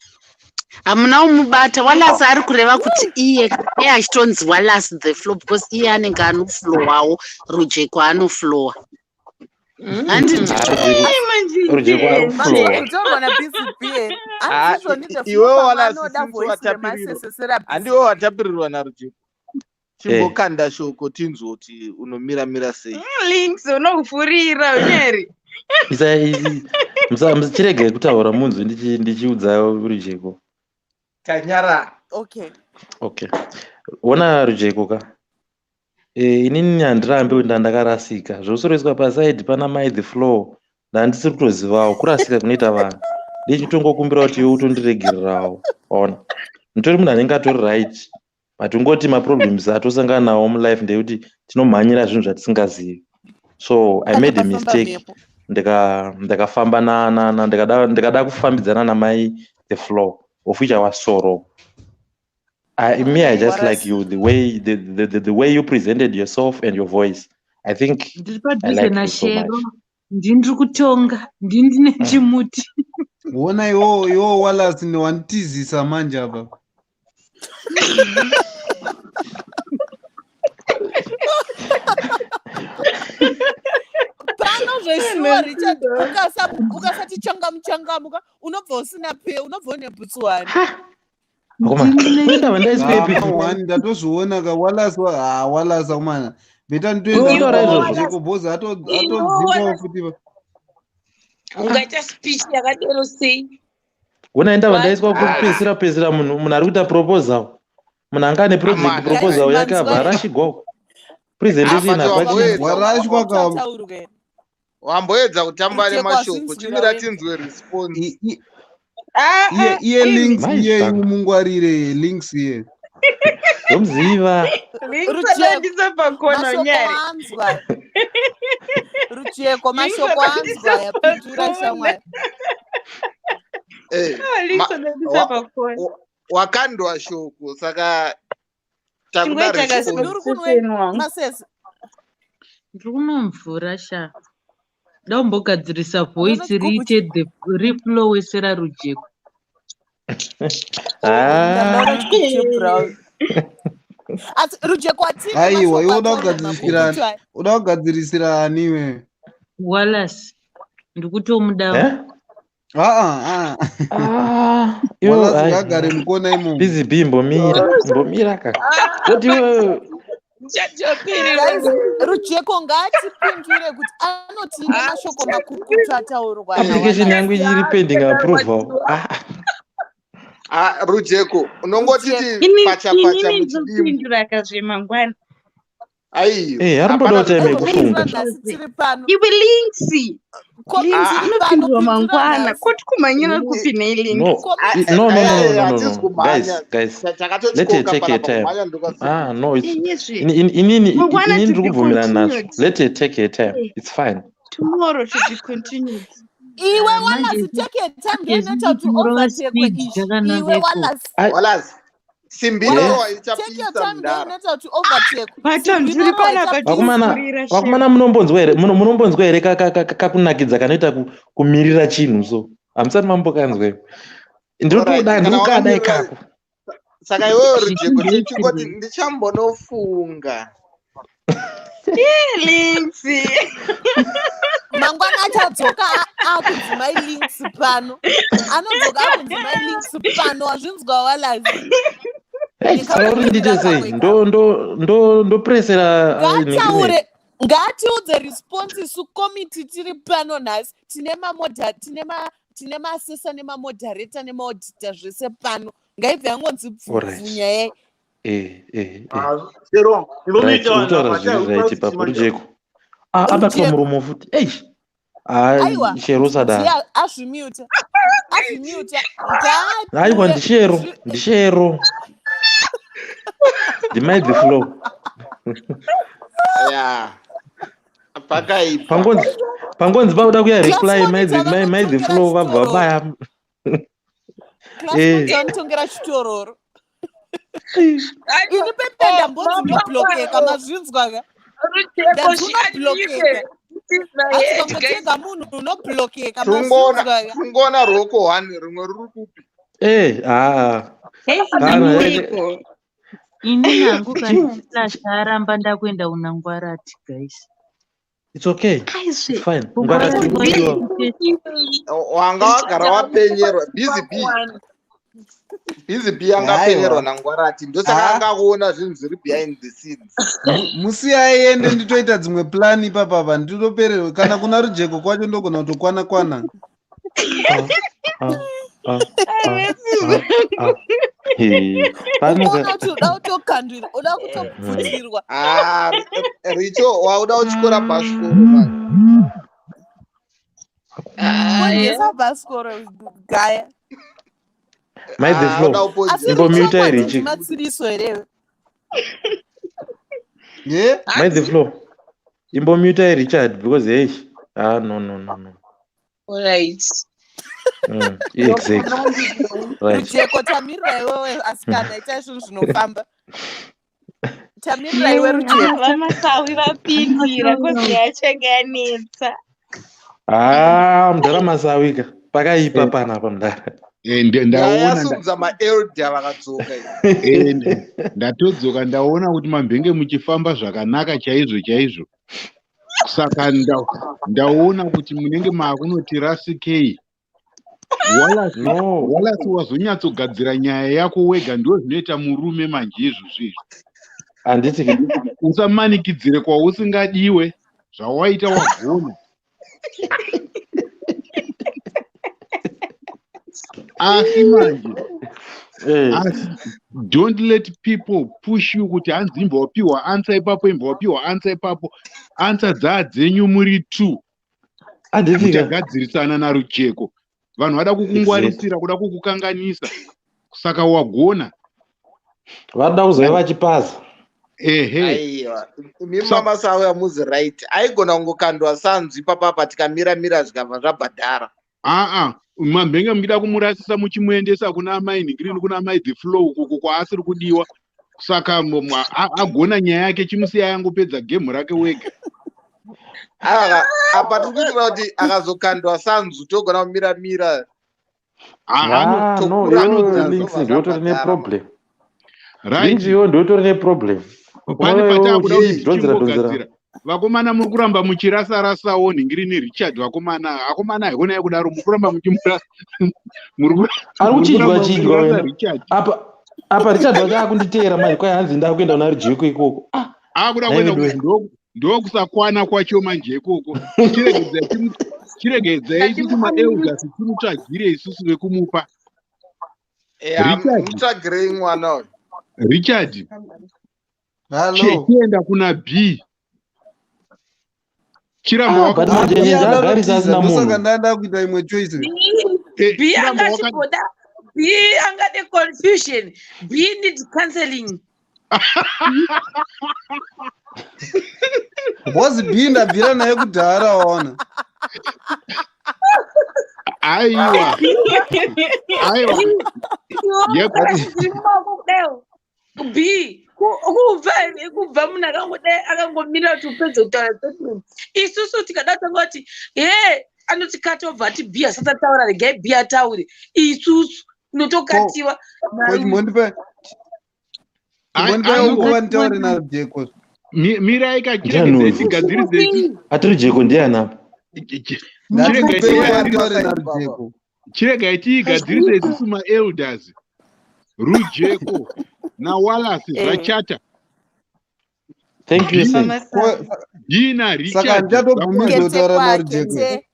Hamuna kumubata. Wallace ari kureva kuti iye iye achitonzi Wallace the flow because iye anenge anoflowawo Rujeko anoflowa. Handiti Haa Rujeko Ai manje Rujeko ari Jane. Manzwa kuflowa. zvitaurwa naBusy Bee here. ah, Hanzi izvoni the floor iwewe pamwe walasi anoda since voice watapirirwa. remasesesera Busy Handiwe Bee. watapirirwa naRujeko. Eh. Chimbokanda shoko tinzwe kuti unomira mira sei. Links unokufurira unyari. Isa muchirege kutaura munzwe ndichiudza Rujeko. Tanyarara. Okay. Okay. Ona Rujeko ka. Inini handirambi kuti ndandakarasika. Zvosoroiswa pasaidi pana mai the floor. Ndandisiri kutozivawo kurasika kunoita vanhu. Ndichitongokumbira kuti iwe utondiregererawo. Waona. Nditori munhu anenge atori right. But ungoti maproblems atosangana nawo mulife ndeyekuti tinomhanyira zvinhu zvatisingazivi. So I Pane made a pafamba mistake. mhepo. Ndikafamba na ndikada kufambidzana namai the floor of which I was so wrong. I just like Wallace. you the way the way you presented yourself and your voice. I think Ndiri I padhuze like you so naShero. much. Ndini ndiri kutonga. Ndini ndine chimuti. Wona iwo iwo Wallace ni wanditizisa manje apa. Pano zveshuwa Richard ukasati changamu changamuka unobva usina pe unobva une bhutsu wani. Akoma, Ndini ndava ndaiswepi? Ah, one ndatozviona ka Wallace ah Wallace akomana. Beta Iwe nditoenda utaura hangu izvozvo. Rujeko boss Iwe atodzingwawo Wallace futi. ungaita speech yakadero sei? Wona ndava What? ndaiswa Ah, kupedzisira pedzisira munhu ari kuita proposal. Munhu anga ane project amana. Guys proposal yake abva manzwa arashigwa. Ah, Presentation but hapachina. wamboedza Warashwa ka tataurwa here. wamboedza kutamba Rujeko nemashoko. azvinzwira Chimira wega. tinzwe response. Ah iye ah iye imi. links Mai iye zvako. umungwarire links iye. Ndomuziva. Links Rujeko anondisa pakona mashoko unyari. anzwa. Rujeko Links mashoko anzwa anondisa yapindura pakona. shamwari. Eh, Ah, Links anondisa pakona. wakandwa shoko saka takuda Chingoita Busy Bee response. uri kunwe kaspokesperson wangu. masese. Ndiri kunwa mvura sha. Daumbogadzirisa voice Unoona chigubhu riite the reflow seraRujeko. Ndambaona Ah. chigubhu chebrown. Asi Rujeko atine Aiwa mashoko iwe uda ataurwa kugadzirisira makukutu aya. uda kugadzirisira ani iwe. Wallace. Ndikutomudawo. Eh? Aa, Ah, iwe Wallace ai, ngagare mukona imomo. Busy bee imbomira, imbomira ka. Kuti iwewe Guys, Rujeko ngaatipindure kuti anotii nemashoko makukutu ataurwa application naWallace. yangu ichiri pending approval. Ah, Ah, Rujeko, unongotiti Ini pacha pacha inini muchidimbu. ndopindura kazvemangwana. Aiyo, eh, arimbodawo hapana time zvekuti. yekufunga. Pindura nhasi tiri pano. Iwe Links, Komi Links tiri pano, inopindurwa pindura mangwana. nhasi. Koti kumhanyira kupi nei No, Links? Komi no, no, no, no, no, no, Hatisi no. Guys, kumhanya. guys, let her Takatotyoka take her panapa time. kumhanya ndokasiri. Ah, no, it's Enyezve. inini Mangwana inini to ndiri be kubvumirana nazvo. continued. Let her take her time. Eh, It's fine. Tomorrow to be continued. Iwe Ah, manje Wallace, take your time manje ndoinoita kuti kurova overtakwe speed izvi. takananga Iwe ikoko. Wallace. I Wallace, simbi yes. inorohwa Wallace, take your ichapisa time mudhara. ndoinoita kuti overtakwe. But Simbi ndiri inorohwa panapa ichapisa. Vakomana, tirikurira shem. vakomana munombonzwa here? Munombonzwa here kakunakidza kanoita kumirira chinhu so. Hamusati mambokanzwa iwe. Alright, Ndinotoda kana ndikukada wakamirira ikako. saka iwewe Rujeko chingoti Zvichimboitirwei? ndichambonofunga. Eh, Links. Mangwana achadzoka akunzi mai Links pano. Anodzoka akunzi mai Links pano. Wazvinzwa Wallace. Hey, saka uri ndiite Nekakumirira sei? kako ikako. Ndo ndo ndo ndopresera nhingi nei? Ngaataure, ngaatiudze response isu komiti tiri pano nhasi. Tine mamoda tine ma tine maasesa nemamodareta nemaodhita zvese pano. Ngaibve yangonzi bvubvu Alright. nyaya iyi. Eh, eh, eh. Ah, Chero, Right, inomuita vanhu urikutaura apa zviri right chaiupa ipapo manje. Rujeko. Ah, abatwa Rujeko. muromo futi. Ei. Ah, Aiwa, Shero usadaro. ndiye azvimute. Azvimute. Aiwa Ngaapindure ndishero, ndishero. Ndimai the flow. Yeah. Pakaipa. Pangonzi pauda kuya Class reply mai monitor the mai mai the vanotongera flow vabva chitororo. vabaya. Class Eh. monitor vanotongera chitororo. Ini pepe ndambonzi ndoblokeka mazvinzwa ka. Ndanzi unoblokeka. Hanzi kangotega munhu unoblokeka Tungona mazvinzwa ka. tungona ruoko 1 rimwe ruri kupi? Eh, ah. Hey, Kana Zvineiko. Inini hangu kana Flash aramba ndakuenda unangwarati guys. It's okay. It's Aizve. fine. Ngwarati Busy iri bee. kudiwa. Wanga wagara wapenyerwa. Busy bee. Busy bee angapenyerwa Haiwa. nangwarati. Ndosaka Ah. anga akuona zvinhu zviri behind the scenes. Musiyai ende nditoita dzimwe plan ipapapa nditopererwa kana kuna Rujeko kwacho ndogona kutokwana kwana. Ah, ah, ah, ah, ah, ah. Hey, Ukaona panuka. kuti uda kutokandwira, uda kutopfutirwa. Ah, Richo wauda kutyora bhasikoro manje. Pondesa bhasikoro gaya. Mai the Ah, uda flow. kupondesa. Asi Richo Imbomuta kwanzi Richi. ndimatsiriso here? Ye? Mai the flow. Imbomuta Richard because hey. Ah, no, no, no, no. Alright. Exactly. Right. Rujeko tamirira iwewe asikana itai zvinhu zvinofamba. Tamirira iwe Rujeko. VaMasawi vapindira kozi yacho yanga yanetsa. Ah, mudhara Masawi ka. Pakaipa panapa mudhara. Eh, Nyaya ndaona yasumudza maelder vakadzoka iyi. ndatodzoka ndaona kuti mambenge muchifamba zvakanaka chaizvo chaizvo. Saka ndaona kuti munenge maakunoti rasikei. Wallace, No. Wallace wazonyatsogadzira nyaya yako wega ndo zvinoita murume manje izvozvo izvi. Handiti ke. Usamanikidzire kwausingadiwe zvawaita wagona. Asi manje Eh. asi don't let people push you kuti hanzi imbwa wapiwa answer ipapo imbwa wapiwa answer ipapo answer dzaa dzenyu muri two Handiti ka. muchagadzirisana naRujeko vanhu vada Exactly. kukungwarisira kuda kukukanganisa saka wagona Vanoda kuzouya vachipaza. ehe Aiwa, imi mamasawi amuzi right. Aigona kungokandwa sanzu ipapapa tikamira mira zvikabva zvabhadhara. aa mambenge muchida kumurasisa muchimuendesa kuna amai nhingirini kuna amai the flow uko kwaasiri kudiwa saka agona nyaya yake chimusiya yangopedza gemhu rake wega. Aka apa tiri kuitira kuti akazokandwa sanzu togona kumira mira. Ah, no, Tokura iwewe anodza links zvobva ndotori zvabhadhara. neproblem. Right. Links iwewe ndotori neproblem. Pane Unoona iwewe pataakuda kuti uchidhonzera dhonzera. tichingogadzira. Vakomana, muri kuramba muchirasa-rasawo nhingirini Richard. Vakomana, akomana, haikonai kudaro. Muri kuramba muchimurasa, muri Ari muri kuchinjwa kuramba chinjwa muchirasa wena. Richard. Apa Richard wacho akunditeera manje, kwai hanzi ndakuenda kuna Rujeko ikoko. Ah, Akuda nhai kuenda veduwe. ndokusakwana kwacho manje ikoko. Chiregedzai chiregedzai isusu maelders timutsvagire isusu vekumupa. Ya, Richard, mutsvagirei mwana uyu. Richard, Hallo. chienda kuna B. Chiramba Ah, but waka Manjenjenje Abi agarisa anotiza, asina ndosaka munhu. ndanda kuita imwe choice. B chiramba anga waka achimboda, B angade confusion, B need counseling. Boss B ndabvira naye kudhara waona. Aiwa. Aiwa. Yep. Iwoko kudai B kubva kubva munhu akangodai akangomira kuti upedze kutaura statement. Isusu tikada tanga kuti he anotikata, obva ati B asati ataura, regai B ataure. Isusu Ko tinotokatiwa. ko chimbondipa chimbondipa nguva nditaure naRujeko. Mirai ka, Ndiani chiregedzai uyu? tigadzirise isusu. Ati Rujeko ndiani apa? Ndati Chiregai ndipei nguva tigadziri nditaure naRujeko. Chiregai tiigadzirise isusu maelders. Rujeko naWallace zvachata. Thank you, B sir. Ko B na saka Richard handichatobvumidzwa zvakwana. Kete kutaura kwa naRujeko. kete.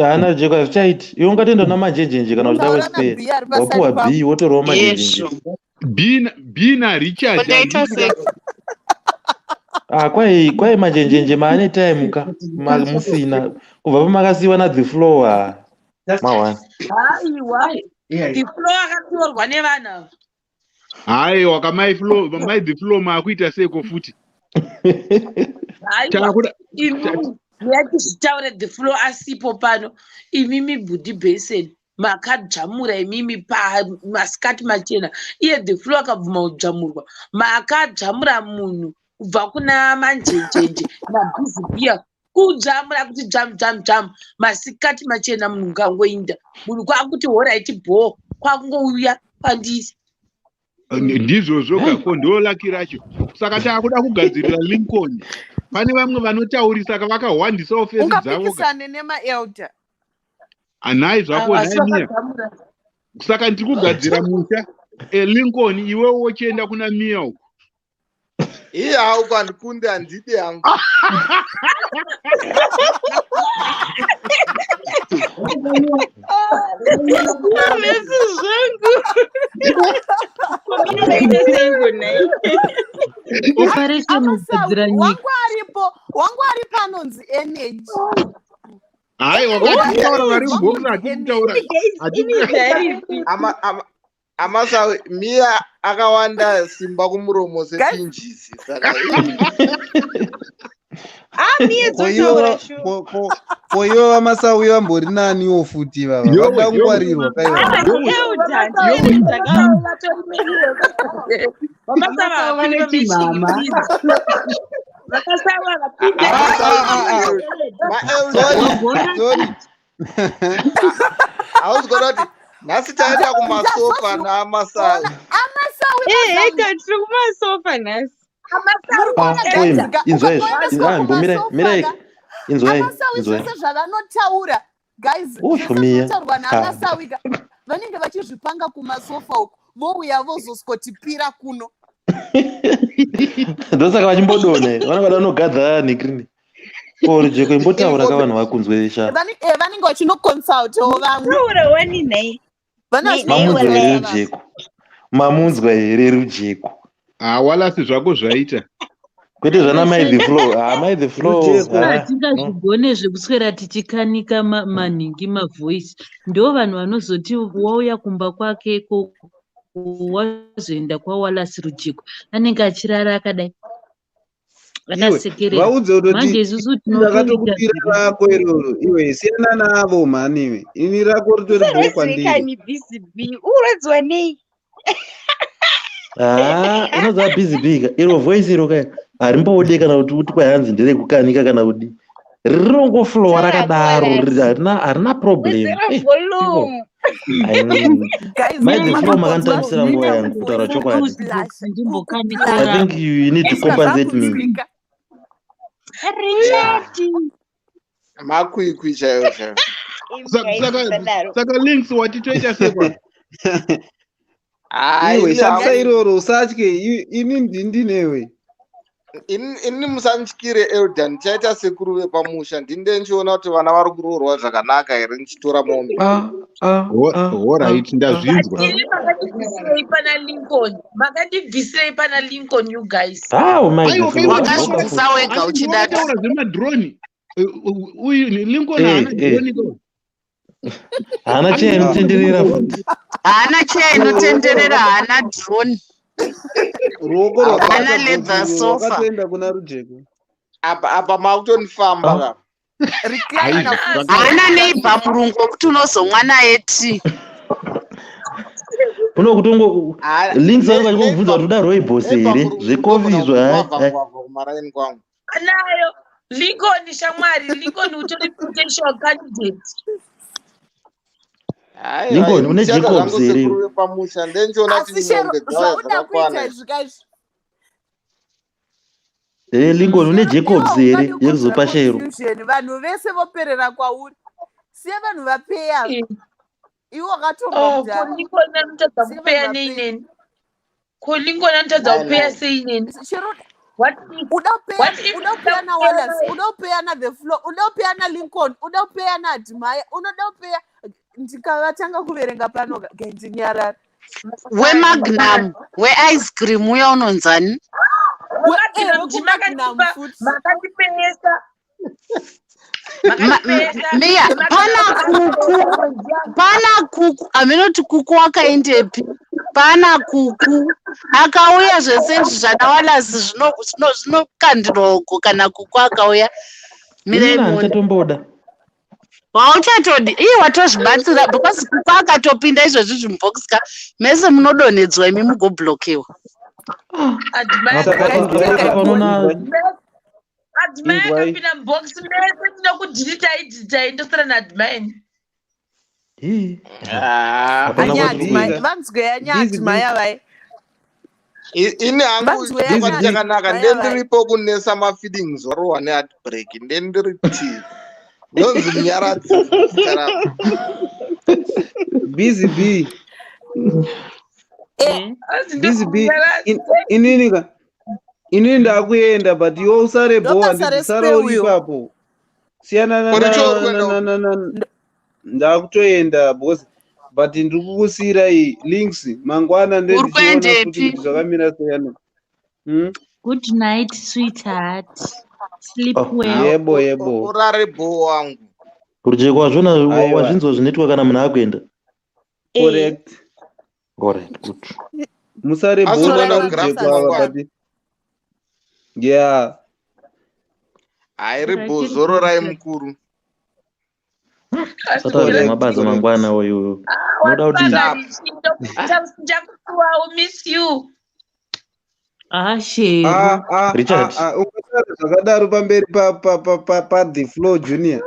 Haana Rujeko hazvichaiti. Iwe ungatoenda kuna Manjenjenje kana uchida Taura wespair. naB ari paside Wapuwa pako. B wotorawo Manjenjenje. Yesho. B na Richard Kundaita handisi sei? Ah, kwai Manjenjenje maane time ka musina kubva pamakasiyiwa na The Flow, ah, mawana. Haiwa, The Flow akatorwa nevanhu ava. Haiwa kamai Flow, mai The Flow maakuita seiko futi? Haiwa, Takuda imimi yatizvitaure The Flow asipo pano. Imimi bhudhi Basin makadzvamura imimi pamasikati machena. Iye The Flow akabvuma kudzvamurwa. Makadzvamura munhu kubva kuna Manjenjenje naBhizibhiya, kudzvamura kuti dzvamu dzvamu dzvamu masikati machena. Munhu ngangoinda, munhu kwakuti horaiti bhoo, kwakungouya kwandiri. Ndizvozvo kako, ndo laki racho. Saka taakuda kugadzirira Lincoln. Pane vamwe vanotaurisa ka, vakahwandisawo fesi dzavo ka. Ungapikisane nemaelder. Nhai zvako. Asi Nhai Mia. vakadzvamura. Saka ndiri kugadzira musha. Lincoln, iwe wochienda kuna Mia uko. Iye hauko, handikunde, handidi hangu. Lesi zvangu. Komira vaita seiko nhai? Operation Amasawi kugadzira nyika. wangu aripo, wangu aripo anonzi Energy. Hai, wakati kutaura vari Wangu mubhokisi, hatisi Energy. kutaura. Guys, Hatisi ini zvaripi? Amasawi, Mia akawanda simba kumuromo Guys, sepinjisi, saka ii. Ah, Mia Ko ivo dzotaura va- sure. ko ko ko ivo vaMasawi vambori naniwo futi ivava. Yowe, Vanoda yowe, kungwarirwa kaiva. Ah, yowe, elder, yowe. elder ka. Vamasawa Amasawa vapinde vanoti pamachini, mama. please. Vakasawa vapinde. Ah ah ah ah. Maelder. Sorry, Wagona. sorry. Hauzi kuona kuti nhasi taenda kumasofa naAmasawi? Amasawi Eh, mazango. eka tiri kumasofa nhasi. Muri Amasawi kuona Ah, oi, guys, inzwai izvi. ukangoendeswa Ah, mbomirai, kumasofa mirai. ka, Inzwai, Amasawi inzwai. zvese zvavanotaura guys, Oh, zvese Mia. zvinotaurwa Ah. naAmasawi ka, vanenge vachizvipanga kumasofa uko, vouya vozoswotipira kuno. Ndosaka vachimbodonha. Vanenge vada kunogadha nhikrini. Ko Rujeko imbotaura ka vanhu vakunzwe sha. Vanenge vachinoconsultawo vamwe. Taura wani nhai. Vanenge Nhai Mamunzwa here wala. vachinoconsulta vamwe. Rujeko? Mamunzwa here Rujeko? Ah, Wallace, zvako zvaita. Kwete zvana mai The Flow. Ah, mai The Flow. Rujeko. Ah, no. Hatingazvigone zvekuswera tichikanika manhingi mavoice. Ndo vanhu vanozoti wauya kumba kwake ikoko, wazoenda kwaWallace Rujeko, anenge achirara akadai Iwe akasekerera. vaudze Manje kutoti isusu ndakatokupira tinotoita rako iroro. Iwe siyana navo mhani iwe. Ini rako ritori bho Usarwadziwe kwandiri. kani BCB. Urwadziwa nei? Ah, unoziva busy bee ka. Iro voice iro ka harimbode kana kuti uti kwai hanzi nderekukanika kana kuti rinongoflowa Taura hako rakadaro, Wallace. harina problem. Wedzera Eh, iko. volume. Guys, Mai The Flow makangonzwa makanditambisira nguva zvinoita yangu kutaura chokwadi. kublasha ndimbokanika I kublasha think rangu. you need to kusvika compensate me. zvakunzwika. Richard. Makwikwi chaiwo chaiwo. Saka saka links wati toita sekwa. Hai, Iwe ini shandisa hangu iroro usatye ini ndindinewe. Ini musandityire elder, ndichaita sekuru vepamusha. Ndinde ndichiona kuti vana vari kuroorwa zvakanaka here ndichitora mombe. Alright, ndazvinzwa. Ini makandibvisirei pana Lincoln? Makandibvisirei pana Lincoln, you guys? Ah, mai Aiwa, the flow. kaiwa Wakazvibvisa wega asi uchidada. ndiwakataura zvemadroni. Uyu Lincoln Eh, haana eh. droni ko. Haana cheya inotenderera futi. Haana cheya inotenderera, haana drone, Ruoko haana rwakabata leather bhodhoro sofa. rwakatoenda kuna Rujeko. Apa makutonifamba Ah. ka. Recliner Aiwa, futi. zvaka Haana neighbor murungu wekuti unozomwa naye tea. Kuno kutongo Ah, links vanenge vachingobvunza neighbor kuti uda rooibos neighbor here murungu zvekofi ndogona izvo hai kungwavha hai. ngwavha kumaraini kwangu. Anayo Lincoln shamwari, Lincoln utori potential candidate. Aiwa, Lincoln ini une ndichaita Jacobs zvangu here sekuru iwe? vepamusha ndendichiona kuti Asi Shero, mombe dzauya zvauda dzakakwana kuita izvi. izvi kaizvi. Eh, Lincoln une Shero, iwe Jacobs here haungadi kukonzera yekuzopa Shero? confusion. Vanhu vese voperera kwauri. Siya vanhu vapeya. Iwe wakatorwa Oh, ko kudhara. Lincoln anotadza Siya vanhu kupeya nei vapeya. neni? Ko Lincoln anotadza Nai kupeya nai. sei neni? Shero, What if uda kupeya, what if uda ndida kupeya kupeya naWallace, naye? uda kupeya naThe Flow, uda kupeya naLincoln, uda kupeya naAdmire, unoda kupeya. Ndikavatanga kuverenga pano gendinyarara. WeMagnum, weice cream uya unonzani? Wemagnum ndi WekuMagnum makandipa futi. makandipeyesa makandipeyesa Miya, pana kuku, pana kuku, haminoti kuku wakaendepi? Pana kuku akauya zvese izvi zvana Wallace zvinokandira uko kana kuku akauya. Mirai Inini muone. handichatomboda. Hauchatodi iye watozvibatsira because kuku akatopinda izvozvi zvimubhokisi ka mese munodonhedzwa imi mugoblokiwa. Admire Apa Saka apa inzwai apa ka, panoona inzwai. Admire Inzwai. akapinda mubox mese tinokudhilitai dhilitai ndosara naAdmire. Hii. Ah. Hapana Anya kwatiri Admire, kuenda. vanzwe anya Busy Admire bee. vai. Ini hangu Vanzwe Busy chokwadi anya bee. chakanaka Admire vai. ndendiripo kunesa mafeelings warohwa neheartbreak ndendiri tii. Ndonzi munyaradzi zita rako. Busy bee. Eh, Anzi Busy bee. ndomunyaradzi. Inini ka. Inini ndakuenda but iwe usare bho ndobasa handiti sara respe uri uyo. ipapo. Siyana Uri na chori na kuenda na na na ndakutoenda because but ndiri kukusiyirai links mangwana Uri ndendichiona futi kuendepi? kuti zvakamira seyana. Good night, sweetheart. Sleep Oh. well. Yebo yebo. Urare bho wangu. Rujeko wazvona Aiwa. wazvinzwa zvinoitwa kana munhu akuenda. Correct. Alright, good. Musare Asi bho unoenda nana kugraft Rujeko ava mangwana. but yeah. Hairi Alright, bho tiri zororai good. mukuru. Anzi Usataura Correct. zvemabasa Correct. mangwana uyu. Unoda kudii? wasara Sharp. Richi ndakusuwawo miss you. Ah, Shero. Ah ah ah Richard. ah ungataura zvakadaro pamberi pa pa pa pa, pa the flow junior.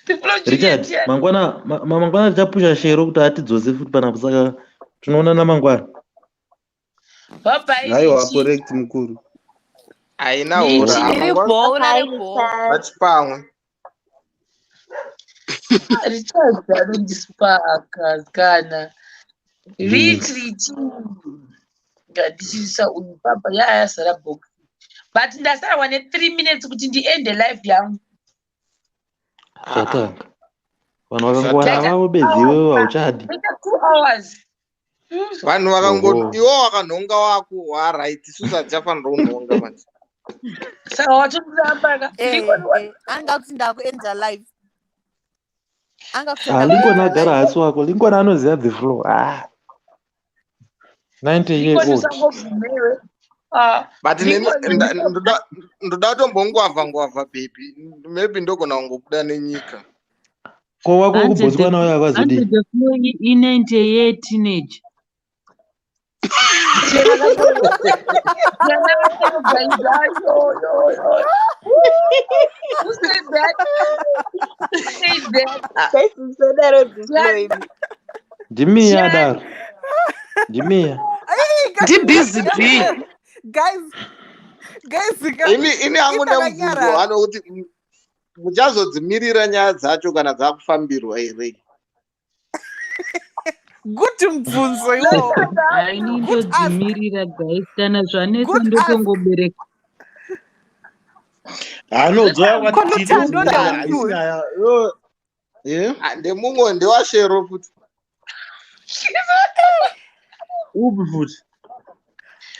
The Flow Junior Richard, ndiani? mangwana mangwana tichapusha Shero kuti atidzose futi panapa saka tinoonana mangwana. Bye bye Aiwa Richi. correct mukuru. Haina hora. Richi. Iri Mangwana bho, urare Bye, bho. Richard. vachipamwe. Richard anondispaka kana. Zvinhu. Rich Richi. Ngatichiisa uyu papa yayazara box. But ndasarwa ne 3 minutes kuti ndiende live yangu. Ah, Zvatanga. Vanhu vakangowana Ndaita vavo bedzi hours. iwewe hauchadi. Ndaita 2 hours. Vanhu vakango Oho. iwo wakanhonga wako waright isusu hatichafanira kunhonga manje. Saka watondiramba ka. Eh, Lincoln eh, anga kuti ndakuenda live. Anga kuti Ah, Lincoln ndakuenda agara live. hasi wako. Lincoln anoziva the flow. Ah, 90 year Lincoln old. usangobvumewe. Ah, But neni Lincoln ndoda kutombongwavha ngwavha baby. Maybe ndogona kungobuda nenyika. Ko wako Hanzi the wekuBotswana uyo hanzi akazodii? the flow i90 year-teenage. Ndiana vakangobvaiza yo yo yo. Who said that? Who said that? Guys, musadaro the flow Ndiani? imi. Ndimiya Ndiani? adaro. Ndimiya. Hey, guys, NdiBusy Bee. guys, Guys, ka Ini ini hangu ndemubvunzo indakanyarara. ano kuti muchazodzimirira nyaya dzacho kana dzakufambirwa here? Good mubvunzo iwowo. Haini Good ask. ndodzimirira guys kana zvanetsa Good ask. ndotongobereka. Anodzoka Ko kwati Luthando nyaya haisi ndeupi uyu? nyaya. Yo, eh? Ah, ndemumwe ndewashero futi. Upi futi?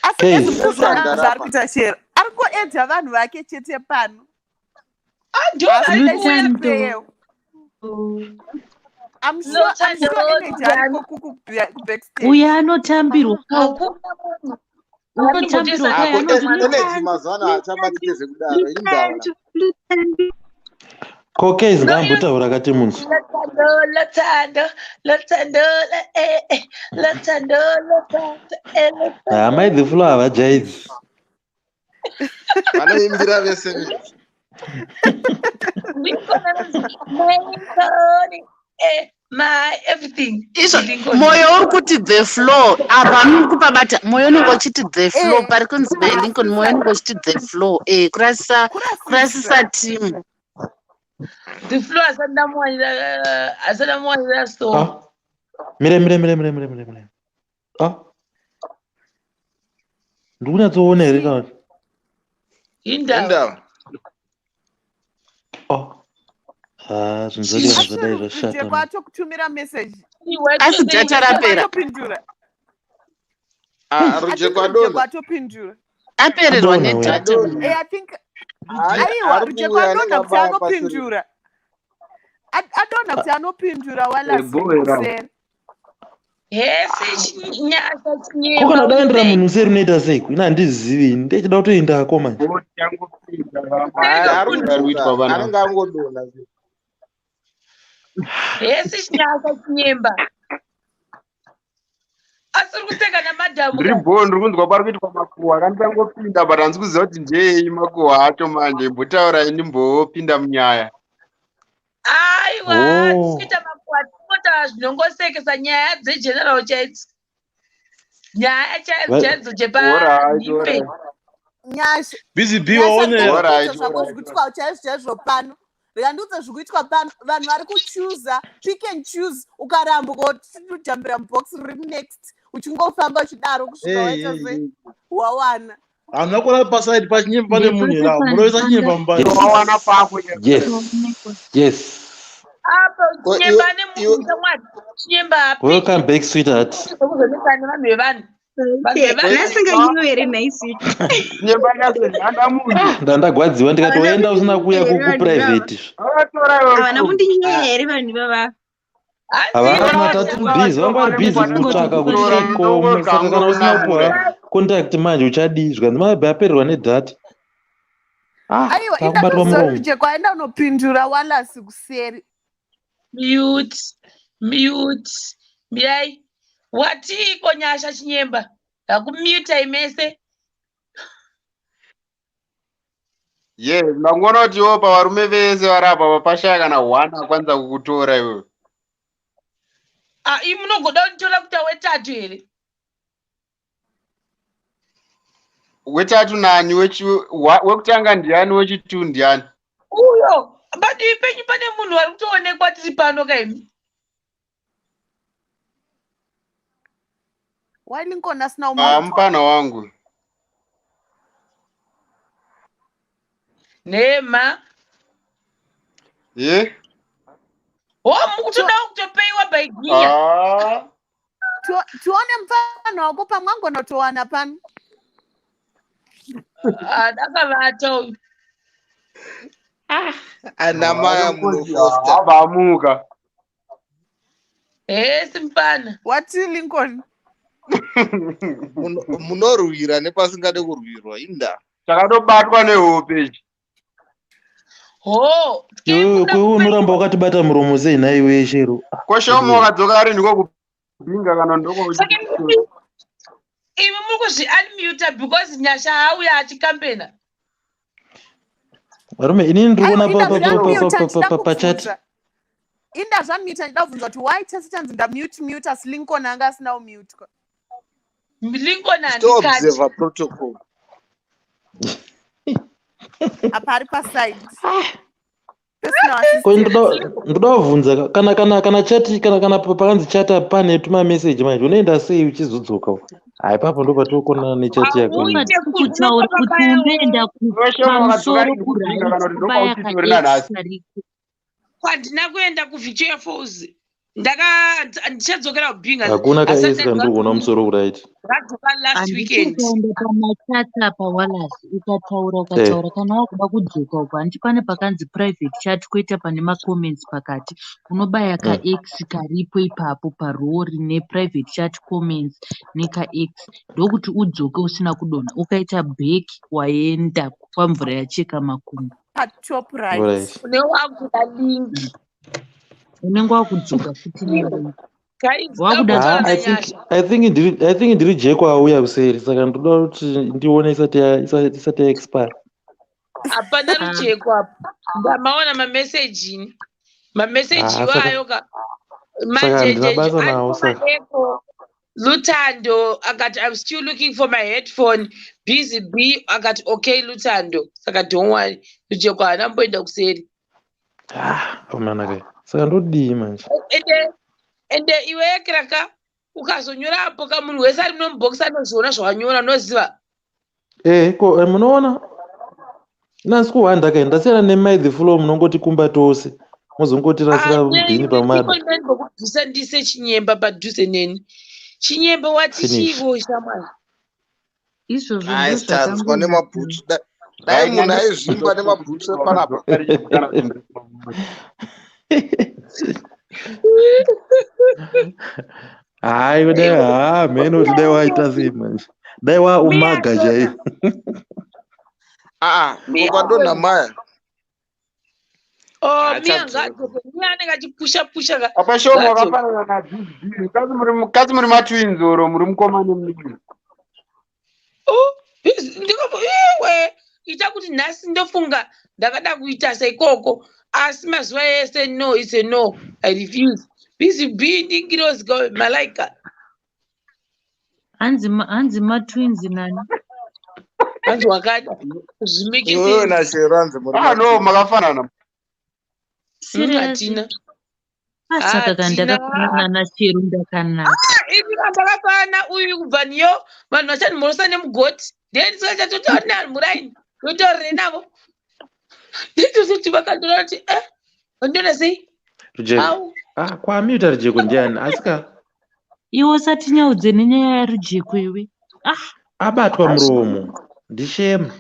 Asi Hey. guys mukuzviona Luthando zvaari rapa. kuita shero. Ari kuedza vanhu vake chete pano. Haasi Ndo kuda vari kuuya. Luthando. player. I'm sure I'm Luthando, sure energy Luthando. ariko kubackstage. Uyo anotambirwa Hakuna munhu unotambirwa anombotoisa kai Ako anonzi energy Luthando, mazuva ano haachabatike zvekudaro indava. Luthando, Luthando. Kokezi No, iwe ngaambotaura kati munzwa. Luthando, Luthando, Luthando, eh, eh, Luthando, Luthando, eh, Ah, Luthando. mai the flow havajaidzi. Vanoimbira vese vese. Lincoln anonzi my Lincoln, eh, my everything. Izvo Lincoln. moyo uri kuti the flow apa muri kupabata moyo unenge uchiti the flow Eh, pari kunzi mai Lincoln moyo kurasisa. unenge uchiti the flow eh kurasisa Kurasisa. kurasisa team. The flow asati ndamuwanira, asati ndamuwanira so. Ah, mire mire mire mire mire mire mire. Ah, ndiri kunyatsoona here Chii? kana kuti? Indava. Indava. Ah, ah, zvinhu zvacho kana Asi zvadai zvashata Rujeko mani. atokutumira message. Asi data Rujeko rapera. atopindura. Ah, I think Rujeko Rujeko adonha. atopindura. Apererwa Adonha uya. nedata Adonha. munhu. Eh, I think Hayi, aiwa ari Rujeko kuuya anenge adonha kuti abaya paseri. anopindura. Adonha kuti anopindura Wallace Bhoera. kuseri. Hesi chinyasa Ko chinyemba kana uri udaendera sei? munhu useri unoita sei? Ini handizivi, ndechida kutoendako manje. Changopinda Hayi, Useri ari kufundira. pari kuitwa kudzoka. panapa. Anenge angodonha. Hesi chinyasa chinyemba. Asi uri kuseka namadhamu Ndiri ka. bho ndiri kunzwa pari kuitwa makuhwa kandisangopinda but handisi kuziva kuti ndeyei makuhwa acho manje mbotaurai ndimbopinda munyaya. Aiwa, Oh. tichiita makuhwa tingotaura zvinongosekesa nyaya dzegeneral chaidzo. Nyaya chaidzo Va- chaidzo Alright, chepanhipe. alright. Nyasha Busy bee Nyasha waone ndikuudze Alright, zvako alright. zvikuitwa chaizvo chaizvo pano. Rega ndiudze zvikuitwa pano. Vanhu vari kuchuza, pick and choose. Ukaramba ukojambira mubox riri next. Uchingofamba uchidaro kusvika Hey, waita hey, sei hey. wawana. Hamuna kuona pasaidi pachinyemba pane munhu here apo? Munovisa chinyemba mumba. Yes. Wawana pako Yes. Yes. Apa Ko iwe chinyemba ane iwe munhu shamwari. Chinyemba haapiki. Welcome back sweetheart. Kuzonetsana nevanhu vevanhu. Vanhu Okay, vevanhu. vasinganyiwe here nhai Chinyemba akazonhanda munhu. Ndandagwadziwa ndikati Havana waenda usina kundinyeya kuuya here vanhu ivava? kuprivate izvo. Akatora iwe Havana mukuru. kundinyeya here vanhu ivava? Hanzi Havana ivava tati busy, vanga vari busy kutsvaka kuti chiko saka kana usina kupuwa contact manje uchadii zvikanzi mabve apererwa nedata. Ah, Aiwa, takubatwa indatoziva muromo. Rujeko aenda unopindura Wallace kuseri. mute mute mirai watiiko nyasha chinyemba hakumutai mese Yes, ndangoona kuti iwo pavarume vese vari apa pashaya kana one akwanisa kukutora iwewe. Ah, imi munogoda kunditora kuita wetatu here Wetatu nani? Wekutanga ndiani? Wechitu ndiani? uyo padivi penyu pane munhu ari kutoonekwa tiri pano kaimi Why Lincoln asina Ah, umutwa? mupana wangu. nhema Ye? ho mukutodawo kutopeiwa by ginya Ah. Tione mufana wako pamwe angonotowana pano. Ah, akavata uyu Ana maya munofosta. Abva amuka. hesi mufana Wati Lincoln? Munorwira nepasingade kurwirwa inda. Takatobatwa nehope ichi. ho Iwewe kwewe unoramba wakatibata muromo sei nhaiwe Shero? Ah, Koshomo iwe. wakadzoka ri ndiko kubhinga kana ndiko saka imi muri kuzviunmuta because nyasha auya achikampena Varume inini ndiri Aiwa, kuona inda zvamuta ndida pachat. kubvunza. Inda zvamuta ndida kubvunza kuti why tese tanzi ndamute mute asi Lincoln anga asina kumutwa. Lincoln To handikati observe protocol. Apa ari paside. Personal Ko assistant. ndoda kubvunza kana chat kana pakanzi chat apa pane tumameseji manje unoenda sei uchizodzoka? Hai, ipapo ndo patinokonana nechat yako iyi. Ndopa tiri kutaura kuti unoenda Shema wakadzoka pamusoro rini kubhinga kuright kana kuti kubaya ndokwauchitori kax nanhasi? kariko. Kwandina kuenda kuVictoria Falls. Ndaka ndichadzokera kubhinga. Hakuna Asati kaesi kandiri kuona musoro kuright. Ndadzoka last Handiti weekend. ukaenda pamachat apa, Wallace, ukataura ukataura, kana wakuda kudzoka uko, handiti pane pakanzi private chat, koita pane macomments pakati, unobaya kax karipo ipapo parow rine private chat comments nekax, ndokuti udzoke usina kudonha. Ukaita back, waenda kwamvura yacheka makumbo. Patop right. Alright. Une wakuda link. Unenge wakudzoka futi nelink. Guys, Wakuda Ah, takutora I think nanyasha. I think ndiri Jeko auya kuseri, saka ndoda kuti ndione isati yaexpire. Hapana rujeko apa. Ndamaona mameseji ini. Mameseji Ah, saka iwayo ka. saka handina Manjenjenje basa nawo ariko saka. madeko. Lutando akati, "I'm still looking for my headphone." Busy B akati, "Okay Lutando." Saka don't worry. Rujeko haana kumboenda kuseri. Ah, amanaka. Saka ndodii manje? Ende iwe kraka ukazonyora apo ka, munhu wese ari munomubhokisi anozviona zvawanyora, unoziva. Eh, ko munoona? Nasi kuhwanda kai ndasiyana nemai the flow, munongoti kumba tose. Mozongotirasira bhini pamada. Ndibvisa ndise Chinyemba padhuze neni. Chinyemba wati Finish. chivo shamwari. Izvozvo Hai, tanzwa ndozvakangonaka. nemabhutsu. Dai munhu aizvimba nemabhutsu epanapa. Hayi, dai ha mheno kuti dai waita sei manje. Dai wa umaga chaiyo. Aa, ukadonha maya. Oh, Mia Achadzoka. ngaadzoke. Mia anenge achipusha pusha ka. Apa Shoma Ngaadzoke. wakafanana naBig B. Kasi muri matwins oro muri mukoma nemunini? Oh, iwe ita kuti nhasi ndofunga ndakada kuita seikoko, asi mazuva ese no is a no, I refuse. Busy B ndingirozi malaika. Hanzi matwins nani? Hanzi wakada Iwewe zvimikisi. naShero hanzi muri Ah no, matwins. makafanana. Serious? Hatina. Ah, saka kana Hatina. ndakafanana naShero ndakanaka. Ini ndakafanana uyu kubva niyo vanhu vachandimhorosa nemugoti, then sikachatotauri nevanhu muraini, ndotaurire navo, nditozoti vakandiona kuti eh, vandiona sei? Rujeko. Au. Ah, kwamuta Rujeko ndiani? Asika Iwe usatinyaudze nenyaya yaRujeko iwe. Ah, abatwa muromo. Ndishema.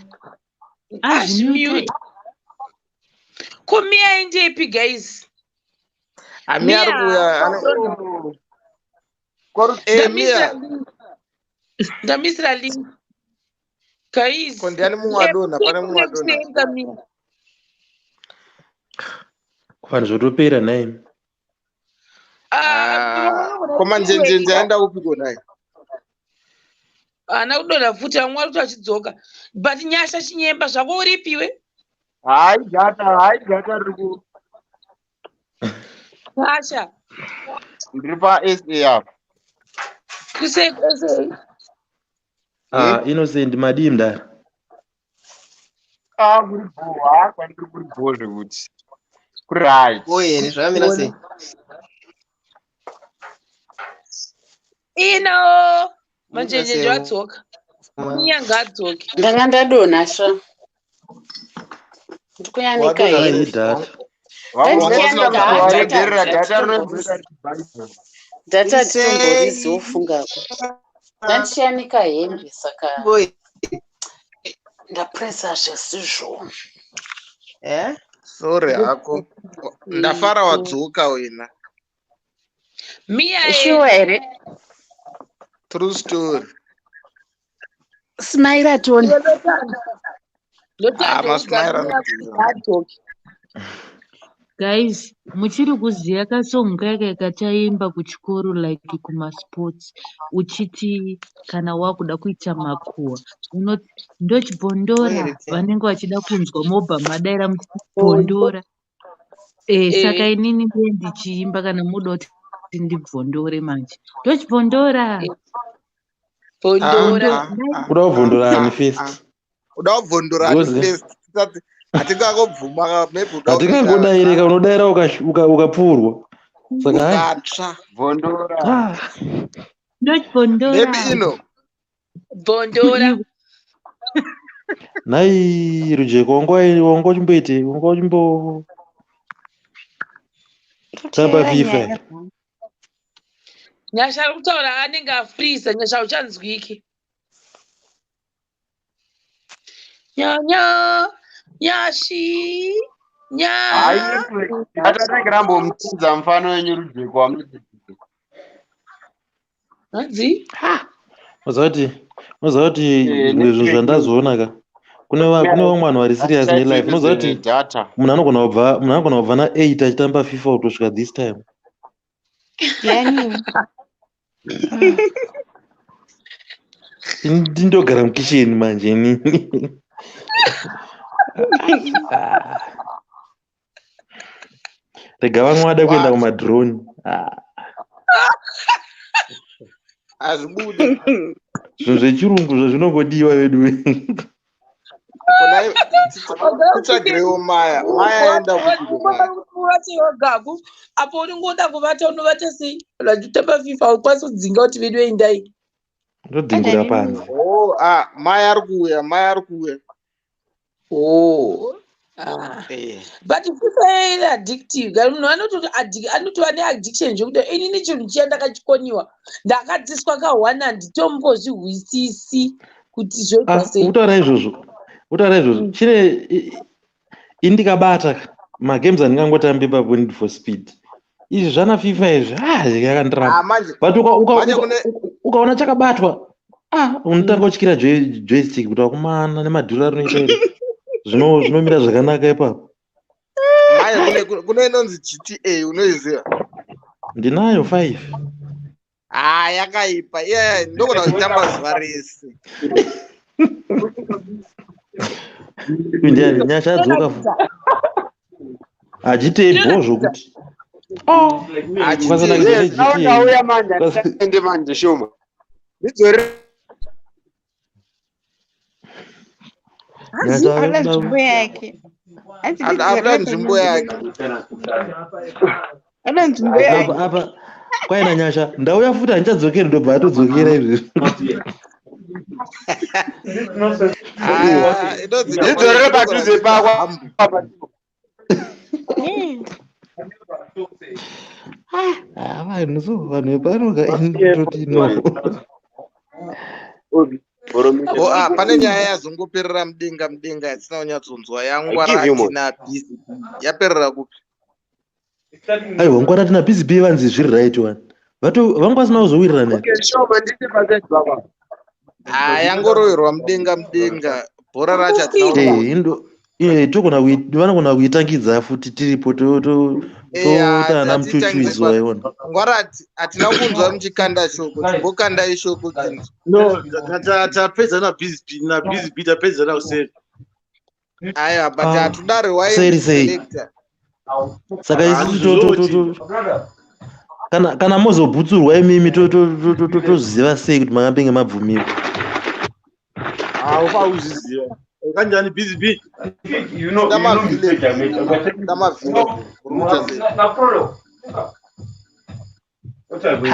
azvimuta. Azvimute. Ko Mia indepi, guys? Mia ari Mia kuuya. Eh, ndamisira Mia. link, ndamisira link guys. Ko ndiani mumwe adonha? Pane mumwe adonha. Kusenga Mia. Vanhu zvotopera nhaimi. Ah, ko Manjenjenje aenda kupiko naye? Haana kudonha futi, vamwe vari kuti vachidzoka, but Nyasha Chinyemba zvako uripiwe. Hai data, hai data riri ku Nyasha. Ndiri pa SA apa. Kusei kwese? Ah, Innocent, madii mudara? Ah, kuri bho, ha, kwandiri kuri bho zvekuti. Kuri right. Oye, zvakamira sei? Ino Manjenjenje Sei? wadzoka. Mia ngaadzoke. Ndanga ndadonha sha, ndikuyanika Wadonha Hai hembe. data. Ndandichiyanika Vamwe data. varegerera data Data rinozoita data Sei? titomborizi wofungako. Ndandichiyanika hembe, saka Boy. ndapresa zvisizvo. Eh? Sorry hako. Ndafara wadzoka wena. Mia. Shuwa here? True story. Smaira tione. Ah, masmaira anodhura. Ngaadzoke. Guys, muchiri kuziva kasong kaka kataimba kuchikoro, like kumasports, uchiti kana wakuda kuita makuhwa unoti ndochibhondora, Oye, vanenge vachida kunzwa mobva madaira muchibhondora. Saka inini ndiye ndichiimba, kana muda kuti ndibvondore manje, ndochibhondora. Bhondora. Ah, ah, Kuda kubvondora ah, ani ah, first? ah. Uda kubvondora ani Because first? Tisati hatingangobvuma ka, maybe uda kupinda hatingangodaireka, unodaira ukapfuurwa. Saka hai. ukatsva. Bvondora. Ah. Not Maybe bondora. ino. Bondora. Nhai Rujeko, wanga uchimboitei? Wanga uchimbotamba Kuteerera FIFA nyaya here? dzangu. Nyasha ari kutaura anenge afreeza. Nyasha uchanzwiki. Nyanya. Nyashi. Nya. Hayi network. Data rake rambomutidza mufano wenyu Rujeko wamunoti. Hanzi? Unoziva kuti Eh, zvimwe zvinhu network zvandazoona ka, kune vamwe vanhu vari serious nelife. Unoziva kuti data. munhu anogona kubva na8 achitamba FIFA kutosvika this time. Ndiani? Ndindogara mukisheni manje inini. Ah. Rega vamwe vada kuenda What? kumadrone. Ah, Hazvibudi. zvinhu zvechirungu zvazvinongodiwa vedu. Kona titsvagirewo Maya. Maya aenda kupiko Maya? Uvate wagaku apo unongoda kuvata unovata sei? Vachitamba FIFA haukwanisi kudzinga kuti vedu endai. Ndodzingura panze. Oh, ah, Maya ari kuuya, Maya ari kuuya. Oh. Ah. Eh. But FIFA iri addictive. Kana munhu anototi anotova neaddiction zvekuti inini chinhu chiya ndakachikoniwa. Ndakadzidziswa kahwana handitombozvihwisisi kuti zvoitwa Ah, sei. utaura izvozvo. Utaura izvozvo. Chine ini ndikabata ka, magames andingangotambi ipapo Need for Speed. Izvi zvana FIFA izvi, ah, yakandiramba. Ah, manje But manje kune ukaona chakabatwa, ah, unotanga uchikwira joystick kuti wakumana nemadhuri arinoita iri. Zvinomira zvakanaka ipapo. Maya kune inonzi GTA unoiziva? Ndinayo 5. Ah, yakaipa. Iya ndogona kuitamba zuva rese. Uyu ndiani? Nyasha adzoka futi. Inonakidza. GTA bho Inonakidza. zvokuti. Ah, Ukasanakidza GTA. Yes, now neGTA. ndauya manje handichaende manje shoma. Ndidzore Hanzi Nyasha anoda ari kuda nzvimbo yake. Hanzi Anoda ndidzorere nzvimbo yake. Anoda nzvimbo yake. apa apa kwaina Nyasha ndauya futi handichadzokeri ndobva atodzokera izvezvi. Ah, inonzi ndidzorere ndogona padhuze kuita pako hambu. apa. Ah, vanhu so vanhu vepanoka ini ndototi no. Oh, ah, pane nyaya yazongoperera mudenga mudenga yatisina kunyatsonzwa I yangwara give you more. atina busy yaperera kupi? Aiwa ngwara tina busy bee vanzi zviri right one. Vato vanga vasina kuzowirirana here. Okay, shoma nditi paside papa. Ah, yangoroverwa mudenga mudenga bhora racho hatina Kusvika. kumbonzwa. Eh, indo eh togona vanogona kuitangidza futi tiripo Eh, toita ana hatitangidze muchuchuizo waiona. ngwara hatina kunzwa muchikanda shoko chimbokandai shoko tinzwe. No, tapedza na busy B tapedza na kuseri. Aiwa, but Ah, hatudare wai kuseri sei? selector. Saka isusu Handizoti. kana mozobhutsurwa imimi toziva sei kuti makambenge mabvumirwa. Haufa uzviziva. Kanjani busy B? Tida mavillage. Tida mavillage. Uri kuita sei?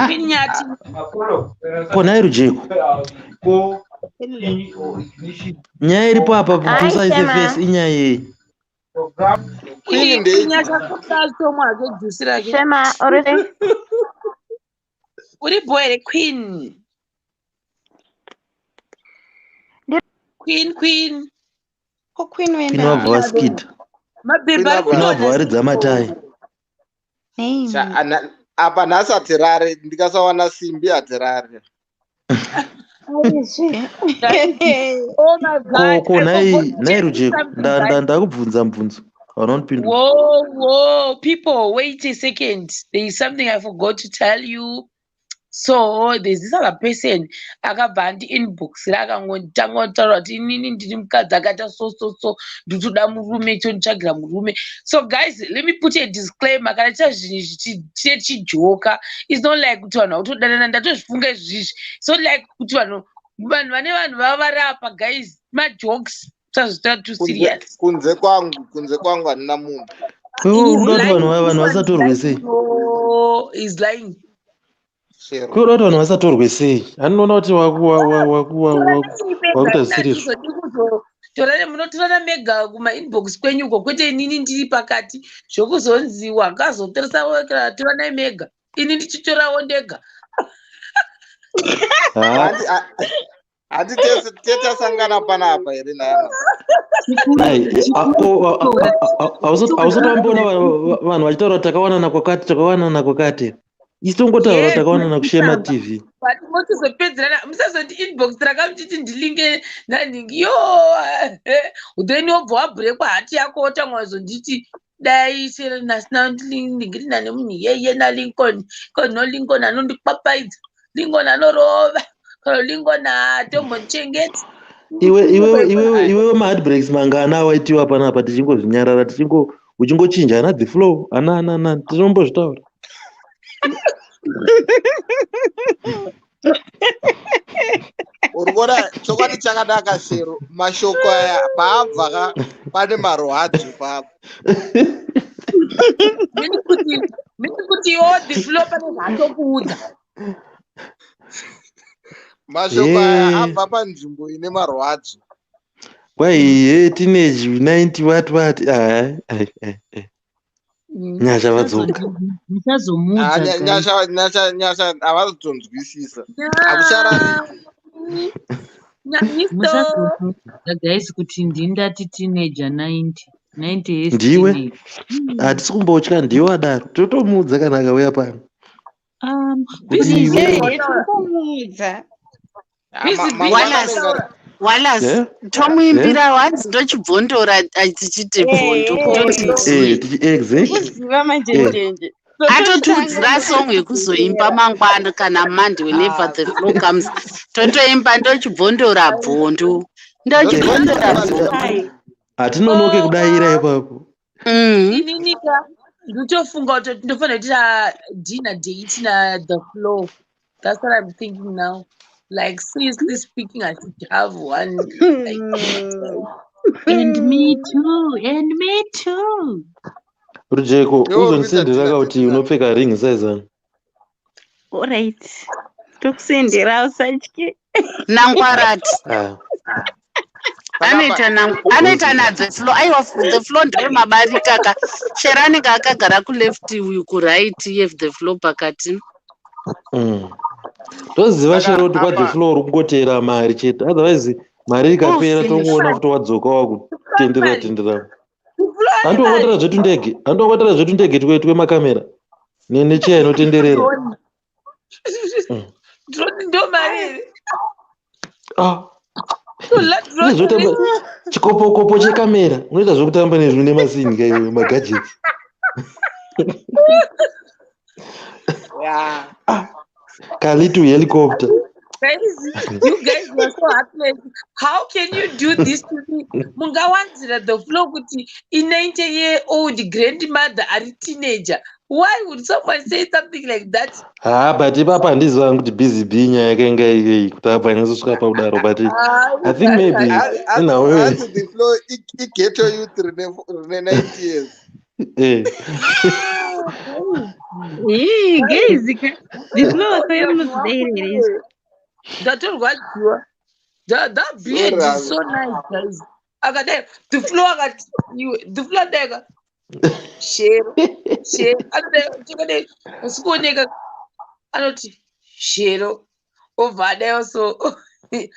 Queen Nyati. Ko nhai Rujeko, nyaya iripo apa Hi, tusaise Shema. face inyaya yei? Queen Queen ndeipi? Nyasha akuda hake jusi rake. Shema, uri sei? Uri bho here Queen? Ndiri Queen Queen. ko Queen Queen wenda. wabva Queen vaskidha. Mabhebhi Queen ari Queen wabva wabva kudonha varidza seiko. matai. Nei. Apa nhasi hatirare ndikasawana simbi hatirare. Aizve. Oh my God. Ko I nhai forgot to nhai tell you Rujeko, something, guys. ndakubvunza mubvunzo. Hauna kundipindura. Whoa, whoa, people, wait a second. There is something I forgot to tell you. So there's this other person akabva andi-inboxira akangotanga kutaura kuti inini ndini mukadzi akaita so so so ndinotoda murume chonditsvagira murume. So guys, let me put a disclaimer. Kana tiita zvinhu izvi tichijoka, it's not like kuti vanhu vakutodanana. Ndatozvifunga izvizvi. It's not like kuti vanhu vane vanhu vava vari apa guys, majokes. Musazvitora too serious. Kunze kwangu, kunze kwangu handina munhu. Kwewe uri kuda kuti vanhu vasatorwe sei? Oh, he's lying. Shero. Kwewe uri kuda kuti vanhu vasatorwe sei? Handinoona kuti wakuita zvisiri izvo. Torane, munotorana mega kumainbox kwenyu uko, kwete inini ndiri pakati. Zvokuzonzi wakazotoresa wekera, toranai mega, ini ndichitorawo ndega. Ha. Handi tese tetasangana panapa here nana? Ai, hausati wamboona vanhu vachitaura kuti takawanana kwakati, takawanana kwakati. Isu tongotaura Yes, takawanana kuShema muchisamba. TV. But motozopedzerana, musazoti inbox rakamuchiti ndilinge nanhingi yo, then wobva wabhurekwa hati yako, wotanga wazonditi dai chero nasina ndingirina nemunhu iyeye naLincoln kono Lincoln anondikwapaidza, Lincoln anorova, kana Lincoln haatombondichengeti. Iwe iwewe iwewe iwewe, maheartbreaks mangana awaitiwa panapa tichingozvinyarara, tichingo uchingochinja ana the flow, ana ana ana, tinombozvitaura. Uri kuona chokwadi chakanaka, Shero, mashoko aya paabva ka, pane marwadzo paabva. Mini kuti yo the flow pane zvaatokuudza. Mashoko aya Ye. abva panzvimbo ine marwadzo. Kwai ye teenage 90 what what, ai ai ai ai. Nyasha vadzoka. Musazomuudza, Ah, guys. Nyasha, Nyasha, Nyasha havazotonzwisisa, hakucharariki. Nyanyiso. Musazomuudza, guys, kuti ndindati teenager 90 90 years. Ndiwe. Teenager. Hatisi kumbotya, ndiwe adaro, totomuudza kana akauya pano kuti Please. iwe. Tinomuudza. Wallace, Wallace, Eh? tomuimbira hanzi ndochibvondora tichiti bvondo kutoti Eh, exactly. Kuziva manjenjenje. Atotiudzira song yekuzoimba mangwana kana Monday, whenever the flow comes, totoimba ndochibvondora bvondo, ndochibvondora bvondo. Hatinonoke kudayira ipapo. Ininika nditofunga kuti ndofanira kuita dinner date na the flow. That's what I'm thinking now. Like, seriously speaking, I should have one, like, And me too, and me too. Rujeko, Iwe uri kuita uzondisendera dinner kuti date nani? unopfeka ring size ani. Alright, tokusendera, usatye. Nangwarati. Ah. Anoita anoita na the flow. Aiwa, the flow ndiwe mabarika ka. Shera anenge akagara kuleft, uyu kuright, ye the flow pakati. Toziva Saka Shero kuti kwa the apa flow uri kungoteera mari chete, otherwise mari ikapera Obvious. tongoona kuti wadzoka wakutenderera mari tenderera. The flow ane Handi wangotora mari. zvetundege, handi wangotora zvetundege twemakamera necheya inotenderera. Drone. Drone ndo mari here? Ah, Tola une drone. zvotamba chikopokopo chekamera, unoita zvekutamba nezvine nemasini kaiwe, magadgets. Ya. Kalitu helicopter. Guys, you guys were so heartless. How can you do this to me? Mungawanzira the flow kuti i90 year old grandmother ari teenager. Why would someone say something like that? Ha, but ipapa handiziva hangu kuti Busy B nyaya yakainga irei kuti apa inazosvika pakudaro, but Ah, I think maybe inhau. Hanzi the flow ighetto youth rine 90 years. Eh. Ii, guys, the flow kwamunodzidairere. Ndatorwadziwa. That beard Sorry. is so nice, guys. Akadai the flow akati iwe the flow adaika Shero, Shero anodai chakadai usikuoneka, anoti Shero, obva adaiwo so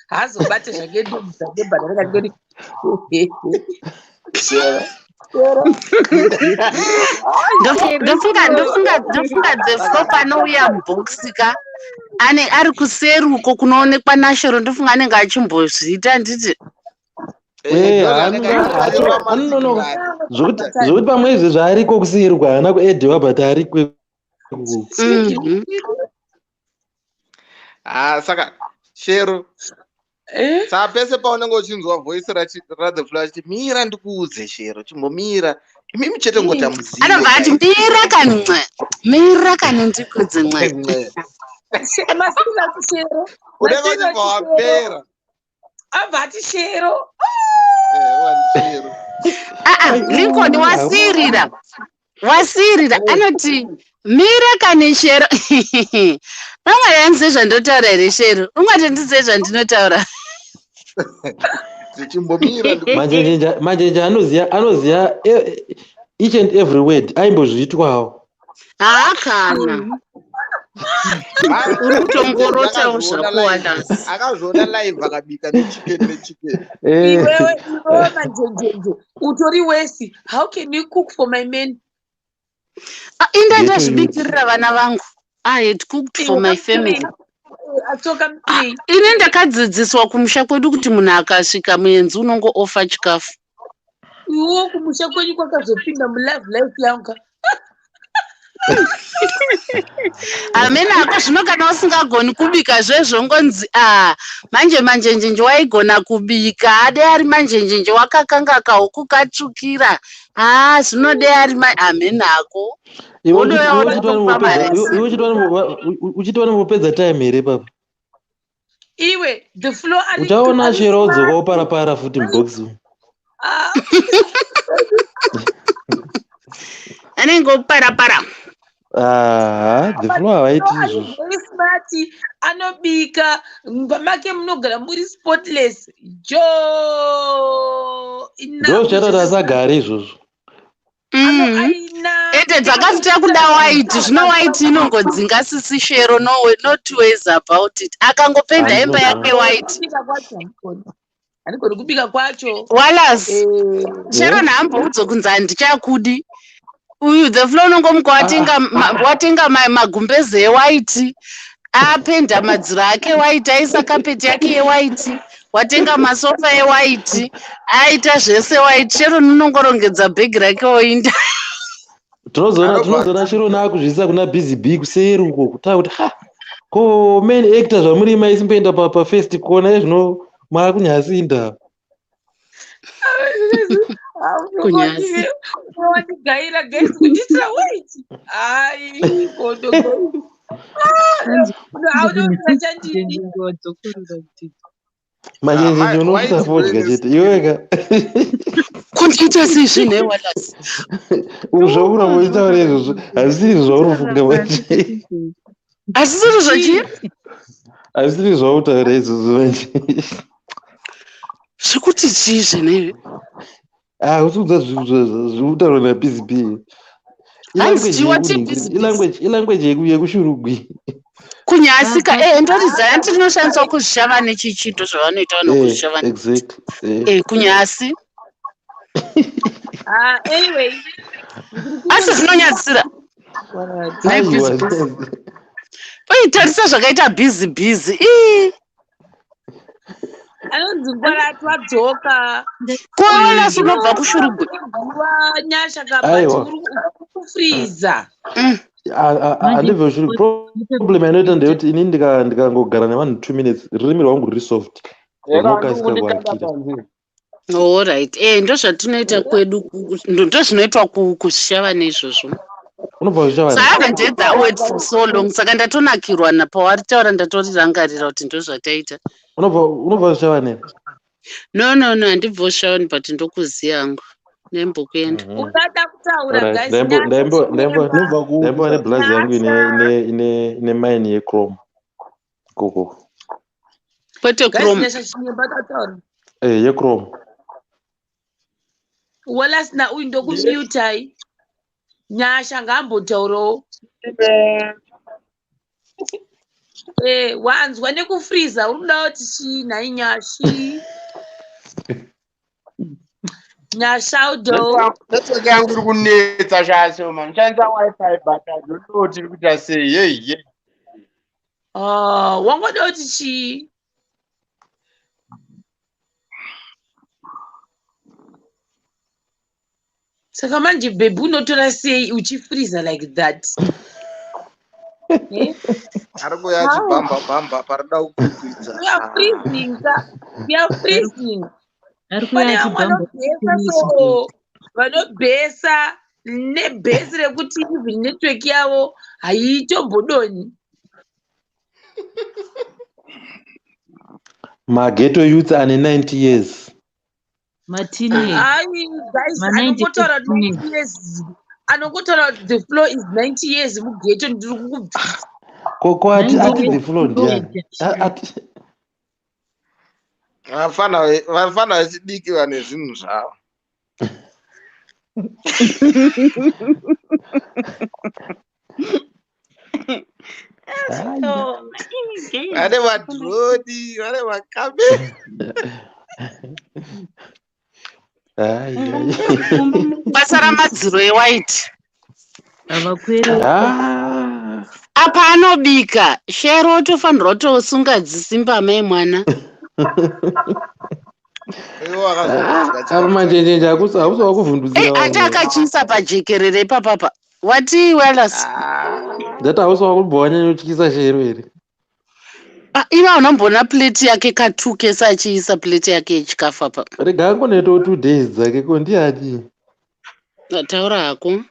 haazobate zvake ndebvu dzake, but anenge achingoti Shero, Shero. Ndofunga the flow panouya mubhokisi ka, ane ari kuseri uko kunoonekwa naShero, ndofunga anenge achimbozviita, handiti? Eh, anononoka zvokuti pamwe izvi zvaariko kuseri uko haana kuedhiwa, but ariko. Ha, saka Shero, Eh? saka pese paunenge uchinzwa voice rathe flow achiti mira ndikuudze, Shero, chimbomira imimi chete ngoti hamuzive. Anobva ati mira kani nce, mira kani ndikudze nce. Masina ati Shero. Unenge Masina uchibva ati Shero. wapera. Abva ati Shero. Aa, Lincoln wasirira, wasirira. Anoti mira kani Shero. Vamwari handizive zvandotaura here Shero? Ungati ndizive zvandinotaura. Tichimbomira. Manjenjenje, manjenje anoziya, anoziya each and every word, aimbozviitwawo. Haa kana. Uri kutongorotawo zvako Wallace. Akazviona live akabika nechicken nechicken. Iwewe, iwewe manjenjenje, utori wesi. How can you cook for my man? Ah, inda Ghetto youth. ndazvibikirira vana vangu. I had cooked for my family. Atsoka mupei. Ini ndakadzidziswa kumusha kwedu kuti munhu akasvika muenzi unongoofa chikafu. Iwo kumusha kwenyu kwakazopinda mulove life yangu ka. Hamene hako zvino kana usingagoni kubika zvezvo ngonzi a manje manjenjenje waigona kubika ade ari manjenjenje wakakanga kahuku katsvukira haa zvino de ari hamene hako. Iwe Wodouya iwe wotokupa mari. iwe uchiti vanombopedza time here papa? Iwe, the floor ari Uchaona ari Shero smart. odzoka oparapara futi mubox umu. Ah, Anenge oparapara. Ah, the floor havaiti ari izvozvo. very smart, anobika mumba make munogara muri spotless. Jo, Ndo zvichaita kuti asagare izvozvo. Ende dzakafita kuda white, zvino white inongodzinga sisi Shero, no way, no two ways about it. Akangopenda hembe yake white. Handigoni kubika kwacho. Wallace, Eh, Sharon haamboudzwe kunzi handichakudi. Uyu the floor unongomuka watenga watenga magumbeze ewhite, apenda madziro ake white, aisa kapeti yake yewhite, watenga masofa ewhite, aita zvese white. Sharon unongorongedza bhegi rake oinda. Tinozoona Anobva tinozoona Sharon akuzviisa kuna Busy Bee kuseri uko kutaura kuti ha ko main actor zvamuri maisimboenda pa first corner ezvino maakunyasinda. Kunyasi. Wandigaira guys kundiitira wait. Ai, godo guys. Hanzi Aunoita chandidi. wadzokorora kuti Manjenjenje unofuta white fodya brain chete iweka. Kundiita sei zvinhu Wallace? Zvauri uchitaura izvozvo hazvisiri zvauri kufunga manje. Hazvisiri zvachii? Hazvisiri zvautaura izvozvo manje. Zvekuti chii zvenezvi? Ah, usiudza zvekutaurwa naBusy Bee. Hanzi Ilanguage chii wati yekunhingi, Busy Bee? ilanguage ilanguage yekushurugwi. Kunyasika eh ndoriziva hanti rinoshandiswa kuzvishava nechichi ndozvavanoita vanhu kuzvishava. Exactly. Eh kunyasi. Ah, anyway. Asi zvinonyadzisira. Nhai Aiwa. Busy Bee. Oi tarisa zvakaita Busy Busy. Ii. Anonzi ngwarati wadzoka. Ko Wallace unobva kuShurugwi? Wa nyasha kabati Aiwa. uri kufriza. Handibve kushurugwi. Problem yanoita ndeyekuti inini ndikangogara nevanhu 2 minutes rurimi rwangu ruri soft. Runokasika kundikanda kuakira. panze. Alright. Eh ndozvatinoita kwedu ndozvinoitwa kuzvishava neizvozvo. Unobva So I kuZvishavane? haven't heard that word for so long. Saka ndatonakirwa napawaritaura ndatorirangarira kuti ndozvataita. Unobva kuZvishavane? No no no handibvi kuZvishavane but ndokuziya hangu. Nembokuenda. Usada kutaura Alright. guys. Ndaimbo Nyasha ndaimbo ndaimbo chinyemba. Unobva kupi? ndaimbo neblazi yangu ine mine yechrome. Koko. Kwete Guys, Chrome. nyasha chinyemba tataura. Eh, yechrome. Wallace na uyu ndokumutai. Nyasha ngaambotaurawo. Eh, wanzwa nekufriza uri kuda kuti chii nhai Nyashi? Nyashaudo. Network yangu iri kunetsa shaso man. Ndishandisa wifi but I don't know kuti iri kuita sei. Hey, hey. Ah, wangoda kuti chii? Saka manje baby unotora sei uchifriza like that? Eh? Ari kuuya achibhamba bhamba parida kukwikwidza. We are freezing ka. We are freezing. ari kuuya Pane vamwe achibhamba vanobhesa so vanobhesa nebhesi rekuti even network yavo haitombodoni. Maghetto youths ane 90 years. Mateenage. Ai, guys, Ma 95 anongotaura kuti teenage. 90 years, anongotaura kuti the floor is 90 years mugeto, ndiri kukubvisa. Ko ati 90 ati the years floor ndiani? teenager. Ati Vafana vechidiki vane zvinhu zvavo. So, ini Vane guys, madroni, vane makamera. Ai, ai. Basa ramadziro ewaiti. Havakwere. Ah. Apa anobika. Shero otofanirwa kutosunga dzisimba mai mwana. Iwo akazodya Apa chikafu chake. manjenjenje hakusi hausi Ei, wakuvhundutsira ati vanhu here? akachiisa pajekerere ipapapa. Wati Wallace. Ndati hausi wakubva wanyanyotyisa Shero here? Ah, iva unomboona plate yake katuke achiisa plate yake yechikafu apa. Rega angonoitawo 2 days dzake, ko ndiani? Taura hako.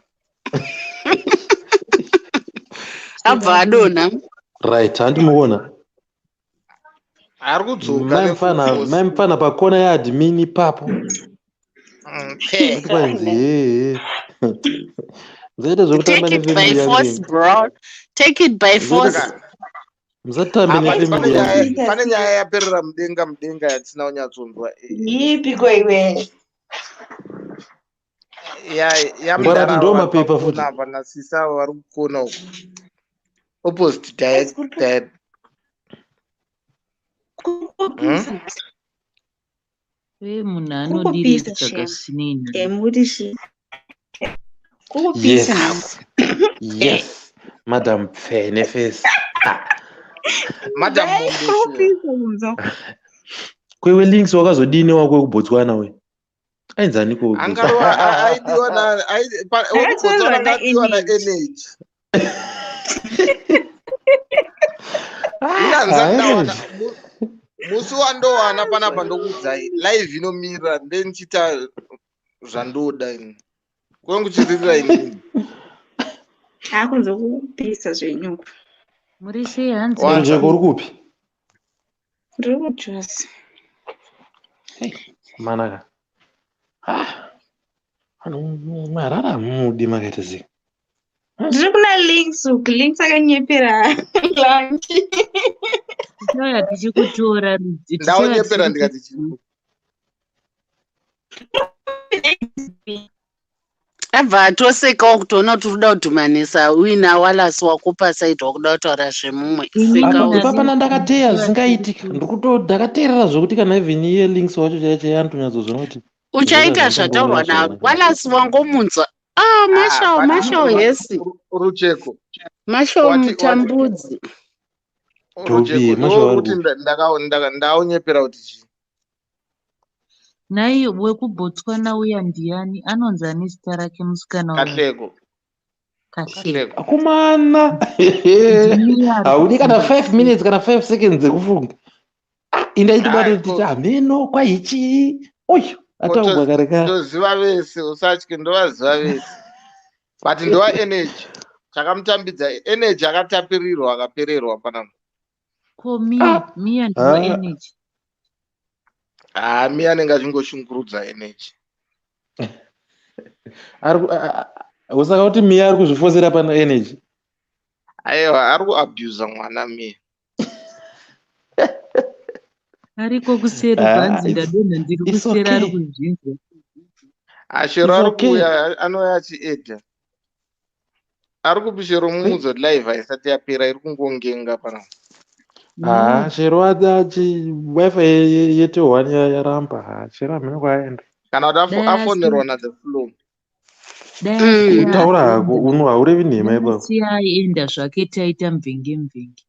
Abva adonha. Right, handimuona. Ari kudzoka Mai nefull mfana, force. mai mfana pakona yeadmin ipapo. Kuti kwanzi hee. Musaite zvekutamba Take it by nefamily yangu force, imi. bro. Take it by force. Saka Musatambe apa nefamily pane yangu nyaya imi. pane nyaya yaperera mudenga mudenga yatisina kunyatsonzwa. Ipi ko iwe? Ya Ngwarati yamudhara ndo vari mapepa futi. pakona apa nasisi avo vari kukona uku. Opposite Guys, diet diet. Kuri kupisa nhasi. We munhu Kuri anodirei kupisa kutsvaga shem. zvisinei naye. Muti shi. Kuri kupisa Yes. nhasi. Yes. Madam Pfene face. Ah. Madam Dai Mombe kuri sure. kupisa kunzo. Kwewe links wakazodini wako wekuBotswana we? Ainzaniko wekuBotswana? Angarova aidiwa na wekuBotswana Ndakatorwa angadiwa na naenergy. energy. Ina ndisati ndawana Energy. musi wandowana panapa ndokuudzai live inomira ndendichiita zvandoda ini. Kwenguchiririra inini. Akunze kupisa zvenyuku. Muri sei hanzi Wanza. Rujeko uri kupi? Ndiri kujosi. Manaka. Ah. Vanhu marara hamudi makaita sei? Ndiri kuna links uku. Links akanyepera lunch. Tichauya tichikutora rudzi, tichauya Ndaunyepera ndikati tichikutora. chii. Abva atosekawo kutoona kuti uri kuda kudhumanisa uina Wallace wako pasaidi wakuda kutaura zvemumwe. Inini Sekawo. Apa nalinks ipapa ndakateya tichauya zvisingaitika. tichikutora. Ndikuto ndakateerera zvokuti kana even iye links wacho chaiye chaiye anotonyatsozviona kuti Uchaita zvoita zvataurwa zvamunomboona zvakanaka. naWallace wangomunzwa. Ah, Ah, Marshall, but Marshall hesi. Rucheko. Marshall Wati wati mutambudzi. Dhobi, Rucheko Marshall iwe vari kuti kupi? ndaunyepera kuti chii. Nhai wekuBotswana uya ndiani? Anonzi ani zita rake musikana uya? Kahleko. Kahleko. Kahleko. Akomana. Ndiye ari Haudi kana kupinda 5 minutes kana 5 seconds dzekufunga. Indaitobata Hai kuti ko hameno kwaichii. Oyo, ataugwa kare kare. toziva vese usatye ndovaziva vese. But ndova energy. Takamutambidza energy akatapirirwa akapererwa panapa. Ko Mia, Mia ndiwo Ah. energy. Ah, Mia anenge achingoshungurudza energy. Ari usaka kuti Mia ari kuzvifosera pana energy. Aiwa, ari kuabusa mwana Mia. Ariko kuseri Ah, kwanzi it's ndadonha ndiri it's kuseri ari okay. kuzvinzwa. Ashero It's ari okay. kuuya anouya achiedha. Ari kupi Shero Wait. mumuudza kuti live haisati yapera iri kungongenga panapa. Ah, No. Shero achi wifi yete one yaramba. Ah, Shero hameno kwaenda. Kana kuti Dai asiya afonerwa na the flow. dai asiya Taura hako aenda. uno haurevi nhema Dai ipapo. asiya aenda zvake taita mvenge mvenge.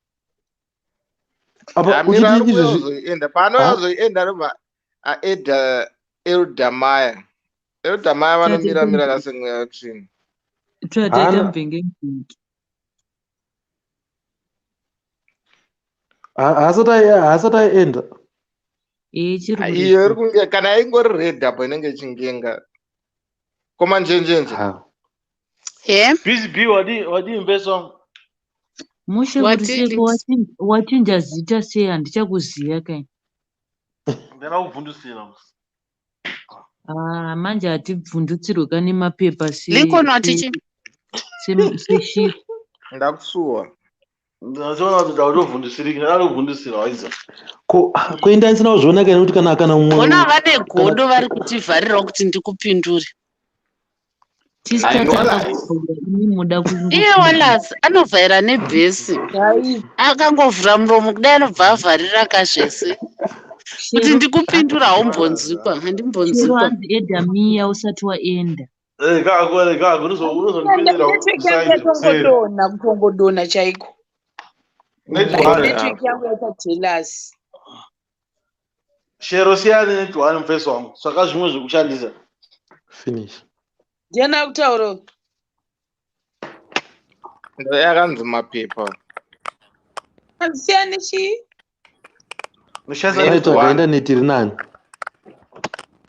Apa Amira ari uchiti kuuya izvezvi kuzoenda. Paanouya ah kuzoenda anobva aedha Elder Maya. Elder Maya vanomira Tataita mira kasemweya wetsvina. tataita haana mvenge mvenge. haasati aenda. Eh chiri Iyo iri kurekodha. kunge kana ingori red apo inenge ichingenga. Koma njenjenje. Ha. He? Busy B wadi wadi mbeso. Mushe kuti Wati seko Links. wachinja zita sei handichakuziya kai. Ndina kuvhundusira. Ah, manje hatibvundutsirwe ka nemapepa Lincoln watichi? seshiri. Ndakusuwa. Ndachiona kuti ndautovhundusiriki, ndakuvhundusira waiza. Ko kuenda ndisina kuzviona kana kuti kana mumwe Ona vane kana godo vari kutivharirawo kuti ndikupindure. Tisu Aiwa. tatanga kuvhura imi muda Iye kungopindura. Wallace anovhaira nebhesi. Guys, Akangovhura muromo kudai anobva avharira kazvese. Kuti Shero ndikupindura haumbonzwikwa, Shero handimbonzwikwa. hanzi Edhamiya usati waenda. Eh, kako, kako, unozondipindira network yangu kuside kuseri. yatongodonha, kutongodonha chaiko. Net Like one. network yangu yaita jealous. Shero siyana net one mufesi wangu. Saka zvimwe zvekushandisa. Finish. Ndiani akutaura? Yakanzi mapepa. Siyani chii? Unoshandisa Net net Anoita one. internet iri nani.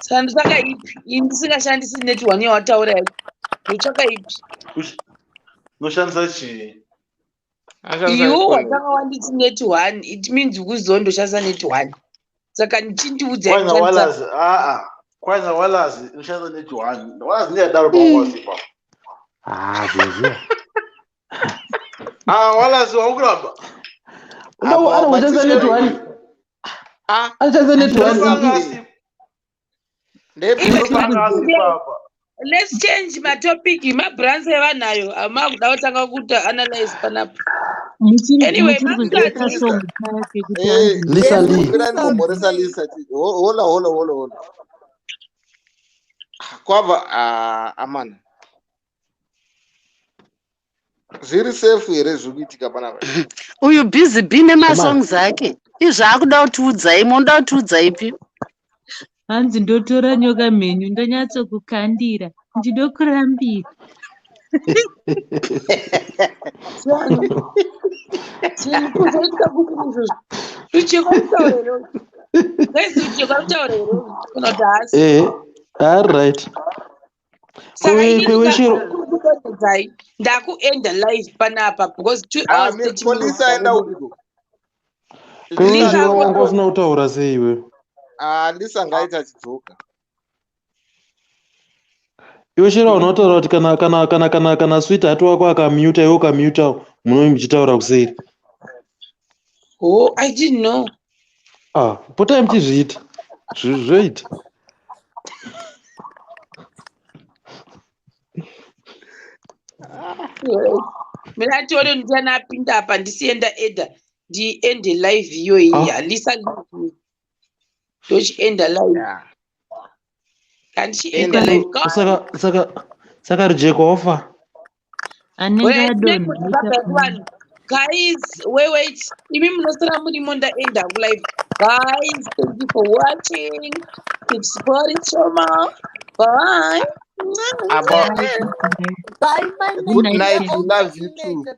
Saka nditsvaka ipi? Ini ndisingashandisi net one yawataura yacho. Ndotsvaka ipi? Unoshandisa chii? Ashandisa Iwe iPhone. watanga wanditi net one, it means kuzondoshandisa net one. Saka chindiudza Kwanza kushandisa Wallace, ah ah. Kwanza Wallace unoshandisa net one. Wallace ndiye adaro pawasipa. Ah, zviziya. Ah, Wallace wakuramba. Apa Anongoshandisa net wabatiswa. one. Ah, Anoshandisa net one. Ndopanga asi. ndebvi Even Ndopanga asi papa. let's change matopic mabrands evanhu ayo amakuda kutanga kuita analyze panapa. Muchiri Anyway, muchiri kuziva Masters, kasong kake kuti Eh, hanzi Lisa Lee. mira ndimbomhoresa Lisa. Hola, hola, hola, hola. Kwabva ah, amana. Zviri safe here zviri kuitika panapa? Uyu busy bee Shema. nemasongs ake. Izvi akuda kutiudzai, munoda kutiudza ipi? hanzi ndotora nyoka mhenyu ndonyatsokukandira ndinokurambira. Zvinoitika kupi izvozvo? Rucheko kutaura here? Guys, rucheko kutaura here? Kana kuti haasi. Eh, all right. Saka Kwewe inini kwewe shero. ndakudonhedzai ndakuenda live panapa because 2 Ah, hours 30 minutes polisi aenda upiko? Kwewe Lisa shero wanga akoto usina kutaura sei iwe? Ah, Lisa ngaita achidzoka. Iwe shero unotaura kuti kana sweetheart wako akamuta iwe ukamuta munenge muchitaura kuseri. Oh, I didn't know. Ah, potai muchizviita. Zvoita. Mina tione ndiani apinda apa ndisiye ndaenda ndiende live iyoyi Ah, Lisa leave me. Ndochienda live. Yeah. Kandichienda Enda. live. saka rujeko wafa. Anenge Wait, adonha network aita vanhu. Guys, wait, wait. Imi munosara murimo ndaenda kulive. Guys, thank you for watching. Keep supporting Shoma. Bye. About Bye. Bye, my good Good night, night. Shema. We love you too.